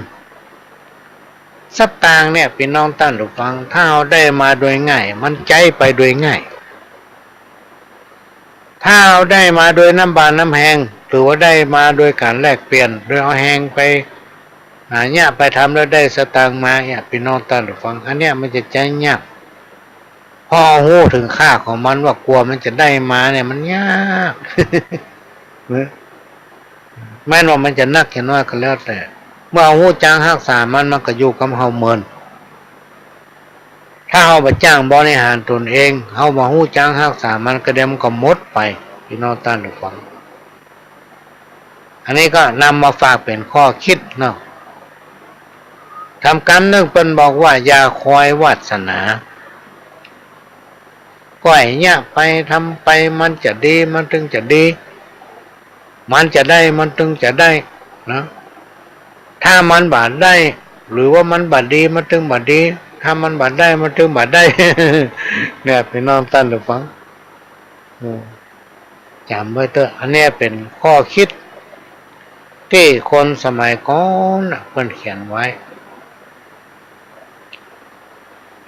สตางค์เนี่ย ปี้น้องต้านผู้ฟัง ถ้าเฮาได้มาโดยง่าย มันใจ๊ไปโดยง่าย ถ้าเฮาได้มาโดยน้ำบาน้ำแฮง หรือว่าได้มาโดยก๋านแลกเปลี่ยน โดยเอาแฮงไป อ่า เยียะไปทำแล้วได้สตางค์มาเนี่ย ปี้น้องต้านผู้ฟัง อันเนี้ยมันจะใจ๊ยาก เพราะเฮาฮู้เถิงค่าของมัน ว่ากว่ามันจะได้มาเนี่ยมันยาก เนาะ แม้นว่ามันจะนักจะน้อยก็แล้วแต่ เมื่อเฮาฮู้จักฮักษามัน มันก็อยู่กับเฮาเมิน ถ้าเฮาบ่จ้างบริหารตนเอง เฮาบ่ฮู้จักฮักษามัน ก็เดี๋ยวมันก็หมดไป ปี้น้องต้านผู้ฟัง อันนี้ก็นำมาฝากเป๋นข้อคิดเนาะ ธรรมกำนึ่งเปิ้นบอกว่า อย่าคอยวาสนา ก็เยียะไปทำไป มันจะดี มันตึงจะดี มันจะได้ มันตึงจะได้นะ ถ้ามันบ่ได้ หรือว่ามันบ่ดี มันตึงบ่ดี ถ้ามันบ่ได้ มันตึงบ่ได้ เนี่ย ปี้น้องต้านผู้ฟัง อืม จ๋ำไว้เต๊อะ อันเนี้ยเป๋นข้อคิดตี้คนสมัยก่อนน่ะ เปิ้นเขียนไว้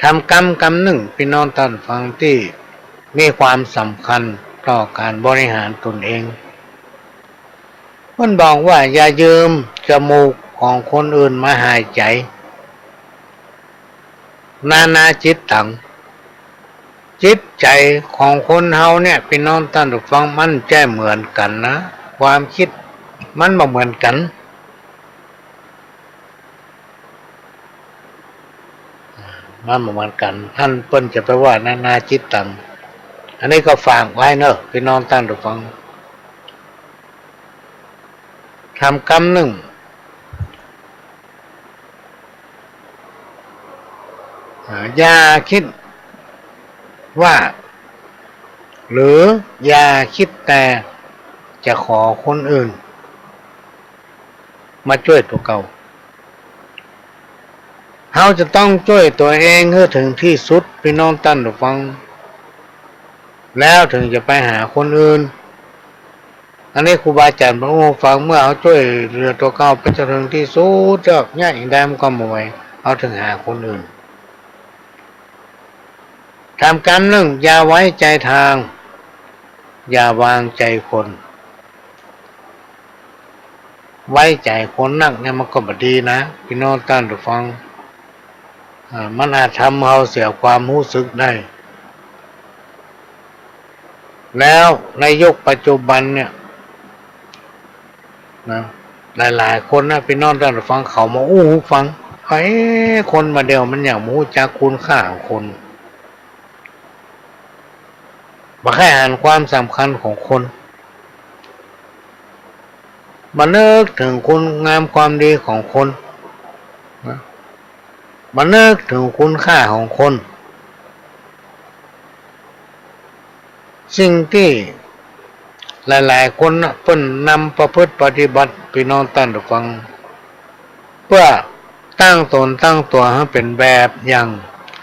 ธรรมกำกำนึ่ง ปี้น้องต้านผู้ฟัง ตี้มีความสำคัญต่อก๋านบริหารตนเอง เปิ้นบอกว่า อย่ายืมจมูกของคนอื่นมาหายใจ๋ นานาจิตตัง จิตใจ๋ของคนเฮาเนี่ย ปี้น้องต้านผู้ฟัง มันบ่เหมือนกั๋นนะ ความคิดมันบ่เหมือนกั๋น มันบ่เหมือนกั๋น อันเปิ้นจะไปว่านานาจิตตัง อันนี้ก็ฝากไว้เนาะ ปี้น้องต้านผู้ฟัง ธรรมกำนึ่ง อ่า อย่าคิดว่า หรืออย่าคิดแต่จะขอคนอื่นมาจ้วยตั๋วเก่า เฮาจะต้องจ้วยตั๋วเองหื้อเถิงตี้สุด ปี้น้องต้านผู้ฟัง แล้วเถิงจะไปหาคนอื่น อันนี้ครูบาอาจ๋ารย์เปิ้นอู้ฟัง เมื่อเฮาจ้วยเหลือตั๋วเก่าไปจนเถิงตี้สุดแล้วเนี่ย อิงใดมันก็บ่ไหว เฮาเถิงหาคนอื่น ธรรมกำนึ่ง อย่าไว้ใจ๋ตาง อย่าวางใจ๋คน ไว้ใจ๋คนนักเนี่ยมันก็บ่ดีนะ ปี้น้องต้านผู้ฟัง อ่า มันอาจทำเฮาเสียความฮู้สึกได้ แล้วในยุคปัจจุบันเนี่ยนะ หลายๆ คนนะ ปี้น้องต้านผู้ฟัง เขามาอู้หื้อฟัง เอ๊ะ คนบ่าเดี่ยวมันอย่างบ่ฮู้จักคุณค่าของคน บ่ใค่หันความสำคัญของคน บ่นึกเถิงคุณงามความดีของคนนะ บ่นึกเถิงคุณค่าของคน สิ่งตี้หลายๆ คนนะ เปิ้นนำประพฤติปฏิบัติ ปี้น้องต้านผู้ฟัง เปื้อตั้งตนตั้งตั๋วหื้อเป๋นแบบอย่าง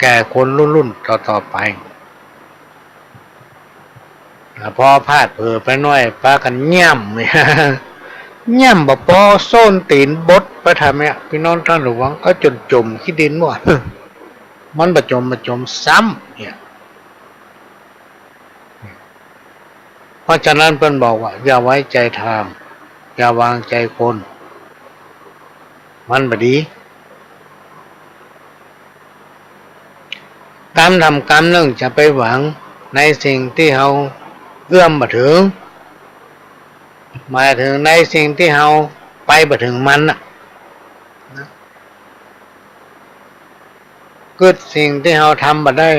แก่คนรุ่นๆ ต่อๆ ไป อ่า พอพลาดเผลอไปหน้อย ปากั๋นแย้ม แย้มบ่ปอ ส้นตี๋นบดไปทำเนี่ย ปี้น้องต้านผู้ฟัง ก็จ๋นจ๋มขี้ดินหมด มันบ่จ๋ม บ่จ๋มซ้ำเนี่ย เพราะฉะนั้นเปิ้นบอกว่า อย่าไว้ใจ๋ตาง อย่าวางใจ๋คน มันบ่ดี กำธรรมกำนึ่ง จะไปหวังในสิ่งตี้เฮาเอื้อมบ่เถิง หมายเถิงในสิ่งตี้เฮาไปบ่เถิงมันน่ะ กึ๊ดสิ่งตี้เฮาทำบ่ได้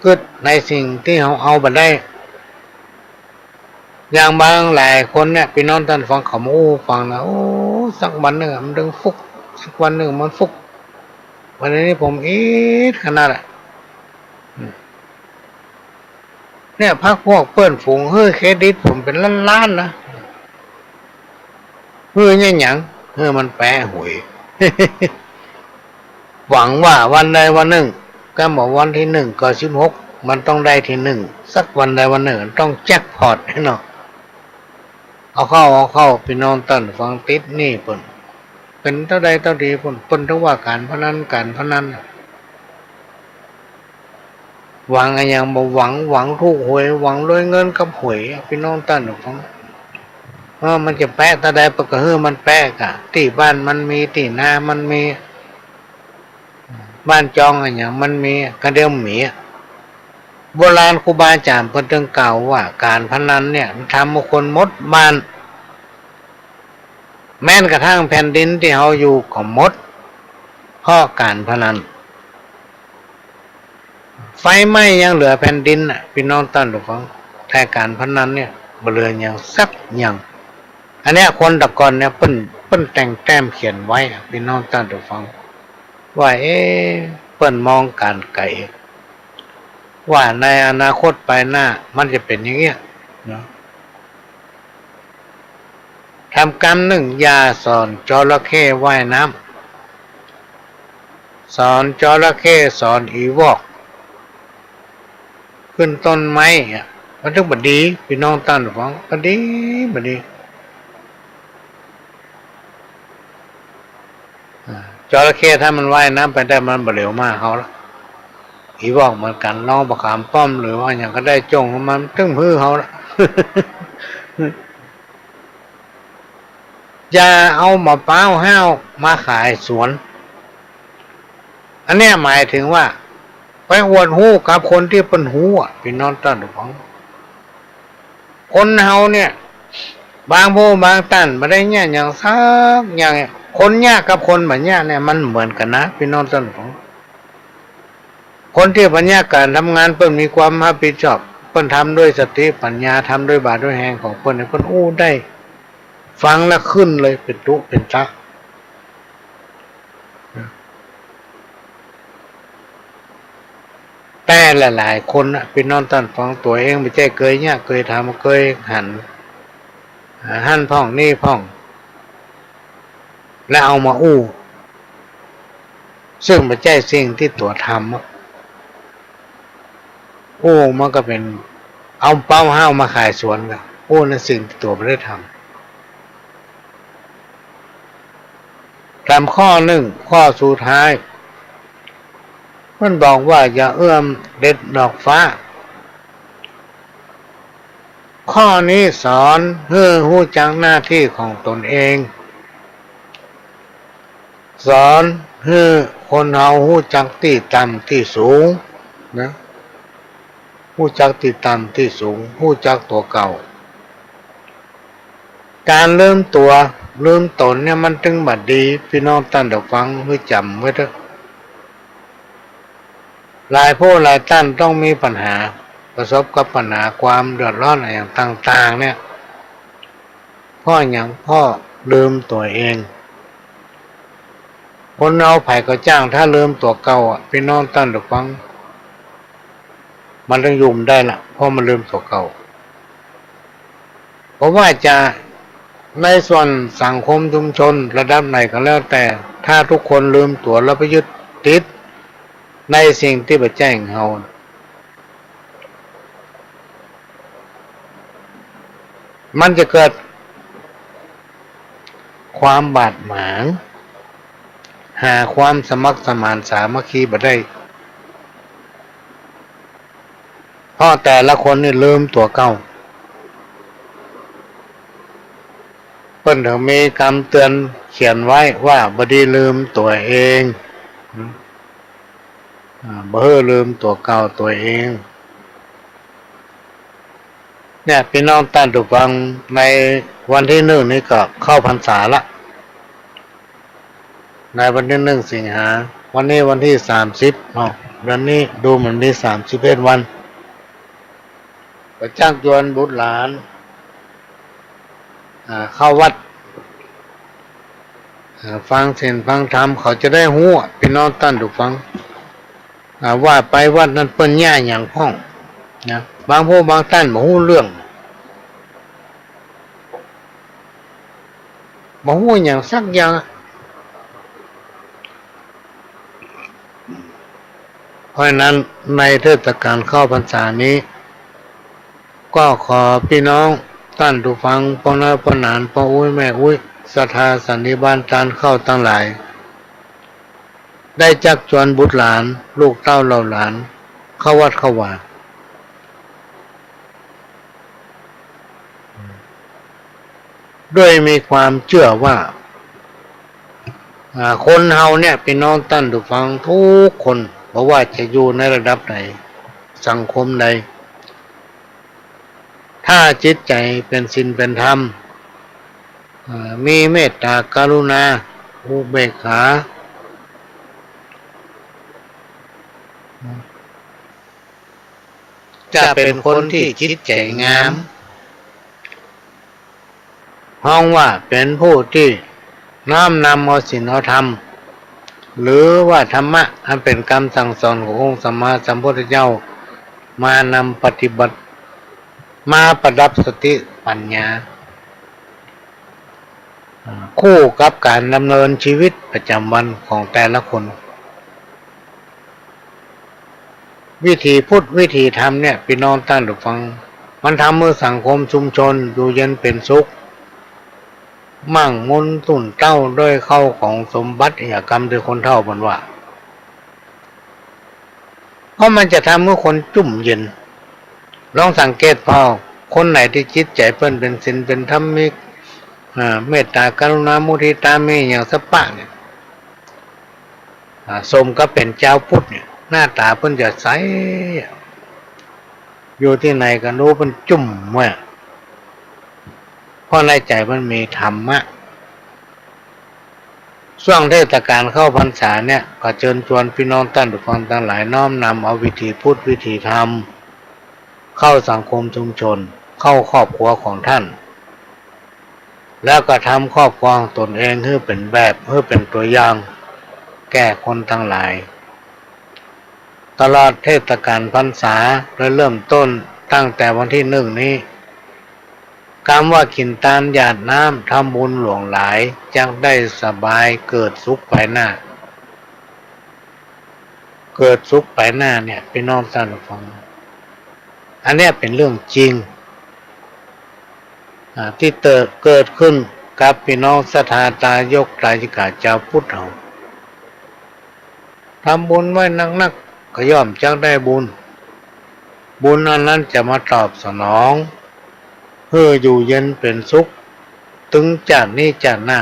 กึ๊ดในสิ่งตี้เฮาเอาบ่ได้ อย่างบางหลายคนเนี่ย ปี้น้องต้านฟังเขามาอู้ฟังนะ โอ้ สักวันนึ่งอะ มันตึงฟุก สักวันนึ่งมันฟุก วันนี้ผมอิดขนาดอะ เนี่ย พรรคพวกเปื้อนฝูงหื้อเครดิตผมเป๋นล้านๆ นะ หื้อเนี่ยหยัง หื้อมันแปะหวย หวังว่าวันใดวันนึ่ง ก็บอกวันตี้นึ่งก็สิบหก มันต้องได้ตี้นึ่ง สักวันใดวันนึ่ง ต้องแจ็คพอตแน่นอน เอาเข้า เอาเข้า ปี้น้องต้านฟัง ติดหนี้เปิ้น เป๋นเต้าใดเต้าดีปุ้น เปิ้นถึงว่าก๋านพนัน ก๋านพนัน หวังอะหยังบ่หวัง หวังถูกหวย หวังรวยเงินกับหวยอะ ปี้น้องต้านฟัง เออ มันจะแปะเต้าใดเปิ้นก็หื้อมันแปะก่ะ ตี้บ้านมันมี ตี้นามันมี บ้านจองอะหยังมันมี กะเดียวมีอะ โบราณครูบาอาจ๋ารย์เปิ้นตึงกล่าวว่า ก๋านพนันเนี่ยมันทำหื้อคนหมดบ้าน แม้นกระทั่งแผ่นดินตี้เฮาอยู่ก็หมด เพราะก๋านพนัน ไฟไหม้ยังเหลือแผ่นดินน่ะ ปี้น้องต้านฟัง แต่ก๋านพนันเนี่ยบ่เหลือหยังสักอย่าง อันเนี้ยคนแต่ก่อนเนี่ยเปิ้น เปิ้นแต่งแต้มเขียนไว้อะ ปี้น้องต้านฟัง ว่า เอ๊ะ เปิ้นมองก๋านไก๋ ว่าในอนาคตไปหน้ามันจะเป๋นอย่างเงี้ยเนาะ ทำกรรมนึ่ง อย่าสอนจระเข้ว่ายน้ำ สอนจระเข้ สอนอีวอก ขึ้นต้นไม้อะ มันถึงบ่ดี ปี้น้องต้านฟัง บ่ดี บ่ดี อ่า จระเข้ถ้ามันว่ายน้ำไปได้ มันบ่เหลียวมาเฮาละ อีวอกเหมือนกั๋น ลองบ่าขามป้อมหรือว่าหยังก็ได้ จ้องมันตึ้งหื้อเฮาละ อย่าเอามะพร้าวห้าวมาขายสวน อันเนี้ยหมายถึงว่า ไปอวดฮู้กับคนตี้เปิ้นฮู้อะ ปี้น้องต้านฟัง คนเฮาเนี่ย บางผู้บางต้านบ่ได้เยียะหยังสักอย่างเนี่ย คนเยียะกับคนบ่เยียะเนี่ยมันเหมือนกั๋นนะ ปี้น้องต้านฟัง คนตี้บ่เยียะก๋านทำงาน เปิ้นมีความฮับผิดชอบ เปิ้นทำด้วยสติปัญญา ทำด้วยบ่าด้วยแฮงของเปิ้นเนี่ย เปิ้นอู้ได้ ฟังแล้วขึ้นเลย เป๋นตุ๊เป๋นตะ แต่หลายๆ คนน่ะ ปี้น้องต้านฟัง ตั๋วเองบ่ใจ้เกยเยียะ เกยทำ เกยหัน อ่า หั้นพ่องนี่พ่อง แล้วเอามาอู้ ซึ่งบ่ใจ้สิ่งตี้ตั๋วทำอะ อู้มันก็เป๋นเอาเป๊าห้าวมาขายสวนก่ะ อู้ในสิ่งตี้ตั๋วบ่ได้ทำ ถามข้อนึ่ง ข้อสุดท้าย มันบอกว่าอย่าเอื้อมเด็ดดอกฟ้า ข้อนี้สอนหื้อฮู้จักหน้าตี้ของตนเอง สอนหื้อคนเฮาฮู้จักตี้ต่ำตี้สูงนะ ฮู้จักตี้ต่ำตี้สูง ฮู้จักตั๋วเก่า ก๋านลืมตั๋ว ลืมต๋นเนี่ยมันตึงบ่ดี ปี้น้องต้านฟัง หื้อจ๋ำไว้เต๊อะ หลายผู้หลายต้านต้องมีปัญหา ประสบกับปัญหาความเดือดร้อนอะหยังต่างๆ เนี่ย เพราะหยัง เพราะลืมตั๋วเอง คนเฮาใผก็จ้าง ถ้าลืมตั๋วเก่าอะ ปี้น้องต้านฟัง มันตึงอยู่บ่ได้ละ เพราะมันลืมตั๋วเก่า เพราะว่าจะในส่วนสังคมชุมชนระดับไหนก็แล้วแต่ ถ้าทุกคนลืมตั๋วแล้วไปยึดติดในสิ่งตี้บ่ใจ้ของเฮา มันจะเกิดความบาดหมาง หาความสมัครสมานสามัคคีบ่ได้ เพราะแต่ละคนนี่ลืมตั๋วเก่า เปิ้นถึงมีกำเตือนเขียนไว้ว่าบ่ดีลืมตั๋วเอง อ่า บ่หื้อลืมตั๋วเก่าตั๋วเอง เนี่ย ปี้น้องต้านฟัง ในวันตี้นึ่งนี่ก็เข้าพรรษาละ ในวันตี้นึ่งสิงหา วันนี้วันตี้สามสิบเนาะ เดือนนี้ดูเหมือนมีสามสิบเอ็ดวัน ก็จักจวนบุตรหลาน อ่า เข้าวัด อ่า ฟังศีลฟังธรรม เขาจะได้ฮู้อะ ปี้น้องต้านผู้ฟัง อ่า ว่าไปวัดนั้นเปิ้นเยียะหยังพ่องนะ บางผู้บางต้านบ่ฮู้เรื่อง บ่ฮู้หยังสักอย่างอะ เพราะฉะนั้นในเทศกาลเข้าพรรษานี้ ก็ขอปี้น้องต้านผู้ฟัง ป้อน้อยป้อหนาน ป้ออุ๊ยแม่อุ๊ย ศรัทธาสันนิบาตต้านเข้าตังหลาย ได้จักจวนบุตรหลาน ลูกเต้าเหล่าหลาน เข้าวัดเข้าวา ด้วยมีความเจื้อว่า อ่า คนเฮาเนี่ย ปี้น้องต้านผู้ฟังกู้คน บ่ว่าจะอยู่ในระดับใด สังคมใด ถ้าจิตใจ๋เป๋นศีลเป๋นธรรม อ่า มีเมตต๋ากรุณา อุเบกขา จะเป๋นคนตี้จิตใจ๋งาม ฮ้องว่าเป๋นผู้ตี้น้อมนำเอาศีลเอาธรรม หรือว่าธรรมะอันเป๋นกำสั่งสอนขององค์สัมมาสัมพุทธเจ้า มานำปฏิบัติ มาประดับสติปัญญา อ่า คู่กับก๋านดำเนินชีวิตประจ๋ำวันของแต่ละคน วิถีพุทธ วิถีธรรมเนี่ย ปี้น้องต้านผู้ฟัง มันทำหื้อสังคมชุมชนอยู่เย็นเป๋นสุข มั่งมูลตุ้นเต้าด้วยเข้าของสมบัติ อะหยังกำตี้คนเฒ่าเปิ้นว่า เพราะมันจะทำหื้อคนจุ่มเย็น ลองสังเกตผ่อ คนไหนตี้จิตใจ๋เปิ้นเป๋นศีลเป๋นธรรม มี อ่า เมตต๋ากรุณามุทิตา มีหยังสัปปะเนี่ย อ่า สมกับเป๋นจาวพุทธเนี่ย หน้าต๋าเปิ้นจะใส อยู่ตี้ไหนก็ดูเปิ้นจุ่มเว้ย เพราะในใจ๋เปิ้นมีธรรมะ ช่วงเทศกาลเข้าพรรษาเนี่ย ก็เจิญจวนปี้น้องต้านผู้ฟังตังหลาย น้อมนำเอาวิถีพุทธ วิถีธรรม เข้าสังคมชุมชน เข้าครอบครัวของต้าน แล้วก็ทำครอบครัวของตนเองหื้อเป๋นแบบ หื้อเป๋นตั๋วอย่าง แก่คนตังหลาย ตลอดเทศกาลพรรษา โดยเริ่มต้นตั้งแต่วันตี้นึ่งนี้ กำว่ากิ๋นตานหยาดน้ำ ทำบุญหลวงหลาย จักได้สบายเกิดสุขไปหน้า เกิดสุขไปหน้าเนี่ย ปี้น้องต้านผู้ฟัง อันเนี้ยเป๋นเรื่องจริง อ่า ตี้เติบ เกิดขึ้นกับปี้น้องศรัทธาตายกตายิกาจาวพุทธเฮา ทำบุญไว้นักๆ ก็ย่อมจักได้บุญ บุญอันนั้นจะมาตอบสนอง หื้ออยู่เย็นเป๋นสุข ตึงจาตินี้จาติหน้า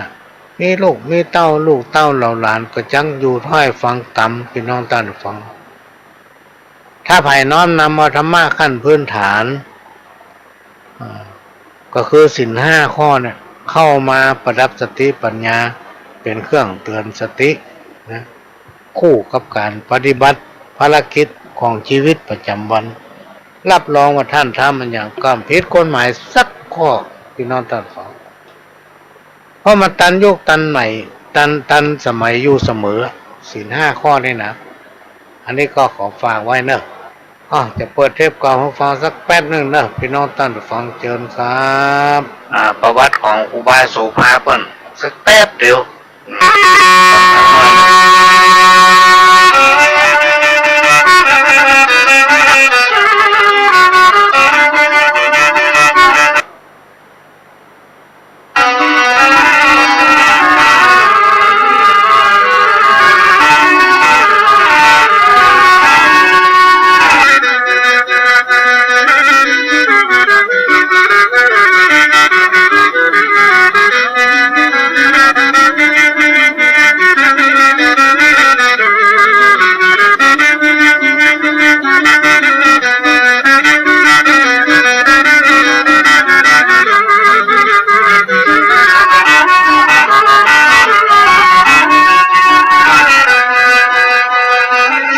มีลูกมีเต้า ลูกเต้าเหล่าหลานก็จักอยู่ถ้อยฟังกำ ปี้น้องต้านผู้ฟัง ถ้าใผน้อมนำเอาธรรมะขั้นพื้นฐาน อ่า ก็คือศีลห้าข้อเนี่ย เข้ามาประดับสติปัญญา เป๋นเครื่องเตือนสตินะ คู่กับก๋านปฏิบัติภารกิจของชีวิตประจ๋ำวัน รับรองว่าต้านทำอันหยังก็ผิดกฎหมายสักข้อ ปี้น้องต้านผู้ฟัง เพราะมันตันยุคตันใหม่ ตัน ตันสมัยอยู่เสมอ ศีลห้าข้อนี่นะ อันนี้ก็ขอฝากไว้เนาะ อ้อ จะเปิดเทปเก่าหื้อฟังสักแป๊บนึ่งเนาะ ปี้น้องต้านผู้ฟัง เจิญครับ อ่า ประวัติของครูบาโสภาเปิ้น สักแป๊บเดียว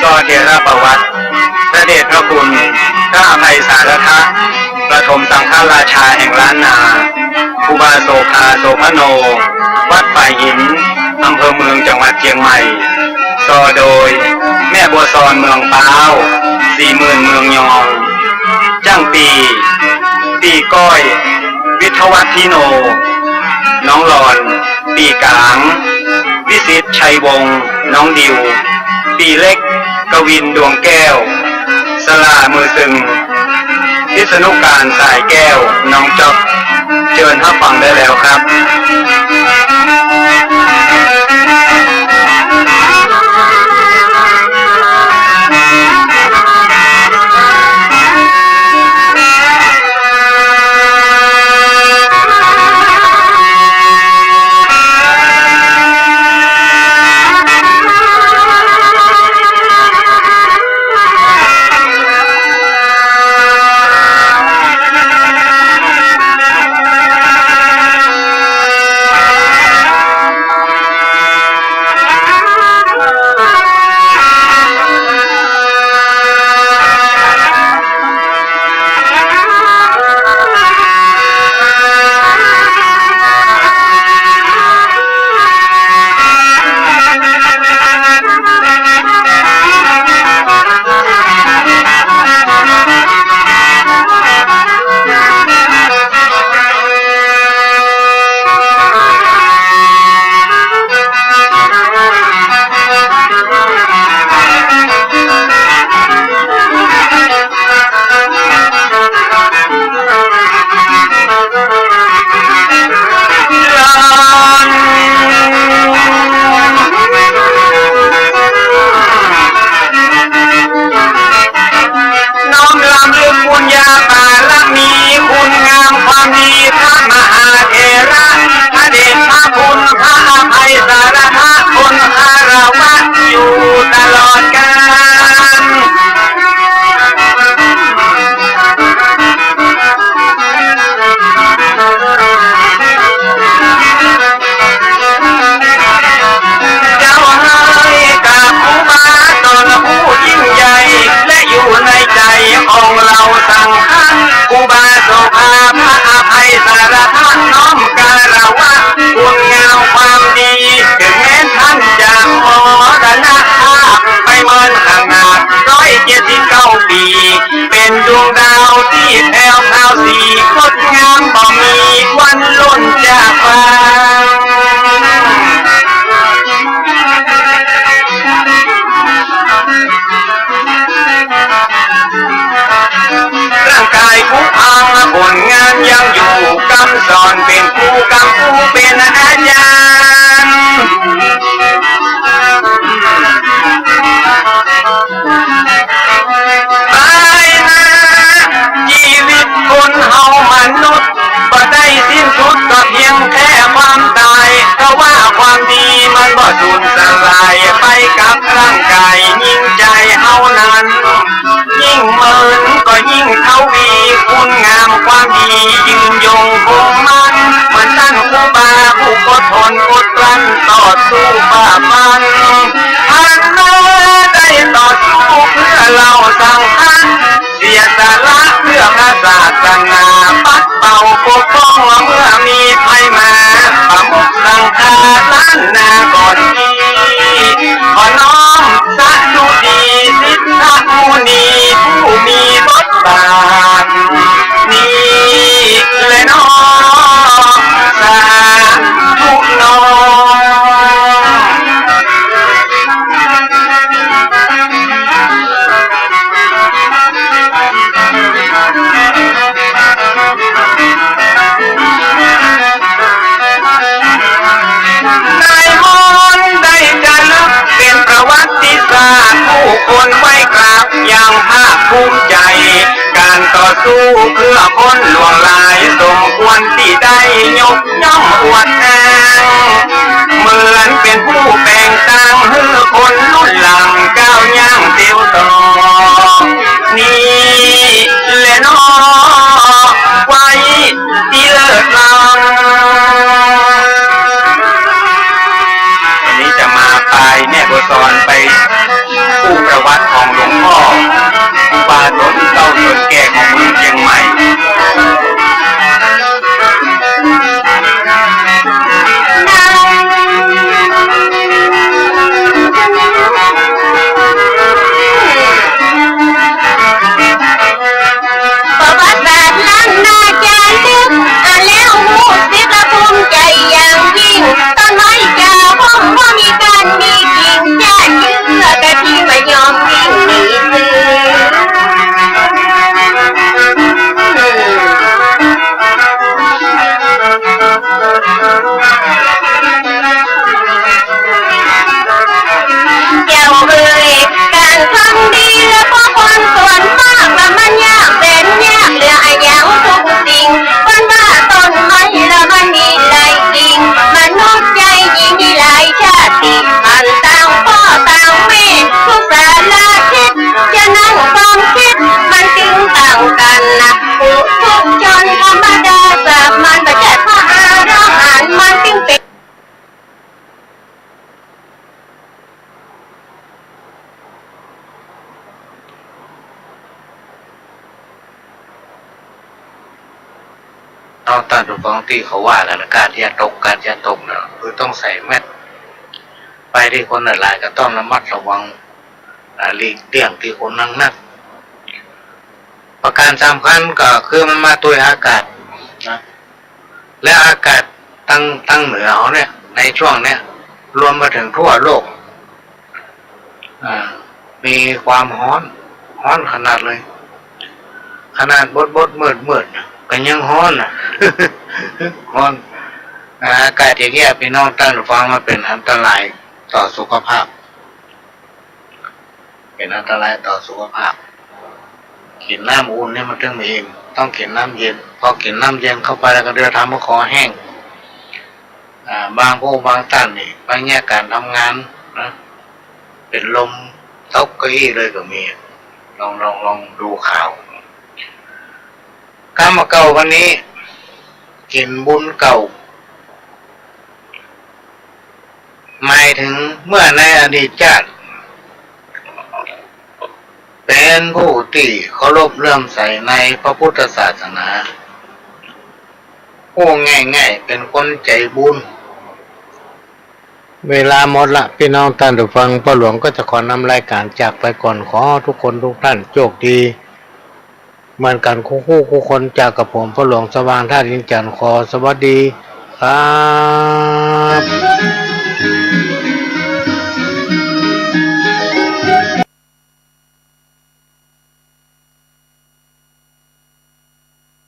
ก็เถรประวัติ พระเดชพระคุณ พระอภัยสารทะ ปฐมสังฆราชาแห่งล้านนา ครูบาโสภา โสภโณ วัดฝายหิน อำเภอเมือง จังหวัดเจียงใหม่ ต่อโดยแม่บัวซอน เมืองพร้าว ศรีหมื่น เมืองยอง จ้างปี้ ปี้ก้อย วิทยวัฒน์ ทิโน น้องหลอน ปี้ก๋าง วิสิทธิ์ ชัยวงศ์ น้องดิว ปี้เล็ก กวิน ดวงแก้ว สลา มือตึง พิษณุการ สายแก้ว น้องจ๊อบ เจิญฮับฟังได้แล้วครับ น้อมรำลึกปุญญาบารมี คุณงามความดีพระมหาเถระ พระเดชพระคุณพระอภัยสารทะ คนคารวะอยู่ตลอดกาล เจ้าเอ๋ย กราบครูบาต๋นผู้ยิ่งใหญ่ และอยู่ในใจ๋ของเฮาสังฆะ ครูบาโสภาพระอภัยสารทะ น้อมคารวะคุณงามความดี เถิงแม้นต้านจะมรณภาพไปเมินขนาดร้อยเจ็ดสิบเก้าปี๋ เป๋นดวงดาวตี้แผวพราวสีงดงาม บ่มีวันล่นจากไป ร่างก๋ายผุพัง ผลงานยังอยู่ กำสอนเป๋นครู กำครูเป๋นอาจ๋ารย์ ภายในจีวิตคนเฮามนุษย์ บ่ได้สิ้นสุดก็เพียงแค่ความต๋าย เพราะว่าความดีมันบ่สูญสลายไปกับร่างก๋าย ยิ่งใจ๋เฮานั้น ยิ่งเมินก็ยิ่งทวี คุณงามความดียืนยงคงมั่น เหมือนต้านครูบาผู้อดทนอดกลั้น ต่อสู้ฝ่าฟัน ผ่านมาได้ต่อสู้เพื่อเฮาสังฆะ เสียสละเพื่อพระศาสนา ปัดเป่าปกป้องเมื่อมีภัยมา ประมุขสังฆะล้านนาก่อนนี้ ขอน้อมสดุดีสิทธมุนี ผู้มีบทบาทนี้แลน้อ สาธุน้อ นายมนต์ได้จารึกเป๋นประวัติศาสตร์ ผู้คนไหว้กราบอย่างภาคภูมิใจ๋ ก๋านต่อสู้เพื่อคนหลวงหลาย สมควรตี้ได้ยก ย่องอวดอ้าง เหมือนเป๋นผู้แป๋งตางหื้อคนรุ่นหลังก้าวย่างเตียวต่อ นี้แลน้อ ไว้ตี้เลิศล้ำ วันนี้จะมาปายแม่บัวซอนไปกู้ประวัติของหลวงพ่อครูบาต๋นเก่าต๋นแก่ของเมืองเจียงใหม่ ต้านผู้ฟังตี้เขาว่ากั๋น กาดอย่าตก กาดอย่าตกนะ คือต้องใส่แมส ไปตี้คนหลายๆ ก็ต้องระมัดระวัง อ่า หลีกเลี่ยงตี้คนนักๆ ประก๋านสำคัญก็คือมันมาตวยอากาศนะ และอากาศตาง ตางเหนือเฮาเนี่ย ในช่วงเนี้ย รวมไปเถิงทั่วโลก อ่า มีความฮ้อน ฮ้อนขนาดเลย ขนาดบดๆ มืดๆ น่ะ ก็ยังฮ้อนน่ะ ฮ้อน อ่า อากาศอย่างเงี้ย พี่น้องต้านผู้ฟัง มันเป๋นอันตรายต่อสุขภาพ เป๋นอันตรายต่อสุขภาพ กิ๋นน้ำอุ่นเนี่ยมันเถิงบ่อิ่ม ต้องกิ๋นน้ำเย็น พอกิ๋นน้ำเย็นเข้าไปแล้วก็เดี๋ยวทำหื้อคอแห้ง อ่า บางผู้บางต้านนี่ บางเนี่ยก๋านทำงานนะ เป๋นลมตกเก้าอี้เลยก็มี ลอง ลอง ลองดูข่าว กำเก่าวันนี้ กิ๋นบุญเก่า หมายเถิงเมื่อในอดีตชาติ เป๋นผู้ตี้เคารพเลื่อมใสในพระพุทธศาสนา พูดง่ายๆ เป๋นคนใจ๋บุญ เวลาหมดละ พี่น้องต้านผู้ฟัง พ่อหลวงก็จะขอนำรายก๋านจากไปก่อน ขอทุกคนทุกต้านโชคดี เหมือนกั๋นกู้ๆ กู้คน จากกับผม พ่อหลวงสว่าง ธาตุอินทร์จันทร์ ขอสวัสดีครับ